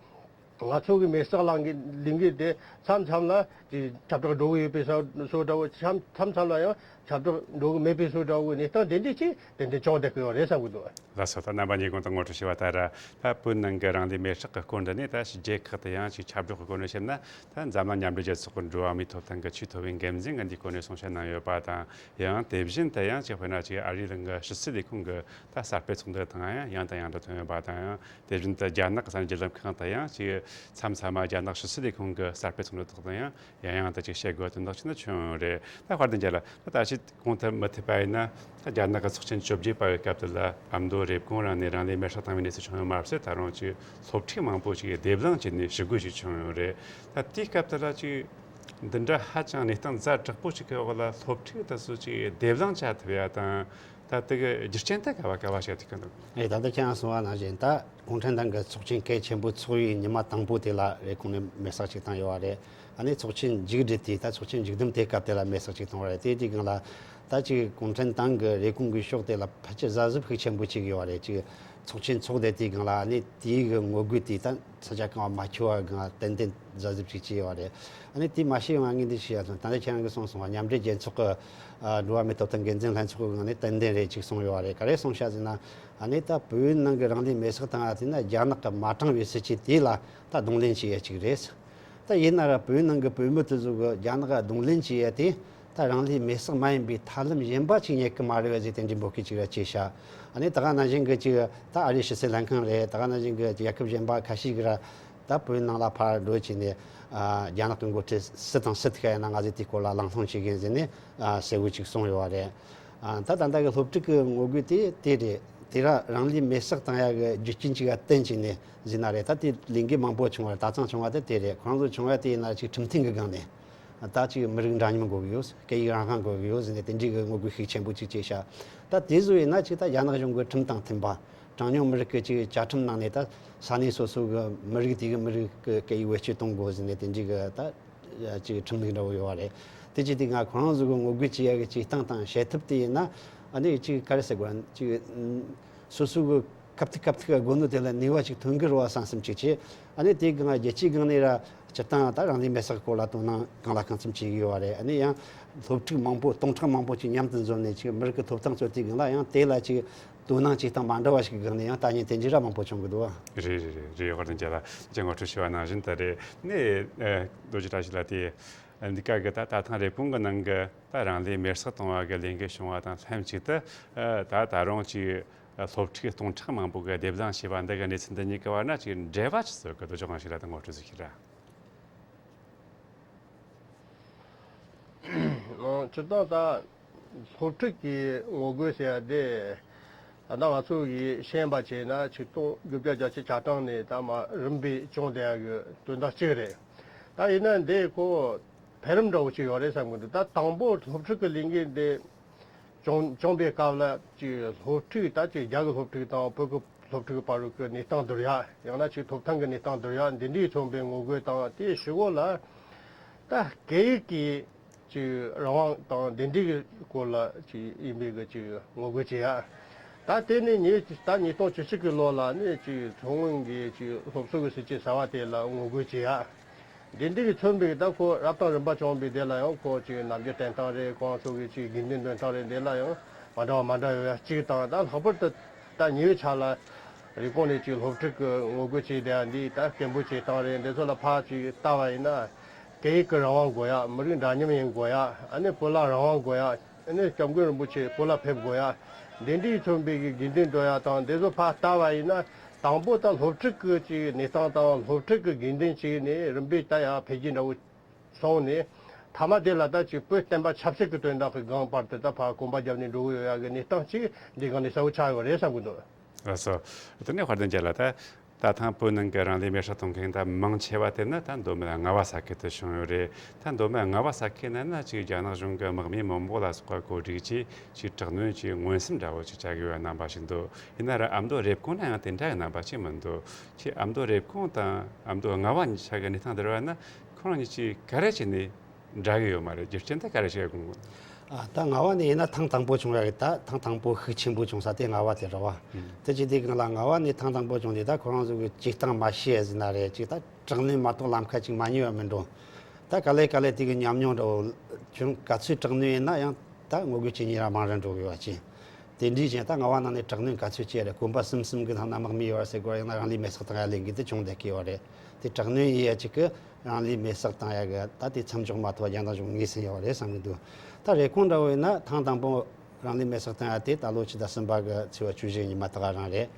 ང་ཚོ་གི་མེ་སྲེག་ལང་གི་ལིང་གི་དེ་མཚམས་མཚམས་ལ་ཅིག་ཁྱབ་བསྒྲགས་འགྲོ་གི་ཡོད་པའི་བཟོ་བཟོ་འདྲ་བོ། མཚམས་མཚམས་མཚམས་ལ་ཡང་ཁྱབ་བསྒྲགས་འགྲོ་གི་མེད་པའི་བཟོ་འདྲ་བོ་གི་གནས་སྟངས་དེ་འདྲ་ཅིག་དེ་འདྲ་བྱུང་བསྡད་ཀྱི་ཡོད་རེད་བསམ་གྱི་འདུག་ལགས་སོ། ད་རྣམ་པ་གཉིས་ཀྱིས་ད་ངོ་སྤྲོད་བྱས་པ་ལྟར། ད་བོད་ནང་གི་རང་ལུས་མེར་སྲེག་གི་སྐོར་འདི་ནས་ད་ཕྱི་རྒྱལ་ཁག་ཏུ་ཡང་ཅིག་ཁྱབ་བསྒྲགས་ཀྱི་སྒོ་ནས་བཤད་ན། ད་འཛམ་གླིང་མཉམ་འབྲེལ་རྒྱལ་ཚོགས་ཀྱི་འགྲོ་བ་མིའི་ཐོབ་ཐང་གི་ཆེས་མཐོ་བའི་འགན་འཛིན་གྱིས་འདིའི་སྐོར་ནས་གསུང་བཤད་གནང་ཡོད་པ་དང་། ཡང་དེ་བཞིན་དུ་ཡང་ཅིག་དཔེར་ན་ཅིག་ཨ་རིའི་གླིང་གི་ཕྱི་སྲིད་ལས་ཁུངས་ཀྱི་ད་གསར་སྤེལ་ཚོགས་འདུ་དང་ཡང་ཡང་དང་ཡང་དུ་ཐོན་ཡོད་པ་དང་། ཡང་དེ་བཞིན་དུ་རྒྱ་ནག་གི་གསར་འགྱུར་ལམ་ཁག་དང་ཡང་ཅིག་མཚམས་མཚམས་མ་རྒྱ་ནག་ཕྱི་སྲིད་ལས་ཁུངས་ཀྱི་གསར་སྤེལ་ཚོགས་འདུ་དག་དང་ཡང་ཡང་ཡང་དུ་ཅིག་བཤད་དགོས་དོན་དག་ཅིག་ནི་བྱུང་ཡོད་རེད། ད་དཔལ་ལྡན་རྒྱལ་ལགས། ད་ད་ཅི་གོང་དུ་མུ་མཐུད་པ་ཡིན་ན། ད་རྒྱ་ནག་གི་ཚོགས་ཆེན་བཅོ་བརྒྱད་པ་ཡི་སྐབས་དེ་ལ་ཨ་མདོ་རེབ་གོང་རང་ནས་རང་ལུས་མེར་སྲེག་བཏང་བའི་གནས་ཚུལ་བྱུང་ཡོད་མ་ཟད། ད་རུང་ཅིག་སློབ་ཕྲུག་མང་པོ་ཅིག་སྡེབ་ལངས་བྱས་ནས་ཞི་རྒོལ་ཞིག་བྱུང་ཡོད་རེད། ད་དེའི་སྐབས་དེ་ལ་ཅིག་འདི་འདྲ་ཧ་ཅང་གནས་སྟངས་ཛ་དྲག་པོ་ཞིག་གི་འོག་ལ་སློབ་ཕྲུག་དེ་ཚོ་ཅིག་སྡེབ་ལངས་བྱ་ཐུབ་ཡ་དང་། ད་དེ་གི་རྒྱུ་རྐྱེན་དེ་ག་བ་ག་བ་ཞིག་ཐུག་གི་འདུག་ཨེ། ད་ལྟ་ཁྱེད་རང་གསུངས་པ་ནང་བཞིན། ད་གུང་ཁྲན་ཏང་གི་ཚོགས་ཆེན་གལ་ཆེན་པོ་ཚོགས་པའི་ཉི་མ་དང་པོ་དེ་ལ་རེབ་གོང་ནས་མེ་སྲེག་ཅིག་བཏང་ཡོད་པ་རེད། ཨ་ནི་ཚོགས་ཆེན་མཇུག་བསྒྲིལ་དུས། ད་ཚོགས་ཆེན་མཇུག་བསྡོམས་དེ་སྐབས་དེ་ལ་མེ་སྲེག་ཅིག་བཏང་བ་རེད། དེ་དུས་སྒང་ལ་ད་ཅིག་གུང་ཁྲན་ཏང་གི་རེབ་གོང་གི་ཕྱོགས་དེ་ལ་ཕལ་ཆེར་གཟབ་གཟབ་ཤུགས་ཆེན་པོ་བྱེད་ཀྱི་ཡོད་པ་རེད། ཅིག་ཚོགས་ཆེན་ཚོགས་བསྡད་དུས་སྒང་ལ་ཨ་ནི་དེའི་གི་ངོ་རྒོལ་དེ་ད་ས་ཆ་གང་བ་མ་འཁྱོལ་བ་སྒང་ཏན་ཏན་གཟབ་གཟབ་ཅིག་བྱས་ཡོད་པ་རེད། ཨ་ནི་དེ་མ་ཤེས་ཡོང་ང་ངས་འདི་ཞུ་ཡ་སོང་། ད་ལྟ་ཁྱེད་རང་གིས་གསུངས་སོང་བ། མཉམ་འབྲེལ་རྒྱལ་ཚོགས་ཀྱི་ཨ་འགྲོ་བ་མིའི་ཐོབ་ཐང་འགན་འཛིན་ལྷན་ཚོགས་ཀྱི་ངང་ནས་ཏན་ཏན་རེད་ཅིག་གསུངས་ཡོད་པ་རེད། ག་རེ་གསུངས་ཤག་ཟེར་ན། ཨ་ནི་ད་བོད་ནང་གི་རང་ལུས་མེ་སྲེག་བཏང་ཡ་དེ་ན་རྒྱ་ནག་གི་མ་དྲང་བའི་སྲིད་བྱུས་དེ་ལ་ད་གདོང་ལེན་བྱེད་ཡ་ཅིག་རེད། ད་ཡིན་ན་ར་བོད་ནང་གི་བོད་མི་དེ་ཚོ་གི་རྒྱ་ནག་ག་གདོང་ལེན་བྱེད་ཡ་དེ་ད་རང་ལུས་མེ་སྲེག་མ་ཡིན་པའི་ཐབས་ལམ་གཞན་པ་ཅིག་རྙེད་གི་མ་རེད་པས་ཟེར་དེ་འདྲའི་འབོད་སྐུལ་ཅིག་ར་བྱས་ཤག་ཨ་ནི་ད་ག་ནང་བཞིན་གི་ཅིག་ད་ཨ་རིའི་ཕྱི་སྲིད་ལྷན་ཁང་རེད། ད་ག་ནང་བཞིན་གི་རྒྱལ་ཁབ་གཞན་པ་ཁ་ཤས་ཀྱིས་ར་ད་བོད་ནང་ལ་ཕར་འགྲོ་བྱས་ནས་ཨ་རྒྱ་ནག་གི་འགོ་ཁྲིད་སུ་དང་སུ་ཐུག་ཡིན་ན་ང་ཚོས་དེའི་སྐོར་ལ་གླེང་སློང་བྱེད་གི་ཡིན་ཟེར་ནས་ཨ་གསལ་བོ་ཅིག་གསུངས་ཡོད་པ་རེད། ཨ་ད་ད་ལྟ་གི་སློབ་ཕྲུག་གི་ངོ་རྒོལ་དེ་དེ་རེད། དེ་ར་རང་ལུས་མེ་སྲེག་བཏང་ཡ་གི་རྒྱུ་རྐྱེན་ཅིག་ག་བརྟེན་བྱས་ནས་ཟེར་ན་རེད། ད་དེ་ལས་འགུལ་མང་པོ་བྱུང་བ་རེད། དེང་སང་བྱུང་བ་དེ་དེ་རེད། ཁོ་རང་ཚོ་བྱུང་བ་དེ་ཡིན་ན་ཅིག་ཁྲིམས་མཐུན་གི་སྒང་ནས། ད་ཅིག་མི་རིགས་འདྲ་མཉམ་དགོས་ཀྱི་ཡོད། སྐད་ཡིག་རང་དབང་དགོས་ཀྱི་ཡོད་ཟེར་ནས་དེ་འདྲའི་གི་ངོ་རྒོལ་ཤུགས་ཆེན་པོ་ཅིག་བྱས་ཤག་ད་དེ་བཟོ་ཡིན་ན་ཅིག་ད་རྒྱ་ནག་གཞུང་གི་ཁྲིམས་དང་མཐུན་པ། གྲངས་ཉུང་མི་རིགས་ཀྱི་ཅིག་བཅའ་ཁྲིམས་ནང་ནས་ད་ས་གནས་སོ་སོ་གི་མི་རིགས་དེ་གི་མི་རིགས་ཀྱི་སྐད་ཡིག་བེད་སྤྱོད་གཏོང་དགོས་ཟེར་ནས་དེ་འདྲའི་གི་ད་ཅིག་ཁྲིམས་ལུགས་འདྲ་བོ་ཡོད་པ་རེད། དེ་ཅིག་དེ་ང་ཁོ་རང་ཚོ་གི་ངོ་རྒོལ་བྱེད་ཡ་གི་ཅིག་སྟངས་དང་བྱེད་ཐབས་དེ་ཡིན་ན། ཨ་ནི་ཅིག་ག་རེ་ཟེར་དགོས་ར། ཅིག་སོ་སོ་གི་ སྐབས་ཐུག་སྐབས་ཐུག་གི་སྒོ་ནས་དེ་ལ་ནུས་པ་ཅིག་ཐོན་གི་རེད་བསམ་བསམ་ཅིག་བྱས། ཨ་ནི་དེའི་སྒང་རྒྱལ་སྤྱིའི་སྒང་ནས་ར་སྤྱིར་བཏང་ད་རང་ལུས་མེར་སྲེག་སྐོར་ལ་དོ་སྣང་གང་ལ་གང་འཚམ་བྱེད་ཀྱི་ཡོད་རེད། ཨ་ནི་ཡང་སློབ་ཕྲུག་མང་པོ་སྟོང་ཕྲག་མང་པོ་ཅིག་མཉམ་དུ་འཛོམས་ནས་ཅིག་མི་རིགས་ཀྱི་ཐོབ་ཐང་རྩོད་དུས་སྒང་ལ་ཡང་དེ་ལ་ཅིག་དོ་སྣང་བྱེད་སྟངས་མ་འདྲ་བ་ཞིག་གི་སྒང་ནས་ཡང་ལྟ་ཉན་དེ་འདྲ་ར་མང་པོ་བྱུང་གི་འདུག་བ། རེད་རེད་རེད་རེད། དཔལ་ལྡན་རྒྱལ་ལགས་ཀྱིས་ངོ་སྤྲོད་བྱས་པ་ནང་བཞིན་དུ་རེད། ནས་རྡོ་རྗེ་བཀྲ་ཤིས་ལགས་དེ་འདི་ག་གི་ད་ད་ཐེངས་རེབ་གོང་གི་ནང་གི་ད་རང་ལུས་མེར་སྲེག་གཏོང་བ་གི་ལས་འགུལ་བྱུང་བ་དང་ལྷན་ཅིག་ཏུ་ད་ད་རུང་ཅིག་སློབ་ཕྲུག་སྟོང་ཕྲག་མང་པོ་གི་སྡེབ་ལངས་བྱས་པ་འདི་གི་གནས་ཚུལ་འདི་གཉིས་ཀྱི་བར་ན་ཅིག་འབྲེལ་བ་ཅི་ཟེར་གི་འདུག་ཅོག་གང་ཞིག་ལ་ད་ངོ་སྤྲོད་ཟིག་ཞིག་ར། ཨང་། སྤྱིར་བཏང་ད་སློབ་ཕྲུག་གི་ངོ་རྒོལ་ཟེར་ཡ་དེ་ད་ལྟ་ང་ཚོ་གིས་ཤེས་པ་བྱས་ན་ཆིག་སྟོང་དགུ་བརྒྱ་བརྒྱད་ཅུ་གྱ་གྲངས་ནས་ད་མ་རིམ་པས་བྱུང་བསྡད་ཡ་གི་དོན་དག་གཅིག་རེད། ད་ཡིན་ན་འདི་ཁོ་འཕེལ་རིམ་འདྲ་བོ་ཅིག་ཡོད་རེད་བསམ་གི་འདུག་ད་དང་པོ་སློབ་ཕྲུག་གི་ལས་འགུལ་འདི་བྱུང་བྱུང་པའི་སྐབས་ལ་ཅིག་སློབ་ཕྲུག་ད་ཅིག་རྒྱ་གི་སློབ་ཕྲུག་དང་བོད་ཀྱི་སློབ་ཕྲུག་བར་གྱི་གནས་སྟངས་བསྡུར་ཡ། ཡང་ན་ཅིག་ཐོབ་ཐང་གི་གནས་སྟངས་བསྡུར་ཡ། འདི་འདྲའི་མཚོན་པའི་ངོ་རྒོལ་དང་། དེའི་གཞུག་གུ་ལ་ད་སྐད་ཡིག་གི་ཅིག་རང་དབང་དང་འདི་འདྲའི་སྐོར་ལ་ཅིག་ཡིན་པའི་གི་ཅིག་ངོ་རྒོལ་བྱེད་ཡ། ད་དེ་ནས་ཉེ་ད་ཉིས་སྟོང་བཅུ་གཅིག་གི་ལོ་ལ་ནི་ཅིག་མཚོ་སྔོན་གྱི་ཅིག་སློབ་གསོ་གི་སྲིད་ཇུས་གསར་བ་དེ་ལ་ངོ་རྒོལ་བྱེད་ཡ། འདི་འདྲའི་མཚོན་པའི་ད་ཁོ་རབ་དང་རིམ་པ་བྱུང་བའི་དེ་ལ་ཡང་ཁོ་ཅིག་རྣམ་འགྱུར་བསྟན་སྟངས་རེད། ཁོང་ཚོ་གི་ཅིག་དགོས་འདུན་འདོན་སྟངས་རེད། འདི་ལ་ཡང་མ་འདྲ་བ་མ་འདྲ་ཡོད་ཡ་གཅིག་དང་། ད་ལྷག་པར་དུ་ད་ཉེ་བའི་ཆར་ལ་རེབ་གོང་ནས་ཅིག་སློབ་ཕྲུག་གི་ངོ་རྒོལ་བྱས་བསྡད་ཡ་འདི་ད་སྐད་འབོད་བྱེད་སྟངས་རེད། འདི་ཚོ་ལ་ཕར་ཅིག་ལྟ་བ་ཡིན་ན་སྐད་ཡིག་གི་རང་དབང་དགོས་ཡ། མི་རིགས་འདྲ་མཉམ་ཡིན་དགོས་ཡ། ཨ་ནི་བོད་ལ་རང་དབང་དགོས་ཡ། ཨ་ནི་སྐྱབས་མགོན་རིན་པོ་ཆེ་བོད་ལ་ཕེབས་དགོས་ཡ། འདི་འདྲའི་མཚོན་པའི་གི་དགོས་འདུན་འདོན་ཡ་དང་འདི་ཚོ་ཕར་ལྟ་བ་ཡིན་ན། དང་པོ་ད་སློབ་ཕྲུག་གི་ཅིག་གནས་སྟངས་དང་སློབ་ཕྲུག་གི་དགོས་འདུན་ཅིག་ནས་རིམ་པས་ད་ཡང་འཕེལ་རྒྱས་འདྲ་བོ་སོང་ནས། མཐའ་མ་དེ་ལ་ད་ཅིག་བོད་བསྟན་པ་ཆབ་སྲིད་ཀྱི་དོན་དག་གི་སྒང་བར་དུ་ད་ཕར་གོམ་པ་བརྒྱབ་ནས་འགྲོ་གི་ཡོད་ཡ་གི་གནས་སྟངས་ཅིག་འདི་སྒང་ནས་གསལ་བོ་ཆགས་ཡོད་རེད་བསམ་གི་འདུག་ལགས་སོ། དེ་ནས་དཔལ་ལྡན་རྒྱལ་ལགས། ད་ད་ཐེངས་བོད་ནང་གི་རང་ལུས་མེར་སྲེག་གཏོང་མཁན་ད་མང་ཆེ་བ་དེ་ནི་ད་མདོ་སྨད་རྔ་བ་ས་ཁུལ་དུ་བྱུང་ཡོད་རེད། ད་མདོ་སྨད་རྔ་བ་ས་ཁུལ་ནང་ན་ཅིག་རྒྱ་ནག་གཞུང་གི་དམག་མི་མང་པོ་ལ་སོགས་པ་བཀོད་སྒྲིག་གྱིས་ཅིག་དྲག་གནོན་གྱིས་མངོན་སུམ་འདྲ་བོ་ཅིག་བྱ་དགོས་པའི་རྣམ་པ་ཞིག་འདུག་ཡིན་ན་ར་ཨ་མདོ་རེབ་གོང་ན་ཡང་དེ་འདྲ་གི་རྣམ་པ་ཅིག་མི་འདུག་ཁྱེད་ཨ་མདོ་རེབ་གོང་དང་ཨ་མདོ་རྔ་བ་གཉིས་ཆ་གི་གནས་སྟངས་དེ་ར་བ་ན་ཁོ་རང་གཉིས་ཀྱིས་ག་རེ་བྱས་ནས་འདྲ་གི་ཡོད་མ་རེད། རྒྱུ་རྐྱེན་དེ་ག་རེ་ཞིག་དགོངས་དགོས། ཨ། ད་རྔ་བ་ནས་ཡིན་ན་ཐེངས་དང་པོ་བྱུང་ཡ་གི་ད་ཐེངས་དང་པོ་ཤུགས་ཆེན་པོ་བྱུང་ས་དེ་རྔ་བ་དེ་རེད་བ། ཨུམ། དེ་བྱས་དུས་སྒང་ལ་རྔ་བ་ནས་ཐེངས་དང་པོ་བྱུང་དུས་ད་ཁོ་རང་ཚོ་གི་བྱེད་སྟངས་མ་ཤེས་ཡ་ཟེར་ན་རེད། ཅིག་ད་དྲག་གནོན་མ་གཏོགས་ལམ་ཁ་ཅིག་མ་རྙེད་པ་མིན་འགྲོ། ད་ག་ལེ་ག་ལེ་དེ་གི་ཉམས་མྱོང་འདྲ་བོ་བྱུང་། ག་ཚོད་དྲག་གནོན་ཡིན་ན་ཡང་ད་ངོ་རྒོལ་བྱེད་མཁན་ར་མང་རུ་འགྲོ་གི་ཡོད་པ་ཅིག་དེ་འདྲའི་ཅན་ད་རྔ་བ་ནང་ནས་དྲག་གནོན་ག་ཚོད་བྱས་རེད། གོམ་པ་གསུམ་གསུམ་གི་ནང་ན་དམག་མི་ཡོད་རེད་ཟེར་དགོས་རེད། ཡང་ན་རང་ལུས་མེར་སྲེག་བཏང་ཡ་ལས་འགུལ་དེ་བྱུང་བསྡད་ཀྱི་ཡོད་རེད། དེ་དྲག་གནོན་ཡིན་ཡ་ཅིག་གི་རང་ལུས་མེར་སྲེག་བཏང་ཡ་གི་ད་དེ་མཚམས་འཇོག་མ་ཐུབ་པ་རྒྱ་ནག་གཞུང་ངོས་ཟིན་ཡོད་རེད་བསམ་གི་འདུག་ད་རེབ་གོང་འདྲ་བོ་ཡིན་ན་ཐེངས་དང་པོ་རང་ལུས་མེར་སྲེག་བཏང་ཡ་དེ་ད་ལོ་ཕྱི་ཟླ་གསུམ་པ་གི་ཚེས་པ་བཅུ་བཞི་ཉི་མ་ད་ག་རང་རེད།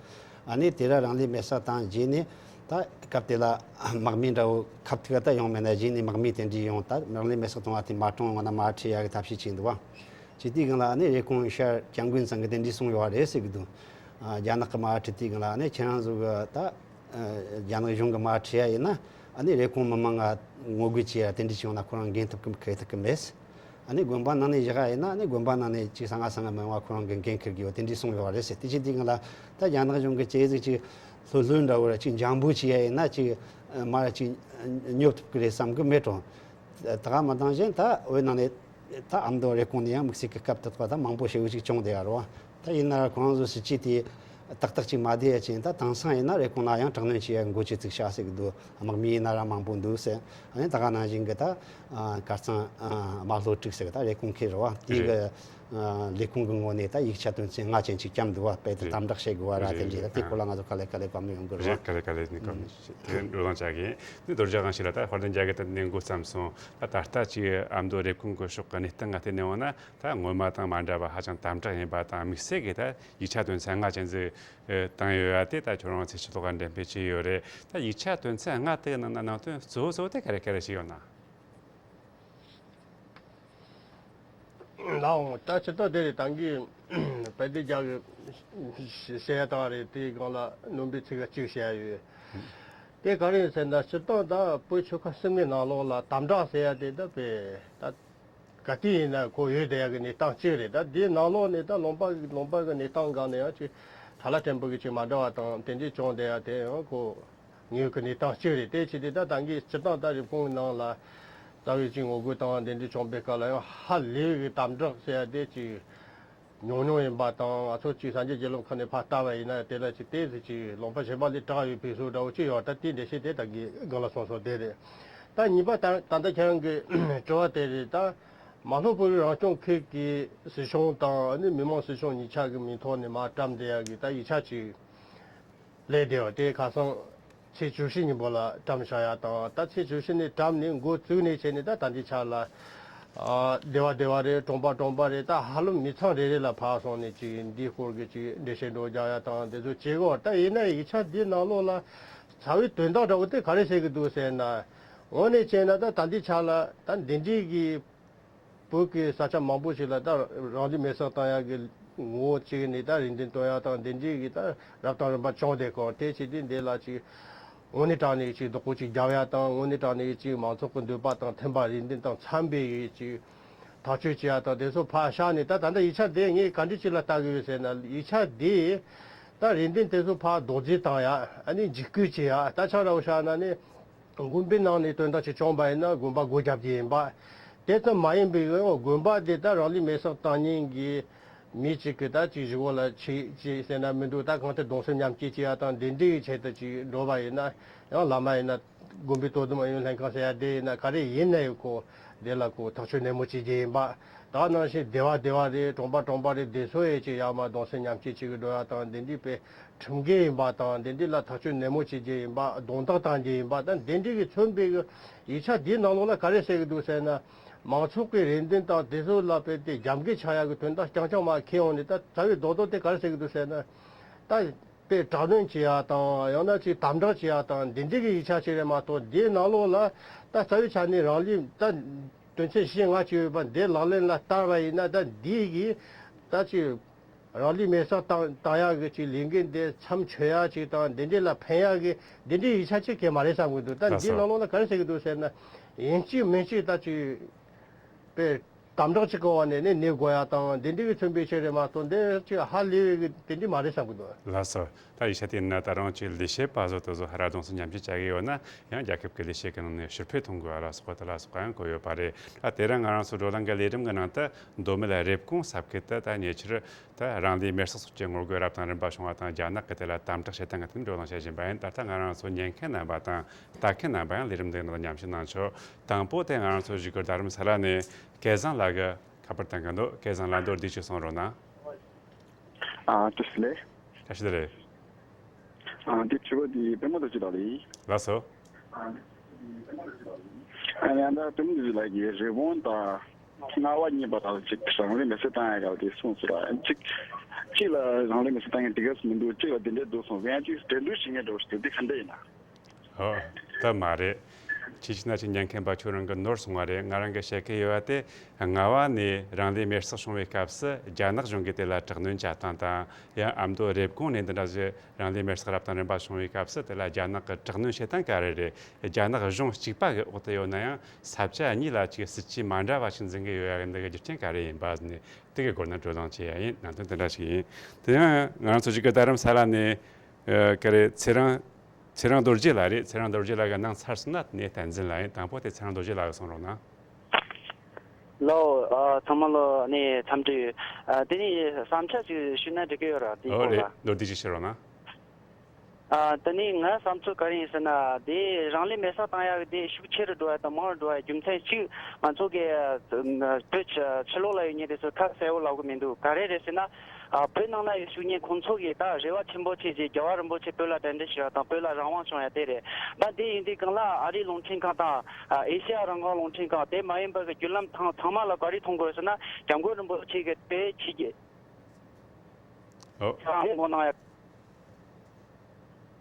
ཨ་ནི་དེ་ར་རང་ལུས་མེར་སྲེག་བཏང་རྗེས་ནས་ད་སྐབས་དེ་ལ་དམག་མི་འདྲ་བོ་ཁ་ཐུག་ད་ཡོང་མེད་ན་རྗེས་ནས་དམག་མི་དེ་འདྲས་ཡོང་ད་རང་ལུས་མེར་སྲེག་བཏང་བ་དེ་མ་གྲོངས་ཡོང་ན་མར་ཁྲིད་ཡ་གི་ཐབས་ཤེས་བྱས་འདུག་བ། བྱས་དུས་སྒང་ལ་ཨ་ནི་རེབ་གོང་ཤར་སྐྱབས་མགོན་ཚང་གིས་དེ་འདྲས་གསུངས་ཡོད་རེད་ཟེར་གི་འདུག་ཨ། རྒྱ་ནག་གི་མར་ཁྲིད་དུས་སྒང་ལ་ཨ་ནི་ཁྱེད་རང་ཚོ་གི་ད་རྒྱ་ནག་གཞུང་གི་མར་ཁྲིད་ཡ་ཡིན་ན་ཨ་ནི་རེབ་གོང་མི་མང་ང་ངོ་རྒོལ་བྱེད་ཡ་དེ་འདྲས་བྱུང་ན་ཁོ་རང་འགན་ཐུབ་ཀི་འཁུར་ཐུབ་ཀི་མེད། ཨ་ནི་དགོན་པ་ནང་ནས་བཞག་ཡ་ཡིན་ན་ཨ་ནི་དགོན་པ་ནང་ནས་ཅིག་གསང་སྔགས་གསང་སྔགས་མི་ཡོང་བ་ཁོ་རང་གི་འགན་འཁུར་གི་ཡོད་དེ་འདྲས་གསུངས་ཡོད་རེད་ཟེར། དེ་བྱས་དུས་སྒང་ལ་ད་རྒྱ་ནག་གཞུང་གི་ཅིག་ཟིག་ཅིག་ལྷོད་ལྷོད་འདྲ་བོ་ར་ཅིག་འཇམ་པོ་བྱེད་ཡ་ཡིན་ན་ཅིག་མར་ཅིག་སྙོབ་ཐུབ་ཀི་རེད་བསམ་གི་མེད་འགྲོ། ད་ག་མ་བཏང་བཞིན་ད་བོད་ནང་ནས་ད་ཨ་མདོ་རེབ་གོང་ནས་ཡང་དམིགས་བསལ་གྱི་སྐབས་དེ་དག་ད་མང་པོ་ཞེ་པོ་ཅིག་བྱུང་བསྡད་ཡོད་རེད་བ། ད་ཡིན་ན་ར་ཁོ་རང་ཚོ་སྲིད་ཇུས་དེ་ཏག་ཏག་ཅིག་མ་བསྡད་ཡ་ཅིག་ད་དེང་སང་ཡིན་ན་རེབ་གོང་ལ་ཡང་དྲག་གནོན་བྱེད་ཡ་འགོ་ཅིག་བཙུགས་ཤག་ཟེར་གི་འདུག་དམག་མི་ཡིན་ན་ར་མང་པོ་འདུག་ཟེར། ཨ་ནི་ད་ག་ནང་བཞིན་གི་ད་ཨ་གར་ཚང་ཨ་དམར་ལྷོ་དྲུག་ཟེར་གི་ད་རེབ་གོང་ཁེལ་རེད་བ། དེ་གི་རེད། ཨ་ལས་ཁུངས་ཀྱི་ངོས་ནས་ད་ཡིག་ཆ་དོན་ཚན་ལྔ་ཅན་ཅིག་བརྐྱངས་འདུག་བ། དཔེ་དེ་རེད། དམ་དྲག་བྱེད་དགོས་བ་ར་དེ་རེད། འདྲ་ད་དེ་སྐོར་ལ་ང་ཚོ་ག་ལེ་ག་ལེ་བཀའ་མོལ་ཡོང་གི་རེད་བ། རེད། ག་ལེ་ག་ལེ་ནས་བཀའ་མོལ་ཞུ། དེ་འགྲོ་སྟངས་བྱ་གི་ཡིན། ནི་རྡོ་རྗེ་དབང་ཕྱུག་ལགས། ད་དཔལ་ལྡན་རྒྱལ་གྱིས་ད་ནས་འགོ་བརྩམས་སོང་། ད་ད་ལྟ་ཅིག་ཨ་མདོ་རེབ་གོང་གི་ཕྱོགས་ཀྱི་གནས་སྟངས་ང་བལྟས་ནས་འོང་ན། ད་སྔོན་མ་དང་མ་འདྲ་བ་ཧ་ཅང་དམ་དྲག་ཡིན་པ་དང་། དམིགས་བསལ་གྱིས་ད་ཡིག་ཆ་དོན་ཚན་ལྔ་ཅན་ཟིག་ཨེ་བཏང་ཡོད་ཡ་དེ་ད་ཁྱོད་རང་ཚོས་ཕྱི་ལོགས་ལ་འགྲེམས་སྤེལ་བྱས་ཡོད་རེད། ད་ཡིག་ཆ་དོན་ཚན་ལྔ་དེའི་ནང་ན་ནང་དོན་གཙོ་བོ་གཙོ་བོ་དེ་ག་རེ་ག་རེ་ཞིག་ཡོད་ན། ལགས་འོང་། ད་སྤྱིར་བཏང་དེ་རེད། ད་གིན་དཔལ་ལྡན་རྒྱལ་གྱིས་བཤད་ཡ་དང་རེད། དེའི་སྒང་ལ་སྣོན་པའི་ཚིག་གཅིག་བཤད་ཡ་ཡོད། དེ་ག་རེ་ཡིན་ཟེར་ན། སྤྱིར་བཏང་ད་བོད་ཆོལ་ཁ་གསུམ་གྱི་ནང་ལོགས་ལ་དམ་དྲག་ཟེར་ཡ་དེ་ད་དཔེ་ད་ག་དུས་ཡིན་ན་ཁོ་ཡོད་བསྡད་ཡ་གི་གནས་སྟངས་གཅིག་རེད། ད་དེའི་ནང་ལོགས་ནས་ད་ལུང་པ་ལུང་པ་གི་གནས་སྟངས་སྒང་ནས་ཡང་ཅིག་ཁྲ་ལ་ཕྲན་བུ་གི་ཅིག་མ་འདྲ་བ་དང་དེ་འདྲས་བྱུང་བསྡད་ཡ་དེ་ཡང་ཁོ་ངོས་ཀྱི་གནས་སྟངས་གཅིག་རེད། དེ་བྱས་ཏེ་ད་ད་གིན་སྤྱིར་བཏང་ད་རེབ་གོང་གི་ནང་ལ་རྩ་བའི་ཅིག་ངོ་རྒོལ་དང་དེ་འདྲས་བྱུང་པའི་སྐབས་ལ་ཡང་ཧ་ལས་པའི་གི་དམ་དྲག་ཟེར་ཡ་དེ་ཅིག་ ཉུང་ཉུང་ཡིན་པ་དང་། ང་ཚོ་ཅིག་སངས་རྒྱས་དགེ་སློང་ཁང་ནས་ཕར་ལྟ་བ་ཡིན་ན་དེ་ལ་ཅིག་ཏོག་ཙམ་ཅིག་ལུང་པ་གཞན་པ་ལས་དྲག་ཡོད་པའི་བཟོ་འདྲ་བོ་ཅིག་ཡོད། ད་དེའི་འགྲེལ་བཤད་དེ་ད་གི་གང་ལ་སོང་སོང་དེ་རེད། ད་གཉིས་པ་ད་ད་ལྟ་ཁྱེད་རང་གི་དྲི་བ་དེ་རེད། ད་མ་ལྷོ་བོད་རིགས་རང་སྐྱོང་ཁུལ་གྱི་སྲིད་གཞུང་དང་ནི་མི་དམངས་སྲིད་གཞུང་གཉིས་ཆ་གི་མིང་ཐོག་ནས་མར་བཀྲམ་བསྡད་ཡག་གི་ད་ཡིག་ཆ་ཅིག་ལས་བསྡད་ཡོད། དེ་ཁ་སང་ཚེས་བཅུ་བཞི་ཉིན་མོ་ལ་བཀྲམ་བཞག་ཡ་དང་། ད་ཚེས་བཅུ་བཞི་ནས་བཀྲམ་ནས་འགོ་བཙུགས་ནས་བྱས་ནས་ད་ད་ལྟའི་ཆ་ལ་ཨ་སྡེ་བ་སྡེ་བ་རེད། གྲོང་པ་གྲོང་པ་རེད། ད་ཧ་ལམ་མི་ཚང་རེ་རེ་ལ་ཕར་སོང་ནས་ཅིག་འདིའི་སྐོར་གྱི་ཅིག་འགྲེལ་བཤད་འདྲ་བོ་རྒྱག་ཡ་དང་དེ་ཚོ་བྱེད་དགོས། ད་ཡིན་ན་ཡིག་ཆ་འདིའི་ནང་ལོགས་ལ་རྩ་བའི་དོན་དག་འདྲ་བོ་དེ་ག་རེ་བཤད་གི་འདུག་ཟེར་ན། དངོས་གནས་བྱས་ན་ད་ད་ལྟའི་ཆ་ལ་ད་འདི་འདྲའི་གི་བོད་ཀྱི་ས་ཆ་མང་པོ་ཞིག་ལ་ད་རང་ལུས་མེར་སྲེག་བཏང་ཡག་གི་ངོ་བོ་གཅིག་ནས་ད་རེ་འདུན་བཏོན་ཡག་དང་དེ་འདྲའི་གི་ད་རབ་དང་རིམ་པ་བྱུང་བསྡད་སྐོར། དེ་བྱས་དུས་འདི་ལ་ཅིག་དངོས་གནས་དྲང་གནས་ཅིག་བདག་པོ་ཅིག་རྒྱབ་ཡག་དང་། དངོས་གནས་དྲང་གནས་ཅིག་མང་ཚོགས་ཀྱི་འདོད་པ་དང་མཐུན་པ་རེ་འདུན་དང་འཚམ་པའི་ཅིག་ཐག་གཅོད་བྱེད་ཡག་དང་དེ་ཚོ་ཕར་བཞག་ནས། ད་ད་ལྟ་ཡིག་ཆ་དེ་ངས་ག་འདྲ་ཅིག་ལ་ལྟ་གི་ཡོད་ཟེར་ན། ཡིག་ཆ་དེ་ད་རེ་འདུན་དེ་ཚོ་ཕར་རྡོག་རྫིས་བཏང་ཡག་ཨ་ནི་འཇིགས་སྐུལ་བྱེད་ཡག་ད་ཆ་འདྲ་བོ་བཞག་ན་ནི། དགོན་པའི་ནང་ནས་དོན་དག་ཅིག་བྱུང་བ་ཡིན་ན་དགོན་པ་སྒོ་བརྒྱབ་རྒྱུ་ཡིན་པ། དེ་ཙམ་མ་ཡིན་པའི་ཡང་དགོན་པ་དེ་ད་རང་ལུས་མེར་སྲེག་བཏང་མཁན་གྱི་མི་གཅིག་གིས་ད་ཅིག་ཞི་གོ་ལ་ཆེ་ཅིག་ཟེར་ན་མི་འདུག་ད་གང་ལྟར་གདུང་སེམས་མཉམ་སྐྱེད་ཅིག་ཡ་དང་དེ་འདྲའི་ཆེད་དུ་ཅིག་འགྲོ་བ་ཡིན་ན། ཡང་བླ་མ་ཡིན་ན་དགོན་པའི་དོ་དམ་ཨུ་ཡོན་ལྷན་ཁང་ཟེར་ཡ་དེ་ཡིན་ན་ག་རེ་ཡིན་ན་ཡང་ཁོ་དེ་ལ་ཁོ་ཐག་གཅོད་ནན་མོ་བྱེད་རྒྱུ་ཡིན་པ། ད་ནང་བཞིན་སྡེ་བ་སྡེ་བ་རེད། གྲོང་པ་གྲོང་པ་རེད། དེ་ཚོ་ཡས་ཅིག་ཡར་མར་གདུང་སེམས་མཉམ་སྐྱེད་ཅིག་གི་འགྲོ་ཡ་དང་དེ་འདྲའི་དཔེ་ཁྲིམས་འགལ་ཡིན་པ་དང་དེ་འདྲའི་ལ་ཐག་གཅོད་ནན་མོ་བྱེད་རྒྱུ་ཡིན་པ། རྡུང་རྡེག་བཏང་རྒྱུ་ཡིན་པ། ད་དེ་འདྲའི་གི་མཚོན་པའི་གི་ཡིག་ཆ་དེའི་ནང་ལོགས་ལ་ག་རེ་བཤད་གི་འདུག་ཟེར་ན། མང་ཚོགས་ཀྱི་རེ་འདུན་དང་དེ་ཚོ་ལ་དཔེ་དེ་རྒྱབ་འགལ་ཆགས་ཡག་གི་དོན་དག་རྐྱང་རྐྱང་མར་འཁྱེར་ཡོང་ནས། ད་རྩ་བའི་རྡོག་རྡོག་དེ་ག་རེ་བཤད་གི་འདུག་ཟེར་ན། ད་དཔེ་དྲག་གནོན་བྱེད་ཡག་དང་ཡང་ན་ཅིག་དམ་དྲག་བྱེད་ཡག་དང་དེ་འདྲའི་གི་ཡིག་ཆ་ཅིག་རེད་མ་གཏོགས། དེའི་ནང་ལོགས་ལ་ད་རྩ་བའི་ཆ་ནས་རང་ལུས་ད་དོན་ཚན་བཞི་ལྔ་ཅིག་ཡོད་པ་འདི་ལག་ལེན་ལ་བསྟར་བ་ཡིན་ན། ད་འདི་གི་ད་ཅིག་རང་ལུས་མེར་སྲེག་བཏང་བཏང་ཡག་གི་ཅིག་ལས་འགན་དེ་མཚམས་ཆོད་ཡག་ཅིག་དང་དེ་འདྲའི་ལ་ཕན་ཡག་གི་དེ་འདྲའི་ཡིག་ཆ་ཅིག་གང་ཡང་མ་རེད་བསམ་གི་འདུག་ད་ལགས་འདིའི་སོ། ནང་ལོགས་ལ་ག་རེ་ཟེར་གི་འདུག་ཟེར་ན། ཡིན་གཅིག་མིན་གཅིག་ད་ཅིག་དཔེ་དམ་དྲག་ཅིག་གི་འོག་ནས་ནི་གནས་དགོས་ཡག་དང་དེ་འདྲའི་གི་མཚོན་པའི་ཆེད་རེད་མ་གཏོགས། འདི་ཅིག་ཧ་ལས་པའི་གི་དེ་འདྲའི་མ་རེད་བསམ་གི་འདུག་ལགས་སོ། ད་ཡིག་ཆ་དེ་ཡིན་ན་ད་རུང་ཅིག་ལས་བྱེད་པ་ཚོ་དེ་ཚོ་ཧར་ར་གདུང་སེམས་མཉམ་སྐྱེད་བྱ་གི་ཡོད་ན་ཡང་རྒྱལ་ཁབ་ཀྱི་ལས་བྱེད་ཀྱི་ནང་ནས་ཕྱིར་འཕུད་གཏོང་དགོས་པ་ལ་སོགས་པ་དེ་ལ་སོགས་པ་ཡང་བཀོད་ཡོད་པ་རེད། ད་དེ་རིང་ང་རང་ཚོ་བགྲོ་གླེང་གི་ལས་རིམ་གྱི་ནང་དུ་མདོ་སྨད་རེབ་གོང་ས་ཁུལ་དུ་ད་ཉེ་ཆར་ད་རང་ལུས་མེར་སྲེག་སོགས་ཀྱི་ངོ་རྒོལ་རབ་དང་རིམ་པ་བྱུང་བ་དང་། རྒྱ་ནག་གིས་དེ་ལ་དམ་དྲག་བྱེད་སྟངས་ཀྱི་ཐད་བགྲོ་གླེང་བྱེད་བཞིན་པ་ཡིན། ད་ལྟ་ང་རང་ཚོ་ཉན་མཁན་རྣམ་པ་དང་ལྟ་མཁན་རྣམ་པ་ཡང་ལས་རིམ་འདིའི་ནང་ལ་མཉམ་ཞུགས་གནང་ཆོག་དང་པོ་དེ་ང་རང་ཚོ་བཞུགས་སྒར་རྡ་རམ་ས་ལ་ནས་སྐལ་བཟང་ལགས་ཀྱིས་ཁ་པར་བཏང་གི་འདུག་སྐལ་བཟང་ལགས་མདོར་བསྡུས་ཤིག་གསུང་རོགས་གནང་། ཨ། བཀྲ་ཤིས་བདེ་ལེགས། བཀྲ་ཤིས་བདེ་ལེགས། ཨ། འདི་དྲི་བ་འདི་པད་མ་རྡོ་རྗེ་ལགས་རེད། ལགས་སོ། ཨ་ནི་ཨ་ད་པད་མ་རྡོ་རྗེ་ལགས་ཀྱིས་རི་བོང་དང་རྔ་བ་གཉིས་པ་དག་ཅིག་རང་ལུས་མེར་སྲེག་བཏང་ཡག་ག་དེ་གསུངས་སོང་ར། གཅིག་གཅིག་ལ་རང་ལུས་མེར་སྲེག་བཏང་ཡག་དེ་ག་སུ་མི་འདུག་གཅིག་ལ་དེ་འདྲ་འདུག་གསུངས། ཡང་གཅིག་འགྲན་བསྡུར་བྱེད་མཁན་འདྲ་བོ་ཞིག་འདུག་དེ་ག་འདྲ་ཡིན་ན། ཨོ། ད་མ་རེད། ཅི་ཞིག་ན་ཅིག་ཉན་མཁན་པ་ཁྱོད་རང་གིས་ནོར་སོང་བ་རེད། ང་རང་གིས་བཤད་ཀྱི་ཡོད་པ་དེ། རྔ་བ་ནས་རང་ལུས་མེར་སྲེག་བྱུང་བའི་སྐབས་སུ་རྒྱ་ནག་གཞུང་གིས་དེ་ལ་དྲག་གནོན་བྱ་སྟངས་དང་། ཡང་ཨ་མདོ་རེབ་གོང་ནས་འདི་འདྲ་ཞིག་རང་ལུས་མེར་སྲེག་རབ་དང་རིམ་པ་བྱུང་བའི་སྐབས་སུ་དེ་ལ་རྒྱ་ནག་གི་དྲག་གནོན་བྱེད་སྟངས་ག་རེ་རེད། རྒྱ་ནག་གཞུང་གཅིག་པ་གི་འོག་ཏུ་ཡོད་ན་ཡང་ས་ཆ་གཉིས་ལ་ཅིག་སྲིད་ཇུས་མ་འདྲ་བ་ཞིག་འཛིན་གྱི་ཡོད་ཡ་གི་འདི་གི་རྒྱུ་རྐྱེན་ག་རེ་ཡིན་པ་ནི་དེ་གི་སྐོར་ན་བགྲོ་གླེང་བྱེད་ཡ་ཡིན། ནང་དོན་དེ་འདྲ་ཞིག་ཡིན། དེ་ཡང་ང་རང་ཚོ་གཅིག་གི་རྡ་རམ་ས་ལ་ནས་ཨ་ག་རེ་ཚེ་རིང་། ཚེ་རིང་རྡོ་རྗེ་ལགས་རེད། ཚེ་རིང་རྡོ་རྗེ་ལགས་ཀྱི་གནང་ཚར་སོང་ན་ནས་བསྟན་འཛིན་ལགས་ཡིན། དང་པོ་དེ་ཚེ་རིང་རྡོ་རྗེ་ལགས་ཀྱིས་གསུང་རོགས་གནང་། ལགས། ཨ་ཚང་མ་ལ་ནི་འཚམས་འདྲི་ཡོད། ཨ་དེ་ནི་བསམ་འཆར་ཞིག་ཞུས་ན་འགྲིག་གི་ཡོད་ར། དེའི་ཨོ་སྐོར་རེད། ལ། མདོར་བསྡུས་ཅིག་བྱེད་རོགས་གནང་། ཨ་ད་ནི་ངའི་བསམ་ཚུལ་ག་རེ་ཡིན་ཟེར་ན། དེ་རང་ལུས་མེར་སྲེག་བཏང་ཡག་གི་དེ་ཤུགས་ཆེ་རུ་འགྲོ་ཡ་དང་མང་རུ་འགྲོ་ཡ་རྒྱུ་མཚན་གཅིག་ང་ཚོ་གི་བོད་ཕྱི་ཕྱི་ལོགས་ལ་ཡོད་མཁན་དེ་ཚོ་ཁ་གསལ་བོ་ལབ་གི་མི་འདུག་ག་རེ་རེད་ཟེར་ན། ཨ་བོད་ནང་ན་ཡོད་བཞུགས་མཁན་ཁོང་ཚོ་གིས་ད་རེ་བ་ཆེན་པོ་བྱས་རྗེས་རྒྱལ་བ་རིན་པོ་ཆེ་བོད་ལ་གདན་འདྲེན་ཞུ་བ་དང་བོད་ལ་རང་དབང་བྱུང་ཡ་དེ་རེད། ད་དེ་ཡིན་དུས་སྒང་ལ་ཨ་རིའི་རླུང་འཕྲིན་ཁང་དང་ཨ་ཨེ་ཤེ་ཡ་རང་དབང་རླུང་འཕྲིན་ཁང་དེ་མ་ཡིན་པ་གི་བརྒྱུད་ལམ་ཚང་ཚང་མ་ལ་ག་རེ་མཐོང་དགོས་ཟེར་ན། སྐྱབས་མགོན་རིན་པོ་ཆེ་གི་དེ་ཆེད་ཀྱི་ཨོ། ས་ཧང་མོ་གནང་ཡ།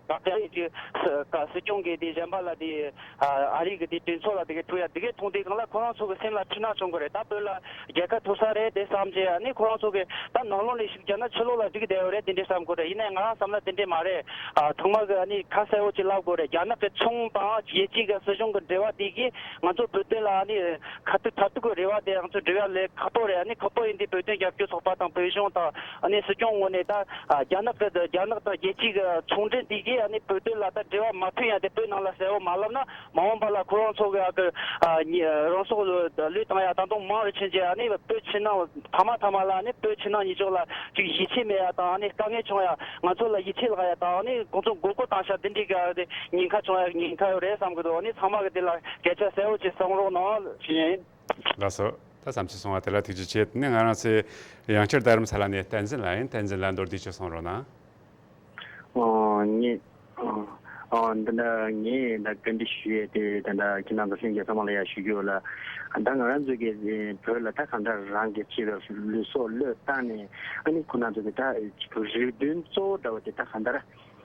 ད་ལྟ་ཡི་གི་ས་ཀ་སྲིད་སྐྱོང་གི་དེ་གཞན་པ་ལ་དེ་ཨ་ཨ་རི་གི་དེ་གྲོས་ཚོགས་ལ་དེ་གི་ཐུག་ཡ་དེ་གི་མཐོང་དུས་སྒང་ལ་ཁོ་རང་ཚོ་གི་སེམས་ལ་འཁྲུལ་སྣང་བྱུང་གི་རེད། ད་བོད་ལ་རྒྱལ་ཁ་ཐོབ་ས་རེད་དེ་བསམ་རྗེས་ཨ་ནི་ཁོ་རང་ཚོ་གི་ད་ནང་ལོགས་ནས་ཤུགས་རྒྱག་ན་ཕྱི་ལོགས་ལ་འགྲིག་བསྡད་ཡོད་རེད། དེ་འདྲས་བསམ་གི་རེད། ཡིན་ནའི་ང་རང་བསམ་ན་དེ་འདྲས་མ་རེད། ཨ་ཚང་མ་གི་ཨ་ནི་ཁ་གསལ་བོ་ཅིག་ལབ་དགོས་རེད། རྒྱ་ནག་གི་ཚོང་དང་རྒྱལ་སྤྱི་གི་སྲིད་གཞུང་གི་འབྲེལ་བ་དེ་གིས་ང་ཚོ་བོད་དོན་ལ་ཨ་ནི་ཁ་ཐུག་ཐ་ཐུག་གི་རེ་བ་དེ་ང་ཚོ་འབྲེལ་བ་ལས་ཁག་པོ་རེད། ཨ་ནི་ཁག་པོ་ཡིན་དུས་བོད་དོན་རྒྱབ་སྐྱོར་ཚོགས་པ་དང་བོད་གཞུང་དང་ཨ་ནི་སྲིད་སྐྱོང་ངོས་ནས་ད་ཨ་རྒྱ་ནག་གི་རྒྱ་ནག་དང་རྒྱལ་སྤྱི་གི་ཚོང་འབྲེལ་དེ་གིས། ཨ་ནི་བོད་དོན་ལ་ད་འབྲེལ་བ་མ་མཐུན་ཡ་དེ་བོད་ནང་ལ་གསལ་བོ་མ་ལབ་ན། མ་འོངས་པ་ལ་ཁོ་རང་ཚོ་གི་ཨ་གི་ཨ་ཉི་རང་སྲོག་བློས་བཏང་ཡ་ད་དུང་མང་རུ་ཕྱིན་རྗེས། ཨ་ནི་བོད་ཕྱི་ནང་ཐ་མ་ཐ་མ་ལ་ཨ་ནི་བོད་ཕྱི་ནང་གཉིས་ཕྱོགས་ལ་ཅིག་ཡིད་ཆེས་མེད་ཡ་དང་། ཨ་ནི་དཀའ་ངལ་བྱུང་ཡ། ང་ཚོ་ལ་ཡིད་ཆེས་བརླག་ཡ་དང་། ཨ་ནི་ཁོང་ཚོ་མགོ་སྐོར་བཏང་ཤག་དེ་འདྲའི་གི་ཨ་ནི་ཉེན་ཁ་བྱུང་ཡ་ཉེན་ཁ་ཡོད་རེད་བསམ་གི་འདུག་ཨ་ནི་ཚང་མ་གི་དེ་ལ་སྐད་ཆ་གསལ་བོ་ཅིག་གསུང་རོགས་གནང་ཞུ་ཡིན། ལགས་སོ། ད་བསམ་ཚུལ་གསུང་བ་དེ་ལ་ཐུགས་རྗེ་ཆེ། དེ་ནས་ང་རང་ཚོའི་ཡང་བསྐྱར་རྡ་རམ་ས་ལ་ནས་བསྟན་འཛིན་ལགས་ཡིན། བསྟན་འཛིན་ལགས་མདོར་བསྡུས་ཅིག་གསུང་རོགས་གནང་། ཨོ། ངས། ཨོ། ཨོ། འདི་འདྲ་ངས་ད་བཀའ་འདྲི་ཞུ་ཡས་དེ་ད་ལྟ་ཁྱེད་རང་ཚོ་ལྷན་རྒྱས་ཚང་མ་ལ་ཡང་ཞུ་རྒྱུ་ལ། ད་ང་རང་ཚོ་གི་བོད་ལ་ད་གང་ལྟར་རང་གི་ཆེད་དུ་ལུས་སྲོག་བློས་བཏང་ནས། ཨ་ནི་ཁོ་རང་ཚོ་གི་ད་རེ་འདུན་གཙོ་བོ་འདྲ་བོ་དེ་ད་གང་ལྟར་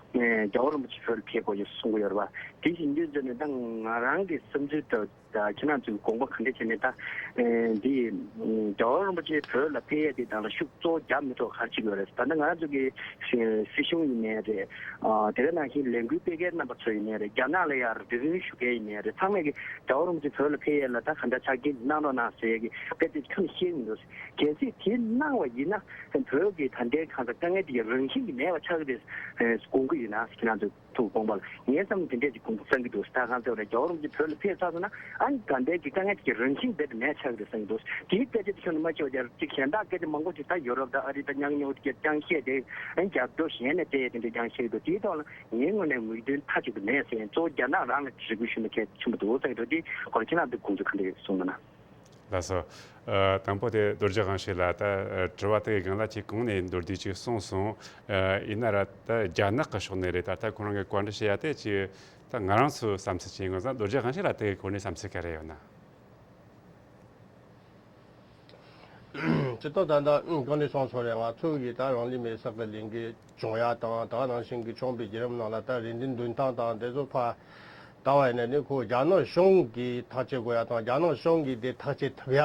རྒྱལ་བ་རིན་པོ་ཆེ་བོད་ལ་ཕེབས་དགོས་ཀྱི་གསུང་གི་ཡོད་རེད་པ། དེ་བཞིན་དུ་ནས་ད་ང་རང་གི་བསམ་ཚུལ་ལྟར། ད་ཁྱེད་རང་ཚོས་དགོངས་པ་ག་འདྲ་བྱས་ནས་ད་ཨེ་འདི་རྒྱལ་བ་རིན་པོ་ཆེ་བོད་ལ་ཕེབས་ཡས་དེ་དང་ལ་ཤུགས་གཙོ་བོ་རྒྱབ་མི་ཐུབ་ག་རེ་བྱེད་དགོས་རེད། ད་ལྟ་ང་རང་ཚོ་གི་སྲིད་སྲིད་གཞུང་ཡིན་ནའི་རེད། ཨ་དེ་ག་ནང་བཞིན་ལས་འགུལ་སྤེལ་མཁན་རྣམ་པ་ཚོ་ཡིན་ནའི་རེད། རྒྱ་ནག་ལ་ཡར་རེ་འདུན་ཞུ་མཁན་ཡིན་ནའི་རེད། ཚང་མས་གི་རྒྱལ་བ་རིན་པོ་ཆེ་བོད་ལ་ཕེབས་ཡས་ལ་ད་ག་འདྲ་ཆ་རྐྱེན་གནང་རོགས་གནང་ཟེར་ཡས་གི་དཔེ་དེ་ཁྱོན་ནས་བཤད་ཀྱི་མི་འདུག་གལ་སྲིད་དེ་གནང་བ་ཡིན་ན་བོད་ཀྱི་ད་ལྟའི་གང་ཟག་དཀའ་ངལ་དེ་གི་རང་བཞིན་གྱི་མེད་པ་ཆགས་ཀྱི་རེད་དགོངས་ཀྱི་ཡོད་ན་ཁྱེད་རང་ཚོས། ཐུགས་དགོངས་པ་ལ་ངའི་བསམ་དེ་འདྲས་ཀྱི་དགོངས་པ་བསམ་གྱི་འདུག་ད་གང་ཟེར་བ་རེད། རྒྱལ་བ་རིན་པོ་ཆེ་བོད་ལ་ཕེབས་ཚར་སོང་ན། ཨ་ནི་ད་ལྟའི་གི་དཀའ་ངལ་དེ་གི་རང་བཞིན་རྦད་དེ་མེད་ཆགས་ཀྱི་རེད་བསམ་གྱི་འདུག་དེའི་དཔེ་ཆ་དེ་ཁྱོན་ནས་མ་ཤེས་པ་དེ་གཅིག་གཞན་དག་སྐད་ཆ་མང་པོ་ཅིག་ད་ཡོ་རོབ་དང་ཨ་རི་དང་མཉམ་མྱོང་དེ་གི་རྐྱང་བཤད་དེ། ཨ་ནི་རྒྱབ་སྐྱོར་གཞན་ནས་སྤྲད་དེ་འདྲས་རྐྱང་བཤད་འདུག་དེའི་ཐོག་ལ་ངའི་ངོས་ནས་མོས་མཐུན་མཐའ་གཅིག་ཏུ་མེད་ཟེར། གཙོ་བོ་རྒྱ་ནག་རང་ལ་རེ་སྐུལ་ཞུ་ན་གལ་ཆེན་པོ་འདུག་བསམ་གྱི་འདུག་དེ་སྐོར་ཁྱེད་རང་ཚོས་དགོངས་ཚུལ་ག་འདྲ་ཡོད་གསུངས་ན། ལགས་སོ། ཨ་དང་པོ་དེ་རྡོ་རྗེ་དབང་ཕྱུག་ལགས། ད་ཨ་དྲི་བ་དེ་གི་སྒང་ལ་ཅིག་གོང་ནས་མདོར་བསྡུས་ཅིག་གསུངས་སོང་། ཨ་ཡིན་ན་ར་ད་རྒྱ་ནག་གི་ཕྱོགས་ནས་རེད། ད་ལྟ་ཁོ་རང་གི་བཀའ་འདྲི་བཤད་ཡ་དེ་ཅིག་ད་ང་རང་ཚོའི་བསམ་ཚུལ་ཅིག་ཡིན་དགོས་ཙང་། རྡོ་རྗེ་དབང་ཕྱུག་ལགས་དེ་གི་སྐོར་ནས་བསམ་ཚུལ་ག་རེ་ཡོད་ན། སྤྱིར་བཏང་ད་ལྟ་བཀའ་འདྲི་གསུངས་སོང་རེད། ང་ཚོ་གི་ད་རང་ལུས་མེར་སྲེག་གི་ལས་འགུལ་བྱུང་ཡ་དང་། ད་ག་ནང་བཞིན་གི་ཆོས་པའི་བརྒྱུད་རིམ་ནང་ལ་ད་རེ་འདུན་འདོན་སྟངས་དང་དེ་ཚོ་ཕར་ལྟ་བ་ཡིན་ན་ནི། ཁོ་རྒྱ་ནག་གཞུང་གིས་ཐག་གཅོད་དགོས་ཡ་དང་། རྒྱ་ནག་གཞུང་གིས་དེ་ཐག་གཅོད་ཐུབ་ཡ་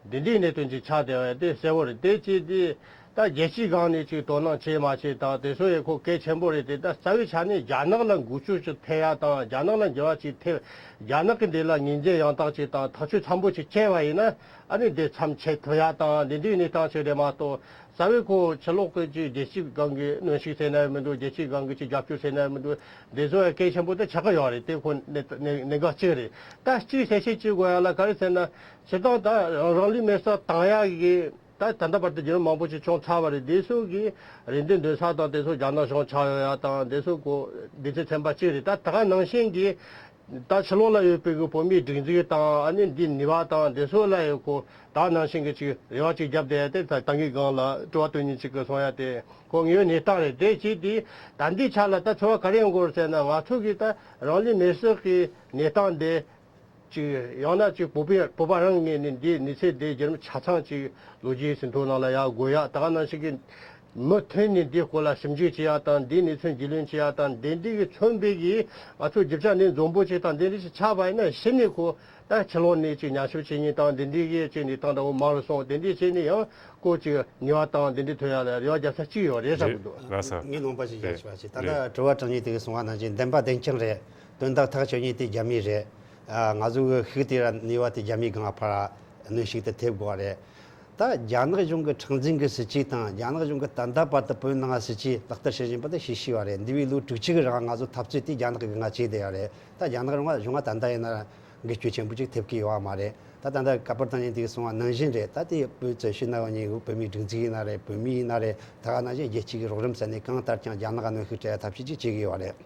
འདི་འདྲའི་གནད་དོན་ཅིག་ཆགས་བསྡད་པ་དེ་གསལ་བོ་རེད། དེ་ཅིག་དེ་ད་རྒྱལ་སྤྱིའི་སྒང་ནས་ཅིག་དོ་སྣང་བྱེད་མ་བྱེད་དང་དེ་ཚོ་ཡང་ཁོ་གལ་ཆེན་པོ་རེད་དེ། ད་རྩ་བའི་ཆ་ནས་རྒྱ་ནག་ལ་འགུལ་སྐྱོད་ཅིག་ཐེབས་ཡ་དང་། རྒྱ་ནག་ལ་འགྱུར་བ་ཅིག་ཐེབས། རྒྱ་ནག་གི་འདི་ལ་ངོས་འཛིན་ཡང་དག་ཅིག་དང་ཐག་གཅོད་འཚམ་པོ་ཅིག་བྱས་པ་ཡིན་ན། ཨ་ནི་དེ་མཚམས་ཆད་ཐུབ་ཡ་དང་འདི་འདྲའི་གནས་སྟངས་ཤིག་རེད་མ་གཏོགས། རྩ་བའི་ཁོ་ཕྱི་ལོགས་ཀྱི་ཅིག་རྒྱལ་སྤྱིའི་སྒང་གི་གནོན་ཤུགས་ཟེར་ན་ཡང་མི་འདུག་རྒྱལ་སྤྱིའི་སྒང་གི་ཅིག་རྒྱབ་སྐྱོར་ཟེར་ན་ཡང་མི་འདུག་འདི་ཚོ་ཡང་གལ་ཆེན་པོ་དེ་ཆགས་ཀྱི་ཡོད་རེད། དེ་ཁོ་གནད་གནད་གནད་འགག་གཅིག་རེད། ད་གཅིག་གསལ་བཤད་བྱེད་དགོས་ཡ་ལ་ག་རེ་ཟེར་ན། སྤྱིར་བཏང་ད་རང་རང་ལུས་མེར་སྲེག་བཏང་ཡ་གི་ད་ད་ལྟ་བར་དུ་བརྒྱུད་རིམ་མང་པོ་ཞིག་བྱུང་ཚར་བ་རེད། དེ་ཚོ་གི་རེ་འདུན་འདོན་ས་དང་དེ་ཚོ་རྒྱ་ནག་གཞུང་ཆགས་ཡོད་ཡ་དང་། དེ་ཚོ་གོ་སྡེ་ཚན་ཚན་པ་གཅིག་རེད། ད་ད་ག་ནང་བཞིན་གི་ད་ཕྱི་ལོགས་ལ་ཡོད་པའི་གི་བོད་མིའི་སྒྲིག་འཛུགས་དང་། ཨ་ནི་འདི་ནུས་པ་དང་དེ་ཚོ་ལ་ཡང་ཁོ་ད་ནང་བཞིན་གི་ཅིག་རེ་བ་ཅིག་བརྒྱབ་བསྡད་ཡ་དེ། ད་ད་གིན་སྒང་ལ་དྲི་བ་དོན་གཉིས་ཅིག་གི་གསུང་ཡ་དེ་ཁོ་དངོས་ཡོད་གནས་སྟངས་རེད། དེ་བྱས་དེ་ད་འདི་ཆ་ལ་ད་ཚོར་བ་ག་རེ་ཡོང་གི་ཡོད་ཟེར་ན། ང་ཚོ་གི་ད་རང་ལུས་མེར་སྲེག་གི་གནས་སྟངས་དེ། ཅིག་ཡང་ན་ཅིག་བོད་པའི་བོད་པ་རང་ངོས་ནས་འདིའི་གནས་ཚུལ་དེ་བརྒྱུད་རིམ་ཆ་ཚང་ཅིག་ལོ་རྒྱུས་ཟིན་ཐོ་ནང་ལ་ཡར་འགོད་ཡག་ད་ག་ནང་བཞིན་གྱི་མུ་མཐུད་ནས་འདིའི་སྐོར་ལ་ཞིབ་འཇུག་བྱེད་ཡག་དང་། འདིའི་གནས་ཚུལ་རྒྱུས་ལོན་བྱེད་ཡག་དང་། འདི་འདི་གི་མཚོན་པའི་གི་ང་ཚོ་རྒྱུ་ཆ་ནི་འཛོམས་པོ་ཅིག་དང་འདི་འདྲ་ཞིག་ཆགས་པ་ཡིན་ན། གཞི་ནས་ཁོ་ད་ཕྱི་ལོགས་ནས་ཅིག་ཉམས་ཞིབ་བྱེད་མཁན་དང་འདི་འདྲའི་གི་ཅིག་གནས་སྟངས་འདྲ་བོ་མང་རུ་སོང་། དེ་འདྲའི་བྱས་ནས་ཡང་ཁོ་ཅིག་ནུས་པ་དང་འདི་འདྲའི་ཐོན་ཡག་ལ་རེ་བ་རྒྱབ་ས་གཅིག་ཡོད་རེད་བསམ་གྱི་འདུག་ལགས་སོ། ངའི་ལུང་པ་ཞིག་རེད། རྒྱག་ཞིག་བ་ཞིག་ད་རེད། ལྟ་དྲི་བ་དྲང་ཉིད་དེ་གི་གསུང་བ་ནང་བཞིན་བདེན་པ་བདེན་རྐྱང་རེད། དོན་དག་ཐག་གཅོད་མཁན་དེ་རྒྱ་མི་རེད། ཨ་ང་ཚོ་གི་ཤུགས་དེ་ར་ནུས་པ་དེ་རྒྱ་མིའི་སྒང་ལ་ཕར་གནོན་ཤུགས་དེ་ཐེབས་དགོས་པ་རེད། ད་རྒྱ་ནག་གཞུང་གི་མཁྲེགས་འཛིན་གྱི་སྲིད་བྱུས་དང་། རྒྱ་ནག་གཞུང་གི་ད་ལྟ་བར་དུ་བོད་ནང་སྲིད་བྱུས་ལག་བསྟར་བྱེད་བཞིན་པ་དེ་ཤེས་ཤེས་པ་རེད། འདས་པའི་ལོ་དྲུག་ཅུ་གི་རིང་ང་ཚོ་འཐབ་རྩོད་དེ་རྒྱ་ནག་གིས་ང་བྱས་བསྡད་ཡོད་རེད། ད་རྒྱ་ནག་རང་གཞུང་ང་ད་ལྟ་ཡིན་ན་འགུལ་སྐྱོད་ཆེན་པོ་ཅིག་ཐེབས་ཀྱི་ཡོད་མ་རེད། ད་ད་ལྟ་ཁ་པར་དང་ཉིན་དེ་གི་གསུང་བ་ནང་བཞིན་རེད། ད་དེ་བོད་བཙན་བྱོལ་ནང་ཡོད་མཁན་བོད་མིའི་སྒྲིག་འཛུགས་ཡིན་ན་རེད། བོད་མི་ཡིན་ན་རེད། ད་ག་ནང་བཞིན་རྒྱལ་སྤྱི་གི་རོགས་རམ་ཟེར་ནས་གང་ལྟར་ཀྱང་རྒྱ་ནག་ག་གནོན་ཤུགས་སྤྲད་ཡ་ཐབས་ཤེས་ཅིག་བྱེད་ཀྱི་ཡོད་རེད།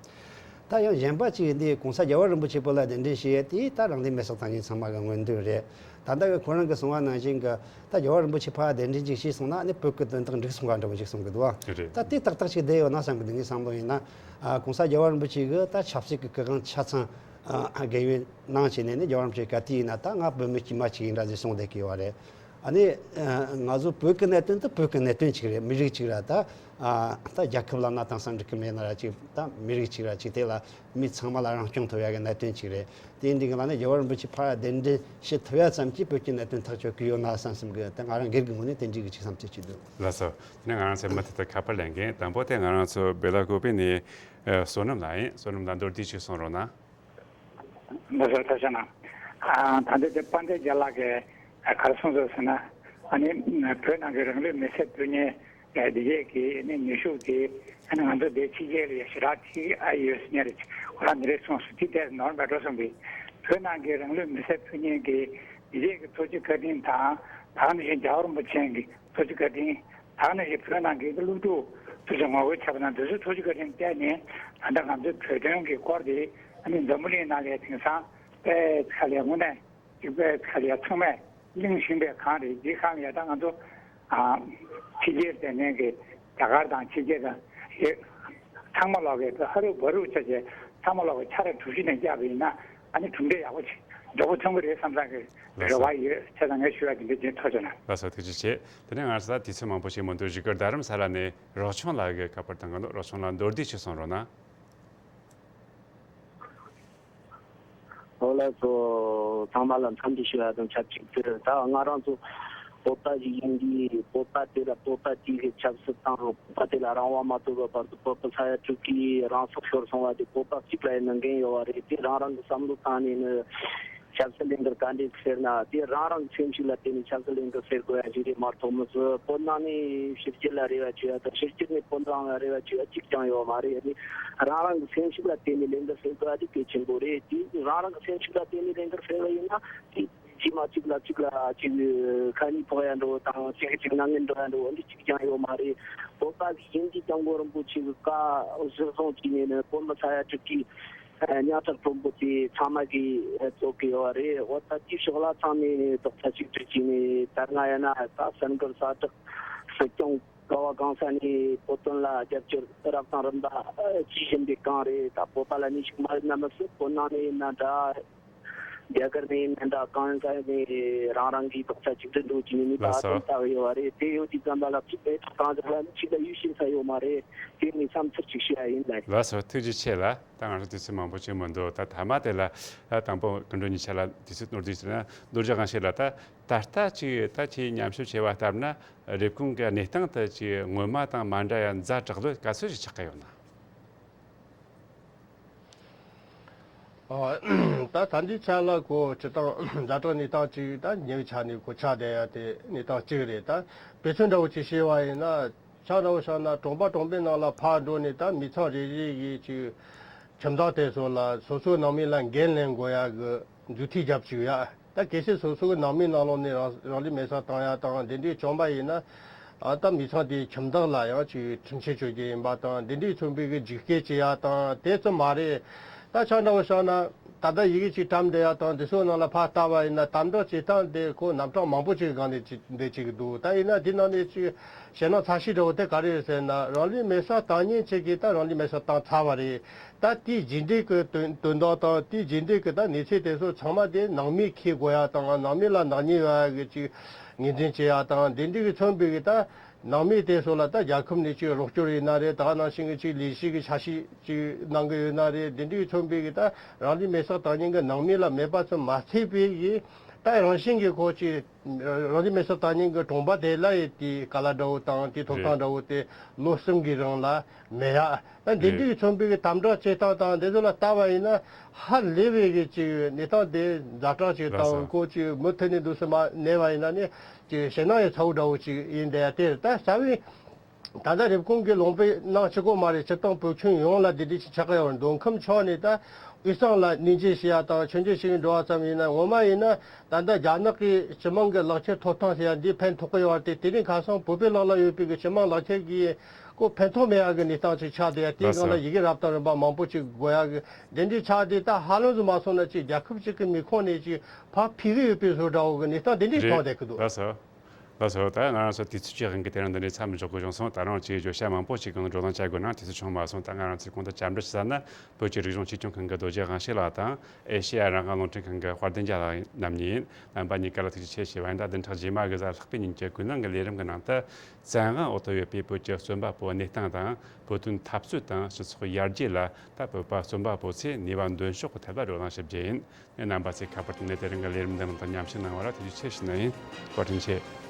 ད་ཡང་གཞན་པ་ཅིག་འདི་གོང་ས་རྒྱལ་བ་རིན་པོ་ཆེ་བོད་ལ་གདན་འདྲེན་བྱས་ཡས་དེ་ད་རང་ལུས་མེར་སྲེག་བཏང་མཁན་ཚང་མ་གི་མངོན་འདོད་རེད། ད་ལྟ་གི་ཁོ་རང་གི་གསུང་བ་ནང་བཞིན་གི་ད་རྒྱལ་བ་རིན་པོ་ཆེ་ཕར་གདན་འདྲེན་ཅིག་བྱས་སོང་ན་ནི་བོད་ཀྱི་དོན་དག་འགྲིག་སོང་བ་འདྲ་བོ་ཅིག་གསུང་གི་འདུག་བ། རེད། ད་དེ་ཏག་ཏག་ཅིག་བསྡད་ཡོད་ན་བསམ་གི་འདུག་ངའི་བསམ་བློ་ཡིན་ན། ཨ་གོང་ས་རྒྱལ་བ་རིན་པོ་ཆེ་གི་ད་ཆབ་སྲིད་ཀྱི་གུ་ཁུངས་ཆ་ཚང་ཨ་རྒན་ཡོལ་གནང་བྱས་ནས་ནི་རྒྱལ་བ་རིན་པོ་ཆེ་ག་དུས་ཡིན་ན་ད་ང་བོད་མི་དཀྱུས་མ་ཅིག་ཡིན་འདྲ་ཟེར་གསུངས་བསྡད་ཀྱི་ཡོད་རེད། ཨ་ནི་ཨ་ང་ཚོ་བོད་ཀྱི་གནད་དོན་དེ་བོད་ཀྱི་གནད་དོན་ཅིག་རེད། མི་རིགས་ཅིག་ར་ད་ཨ་ད་རྒྱལ་ཁབ་ལབ་ན་དེང་སང་འགྲིག་གི་མེད་ན་ར་ཅིག་ད་མི་རིགས་ཅིག་ར་ཅིག་དེ་ལ་མི་ཚང་མ་ལ་རང་སྐྱོང་ཐོབ་ཡ་གི་གནད་དོན་ཅིག་རེད། དེ་འདི་གི་ལ་ནི་རྒྱལ་བ་རིན་པོ་ཆེ་ཕར་གདན་འདྲེན་བྱེད་ཐུབ་ཡ་ཙམ་གྱིས་བོད་ཀྱི་གནད་དོན་ཐག་གཅོད་ཀྱི་ཡོད་ན་བསམ་བསམ་གི། ད་ང་རང་སྒེར་གྱི་ངོས་ནས་དེ་འདྲའི་གི་ཅིག་བསམ་ཚུལ་ཅིག་འདུག་ལགས་སོ། དེ་ནས་ང་རང་ཚོའི་མུ་མཐུད་དུ་ཁ་པར་ལེན་མཁན་དང་པོ་དེ་ང་རང་ཚོ་སྦེ་ལ་ཀོ་པི་ནས་ཨ་བསོད་ནམས་ལགས་ཡིན། བསོད་ནམས་ལགས་མདོར་བསྡུས་ཅིག་གསུང་རོགས་གནང་། ལགས་སོ། ཐུགས་རྗེ་གནང་། ཨ་ད་ལྟ་དེ་དཔལ་ལྡན་རྒྱལ་ལགས་ཀྱིས་ཨ་ག་རེ་གསུངས་སོང་ཟེར་ན། ཨ་ནི་བོད་ནང་གི་རང་ལུས་མེར་སྲེག་ཕུལ་མཁན་ཨ་འདི་གས་ཀྱི་ནི་ནུས་ཤུགས་དེ་ ཨ་ནི་ང་ཚོ་འདིར་ཕྱི་རྒྱལ་ལ་ཡ་ཞེ་དྲག་ཅིག་ཨ་ཡོད་ཟེར་ནས་རེད། ཁོ་རང་འདི་རེད་གསུངས་སོང་། དེ་ལྟར་ནོར་མེད་འགྲོ་སོང་པས། བོད་ནང་གི་རང་ལུས་མེར་སྲེག་ཕུལ་མཁན་གྱི་མི་སྒེར་གྱི་ཐུགས་རྗེ་བཀའ་དྲིན་དང་། ད་ག་ནང་བཞིན་རྒྱལ་བ་རིན་པོ་ཆེ་གི་ཐུགས་རྗེ་བཀའ་དྲིན། ད་ག་ནང་བཞིན་བོད་ནང་གི་སློབ་ཕྲུག་ཚོས་ཀྱང་ངོ་རྒོལ་བྱས་པ་ན། འདི་ཚོའི་ཐུགས་རྗེ་བཀའ་དྲིན་བརྟེན་ནས་ད་ལྟ་ང་ཚོའི་བོད་དོན་གྱི་སྐོར་དེ་ཨ་ནི་འཛམ་བུ་གླིང་ནང་ལ་དེང་སང་དཔེ་ཁ་ལས་དངོས་གནས་གཅིག་པའི་ཁ་ལ་ཡ་ཚང་མས་གླེང་བཞིན་པའི་སྒང་རེད། འདི་སྒང་ལ་ཡ་ད་ང་ཚོ་ཨ་ཕྱི་རྒྱལ་དེ་ནས་གི་རྒྱ་གར་དང་ཕྱི་རྒྱལ་དང་ཡོད། ཚང་མ་ལོག་གི་ཧ་རུ་བ་རུ་བྱས་བྱས་ཚང་མ་ལོག་གི་ཆ་ར་གྲུ་བཞི་ནས་བཀྱགས་པ་ཡིན་ན་ཨ་ནི་གྲུབ་འབྲས་ཡག་པོ་ཆེ་མགྱོགས་པོ་ཐོན་གི་རེད་བསམ་བསམ་གི་རེ་བ་ཡོད། བྱས་ཙང་ངས་ཞུ་ཡ་དེ་འདྲ་ཅིག་ཐོག་བྱས་ན། ལགས་སོ། ཐུགས་རྗེ་ཆེ། དེ་ནས་ང་ཚོ་ད་དུས་ཚོད་མང་པོ་ཞིག་མི་འདུག་བཞུགས་སྒར་རྡ་རམ་ས་ལ་ནས་རོགས་ཆུང་ལགས་ཀྱིས་ཁ་པར་བཏང་གི་འདུག་རོགས་ཆུང་ལགས་མདོར་བསྡུས་ཤིག་གསུང་རོགས་གནང་། ཨོ་ལགས་སོ། ཚང་མ་ལ་འཚམས་འདྲི་ཞུ་ཡ་དང་ཆབས་ཅིག་ཏུ། ད་ང་རང་ཚོ་བོད་པ་ཞིག་ཡིན་དུས་བོད་པ་དེ་ལ་བོད་པ་དེ་གི་ཆབ་སྲིད་དང་བོད་པ་དེ་ལ་རང་དབང་མ་ཐོབ་པའི་བར་དུ་བོད་པ་ས་ཡ་དྲུག་གིས་རང་སྲོག་ཤོར་སོང་བ་དེ་བོད་པ་གཅིག་ལ་ཡིན་ན་འགན་ཡོད་བ་རེད། དེ་རང་རང་གི་བསམ་བློ་བཏང་ནས་ནི་ཆབ་སྲིད་ལས་འགུལ་ག་འདྲས་ཟེར་ན་དེ་རང་རང་གི་སེམས་ཤུགས་ལ་བརྟེན་ནས་ཆབ་སྲིད་ལས་འགུལ་ཟེར་དགོས་ཡ་ཞིག་རེད་མ་གཏོགས་མི་སྲིད། བོད་ནང་ནས་ཕྱི་རྒྱལ་ལ་རེ་བ་བྱེད་ཡ་དང་ཕྱི་རྒྱལ་ནས་བོད་ནང་ལ་རེ་བ་བྱེད་ཡ་གཅིག་ཀྱང་ཡོད་མ་རེད། ཨ་ནི་རང་རང་གི་སེམས་ཤུགས་ལ་བརྟེན་ནས་ལས་འགུལ་ཟེར་དགོས་ཡ་དེ་གལ་ཆེན་པོ་རེད། དེ་རང་རང་གི་སེམས་ཤུགས་ལ་བརྟེན་ནས་ལས་འགུལ་ཟེར་བ་ཡིན་ན་དེ་གཅིག་མ་གཅིག་ལ་གཅིག་ལ་གཅིག་ཁ་ཉིན་ཕོག་ཡ་འགྲོ་དང་གཅིག་གཅིག་ནང་ངན་འགྲོ་ཡ་འགྲོ་འདི་གཅིག་ཀྱང་ཡོད་མ་རེད། བོད་པ་གི་ཡིན་གྱི་སྐྱབས་མགོན་རིན་པོ་ཆེ་གི་བཀའ་གཞིར་བཟུང་བྱས་ནས་ནི་བོད་མི་ས་ཡ་དྲུག་གི་ཉག་ཕྲ་དྲོན་པོ་དེ་ཚང་མ་གིས་རྫོགས་ཀྱི་ཡོད་རེད། འོ་ད་དེའི་ཕྱོགས་ལ་ཚང་མས་རྡོག་རྩ་གཅིག་སྒྲིལ་བྱས་ནས་ད་སྔ་ཡིན་ན་ད་གསར་འགོད་གསལ་བསྒྲགས་སྲིད་སྐྱོང་ག་བ་གང་ས་ནས་བོད་དོན་ལ་རྒྱབ་སྐྱོར་རབ་དང་རིམ་པ་བྱེད་བཞིན་པའི་སྒང་རེད། ད་བོད་པ་ལ་ནུས་ཤུགས་མ་ཡོད་ན་མི་སྲིད། བོད་ནང་ནས་ཡིན་ན་འདྲ། རྒྱ་གར་ནས་ཡིན་ན་འདྲ། གང་ས་ནས་རང་རང་གིས་རྡོག་རྩ་གཅིག་སྒྲིལ་འགྲོ་གི་ཡིན་ནི་ད་ལགས་སོ། དོན་དག་ཡོད་པ་རེད། དེ་ཡོད་དུས་ཙམ་པ་ལ་གཅིག་པའི་ཐོག་གང་ཟག་ལ་ནི་གཅིག་ལ་ཡུལ་ཤེས་ས་ཡོད་མ་རེད། དེ་ངས་བསམ་ཚུལ་གཅིག་ཞུ་ཡ་ཡིན་ལགས། ལགས་སོ། ཐུགས་རྗེ་ཆེ་ལགས། ད་ང་ཚོ་དུས་ཚོད་མང་པོ་ཅིག་མི་འདུག་ད་མཐའ་མ་དེ་ལ་ད་དང་པོ་སྐུ་མགྲོན་གཉིས་ཆ་ལ་དུས་ཚོད་སྣོར་དུས་ཟེར་ན། རྡོ་རྗེ་དབང་ཕྱུག་ལགས། ད་ད་ལྟ་ཅིག་ད་ཁྱེད་ཉམས་ཞིབ་བྱས་པ་ལྟར་ན་རེབ་གོང་གི་གནས་སྟངས་དེ་ཅིག་སྔོན་མ་དང་མ་འདྲ་ཡ་ཛ་དྲག་ལོས་ག་ཚོད་ཅིག་ཆགས་ཀྱི་ཡོད་ན། ཨ། ད་ད་འདི་ཆ་ལ་ཁོ་སྤྱིར་བཏང་ཛ་དྲག་གནས་སྟངས་གཅིག་ད་ཉེ་བའི་ཆ་ནས་ཁོ་ཆགས་བསྡད་ཡ་དེ་གནས་སྟངས་གཅིག་རེད། ད་དཔེ་མཚོན་འདྲ་བོ་ཅིག་བཤད་པ་ཡིན་ན་ཆ་འདྲ་བོ་བཞག་ན་གྲོང་པ་གྲོང་པའི་ནང་ལ་ཕར་འགྲོ་ནས་ད་མི་ཚང་རེ་རེ་གིས་ཅིག་ཁྱིམ་བདག་དེ་ཚོ་ལ་སོ་སོའི་ནང་མི་ལ་འགན་ལེན་དགོས་ཡ་གི་མཛུབ་ཐེལ་རྒྱབ་བཅུག་ཡ། ད་གལ་སྲིད་སོ་སོ་གི་ནང་མིའི་ནང་ལོགས་ནས་རང་རང་ལུས་མེར་སྲེག་བཏང་ཡ་དང་དེ་འདྲའི་བྱུང་པ་ཡིན་ན། ཨ་ད་མི་ཚང་དེའི་ཁྱིམ་བདག་ལ་ཡང་ཅིག་ཁྲིམས་ཆད་གཅོད་རྒྱུ་ཡིན་པ་དང་དེ་འདྲའི་མཚོན་པའི་གི་འཇིགས་སྐུལ་བྱེད་ཡ་དང་དེ་ཙམ་མ་རེད། ད་ཆ་འདྲ་བོ་བཞག་ན་ད་ལྟ་ཡི་གེ་ཅིག་བཀྲམ་བསྡད་ཡ་དང་དེ་ཚོའི་ནང་ལ་ཕར་ལྟ་བ་ཡིན་ན་དམ་དྲག་བྱེད་སྟངས་དེ་ཁོ་རྣམ་གྲངས་མང་པོ་ཅིག་གི་སྒང་ནས་ཅིག་འདི་ཅིག་འདུག་ད་ཡིན་ན་དེ་ནང་ནས་ཅིག་ཞེད་སྣང་ཚ་ཤོས་འདྲ་བོ་དེ་ག་རེ་རེད་ཟེར་ན་རང་ལུས་མེར་སྲེག་བཏང་མཁན་ཅིག་གིས་ད་རང་ལུས་མེར་སྲེག་བཏང་ཚར་བ་རེད། ད་དེའི་རྗེས་འབྲས་ཀྱི་དོན་དོན་དག་དང་དེའི་རྗེས་འབྲས་ཀྱི་ད་གནས་ཚུལ་དེ་ཚོ་ཚང་མ་དེ་ནང་མིས་མཁྱེན་དགོས་ཡ་དང་ནང་མི་ལ་ནག་ཉེས་ཡོད་ཡ་གི་ཅིག་ངོས་འཛིན་བྱེད་ཡ་དང་དེ་འདྲའི་གི་མཚོན་པའི་གི་ད་ནང་མི་དེ་ཚོ་ལ་ད་རྒྱལ་ཁབ་ནས་ཅིག་རོགས་སྐྱོར་ཡིན་ན་རེད། ད་ནང་བཞིན་གི་ཅིག་ལས་གཞི་གི་ཆ་ཤས་ཅིག་གནང་གི་ཡོད་ན་རེད། དེ་འདྲའི་གི་མཚོན་པའི་གི་ད་རང་ལུས་མེར་སྲེག་བཏང་མཁན་གི་ནང་མི་ལ་མེད་པ་ཙམ་མ་ཚད་པའི་གི་ད་རང་བཞིན་གི་ཁོ་ཅིག་རང་ལུས་མེར་སྲེག་བཏང་མཁན་གྱི་གྲོང་པ་དེ་ལ་ཡི་དེའི་ཀ་ལ་འདྲ་བོ་དང་དེའི་ཐོབ་ཐང་འདྲ་བོ་དེ་ལོ་གསུམ་གྱི་རིང་ལ་མེད་ཡ། ད་འདི་འདྲའི་མཚོན་པའི་གི་དམ་དྲག་བྱེད་སྟངས་དང་འདི་ཚོ་ལ་ལྟ་བ་ཡིན་ན་ཧ་ལས་པའི་གི་ཅིག་གནས་སྟངས་དེ་ཛ་དྲག་ཅིག་དང་ཁོ་ཅིག་མུ་མཐུད་ནས་འདུག་སེ་མ་གནས་པ་ཡིན་ན་ནི་ཅིག་ཞེད་སྣང་ཡི་ཚ་བོ་འདྲ་བོ་ཅིག་ཡིན་བསྡད་ཡ་དེ་རེད། ད་རྩ་བའི་ད་ལྟ་རེབ་གོང་གི་ལུང་པའི་ནང་གཅིག་པོ་མ་རེད། སྤྱིར་བཏང་བོད་ཁྱོན་ཡོངས་ལ་འདི་འདྲ་ཞིག་ཆགས་ཀྱི་ཡོད་རེད། མདོ་ཁམས་ཕྱོགས་ནས་ད་དབུས་གཙང་ལ་གནས་མཇལ་ཞུ་ཡ་དང་མཆོད་མཇལ་ཞུ་གི་འགྲོ་བ་ཙམ་ཡིན་ན་ངོ་མ་ཡིན་ན་ད་ལྟ་རྒྱ་ནག་གི་སྤྱི་དམངས་ཀྱི་ལག་ཁྱེར་ཐོབ་ཐང་ཟེར་ཡ་འདི་ཕན་ཐོགས་ཀྱི་ཡོད་རེད་དེ། དེ་རིང་ཁ་སང་བོད་པའི་ལག་ལ་ཡོད་པའི་གི་སྤྱི་དམངས་ལག་ཁྱེར་གྱི་ཁོ་ཕན་ཐོགས་མེད་ཡ་གི་གནས་སྟངས་ཅིག་ཆགས་བསྡད་ཡ། དེའི་སྒང་ལ་ཡི་གེ་རབ་དང་རིམ་པ་མང་པོ་ཅིག་དགོས་ཡ་གི་འདི་འདྲའི་ཆགས་བསྡད། ད་ཧ་ལམ་ཟིག་མ་སོང་ན་ཅིག་རྒྱལ་ཁབ་ཅིག་གི་མིང་ཁོངས་ནས་ཅིག་ཕར་ཕུད་ཀྱི་ཡོད་པའི་བཟོ་འདྲ་བོ་གི་གནས་སྟངས་འདི་འདྲ་ཞིག་མཐོང་བསྡད་ཀྱི་འདུག་ལགས་སོ། ད་ང་རང་ཚོ་དུས་ཚོད་ཀྱི་དབང་གིས་དེ་རིང་འདི་ནས་མཚམས་འཇོག་དགོས་བྱུང་སོང་། ད་རུང་ཅིག་བརྗོད་བྱ་མང་པོ་ཞིག་གང་བགྲོ་གླེང་བྱ་དགོས་ན་དུས་ཚོད་བྱུང་མ་སོང་། ད་ང་རང་ཚོའི་གོང་དུ་བཅར་འདྲི་ཞུ་ས་ན་བོད་ཀྱི་རིག་གཞུང་ཆེད་སྐྱོང་ཁང་གི་རྡོ་རྗེ་དབང་ཕྱུག་ལགས་དང་། ཨེ་ཤེ་ཡ་རང་དབང་རླུང་འཕྲིན་ཁང་གི་དཔལ་ལྡན་རྒྱལ་ལགས་རྣམ་གཉིས་ཡིན། རྣམ་པ་གཉིས་ཀ་ལ་ཐུགས་རྗེ་ཆེ་ཞུ་བ་ཡིན། ད་བདུན་ཕྲག་རྗེས་མ་གི་གཟའ་ལྷག་པའི་ཉིན་གྱི་ཀུན་གླེང་གི་ལས་རིམ་གྱི་ནང་དུ་བཙན་དབང་འོག་ཏུ་ཡོད་པའི་བོད་ཀྱི་རྩོམ་པ་པོའི་གནས་སྟངས་དང་བོད་དོན་འཐབ་རྩོད་དང་སྤྱི་ཚོགས་ཡར་རྒྱས་ལ་ད་བོད་པ་རྩོམ་པ་པོ་ཚོས་ནུས་པ་འདོན་ཕྱོགས་ཀྱི་ཐད་ལ་བགྲོ་གླེང་ཞུ་རྒྱུ་ཡིན། ངས་རྣམ་པ་ཚོས་ཁ་པར་བཏང་ནས་དེ་རིང་གི་ལས་རིམ་འདི་ནང་དུ་མཉམ་ཞུགས་གནང་བ་ལ་ཐུགས་རྗེ་ཆེ་ཞུ་ནི་ཡིན། བཀའ་དྲིན་ཆེ།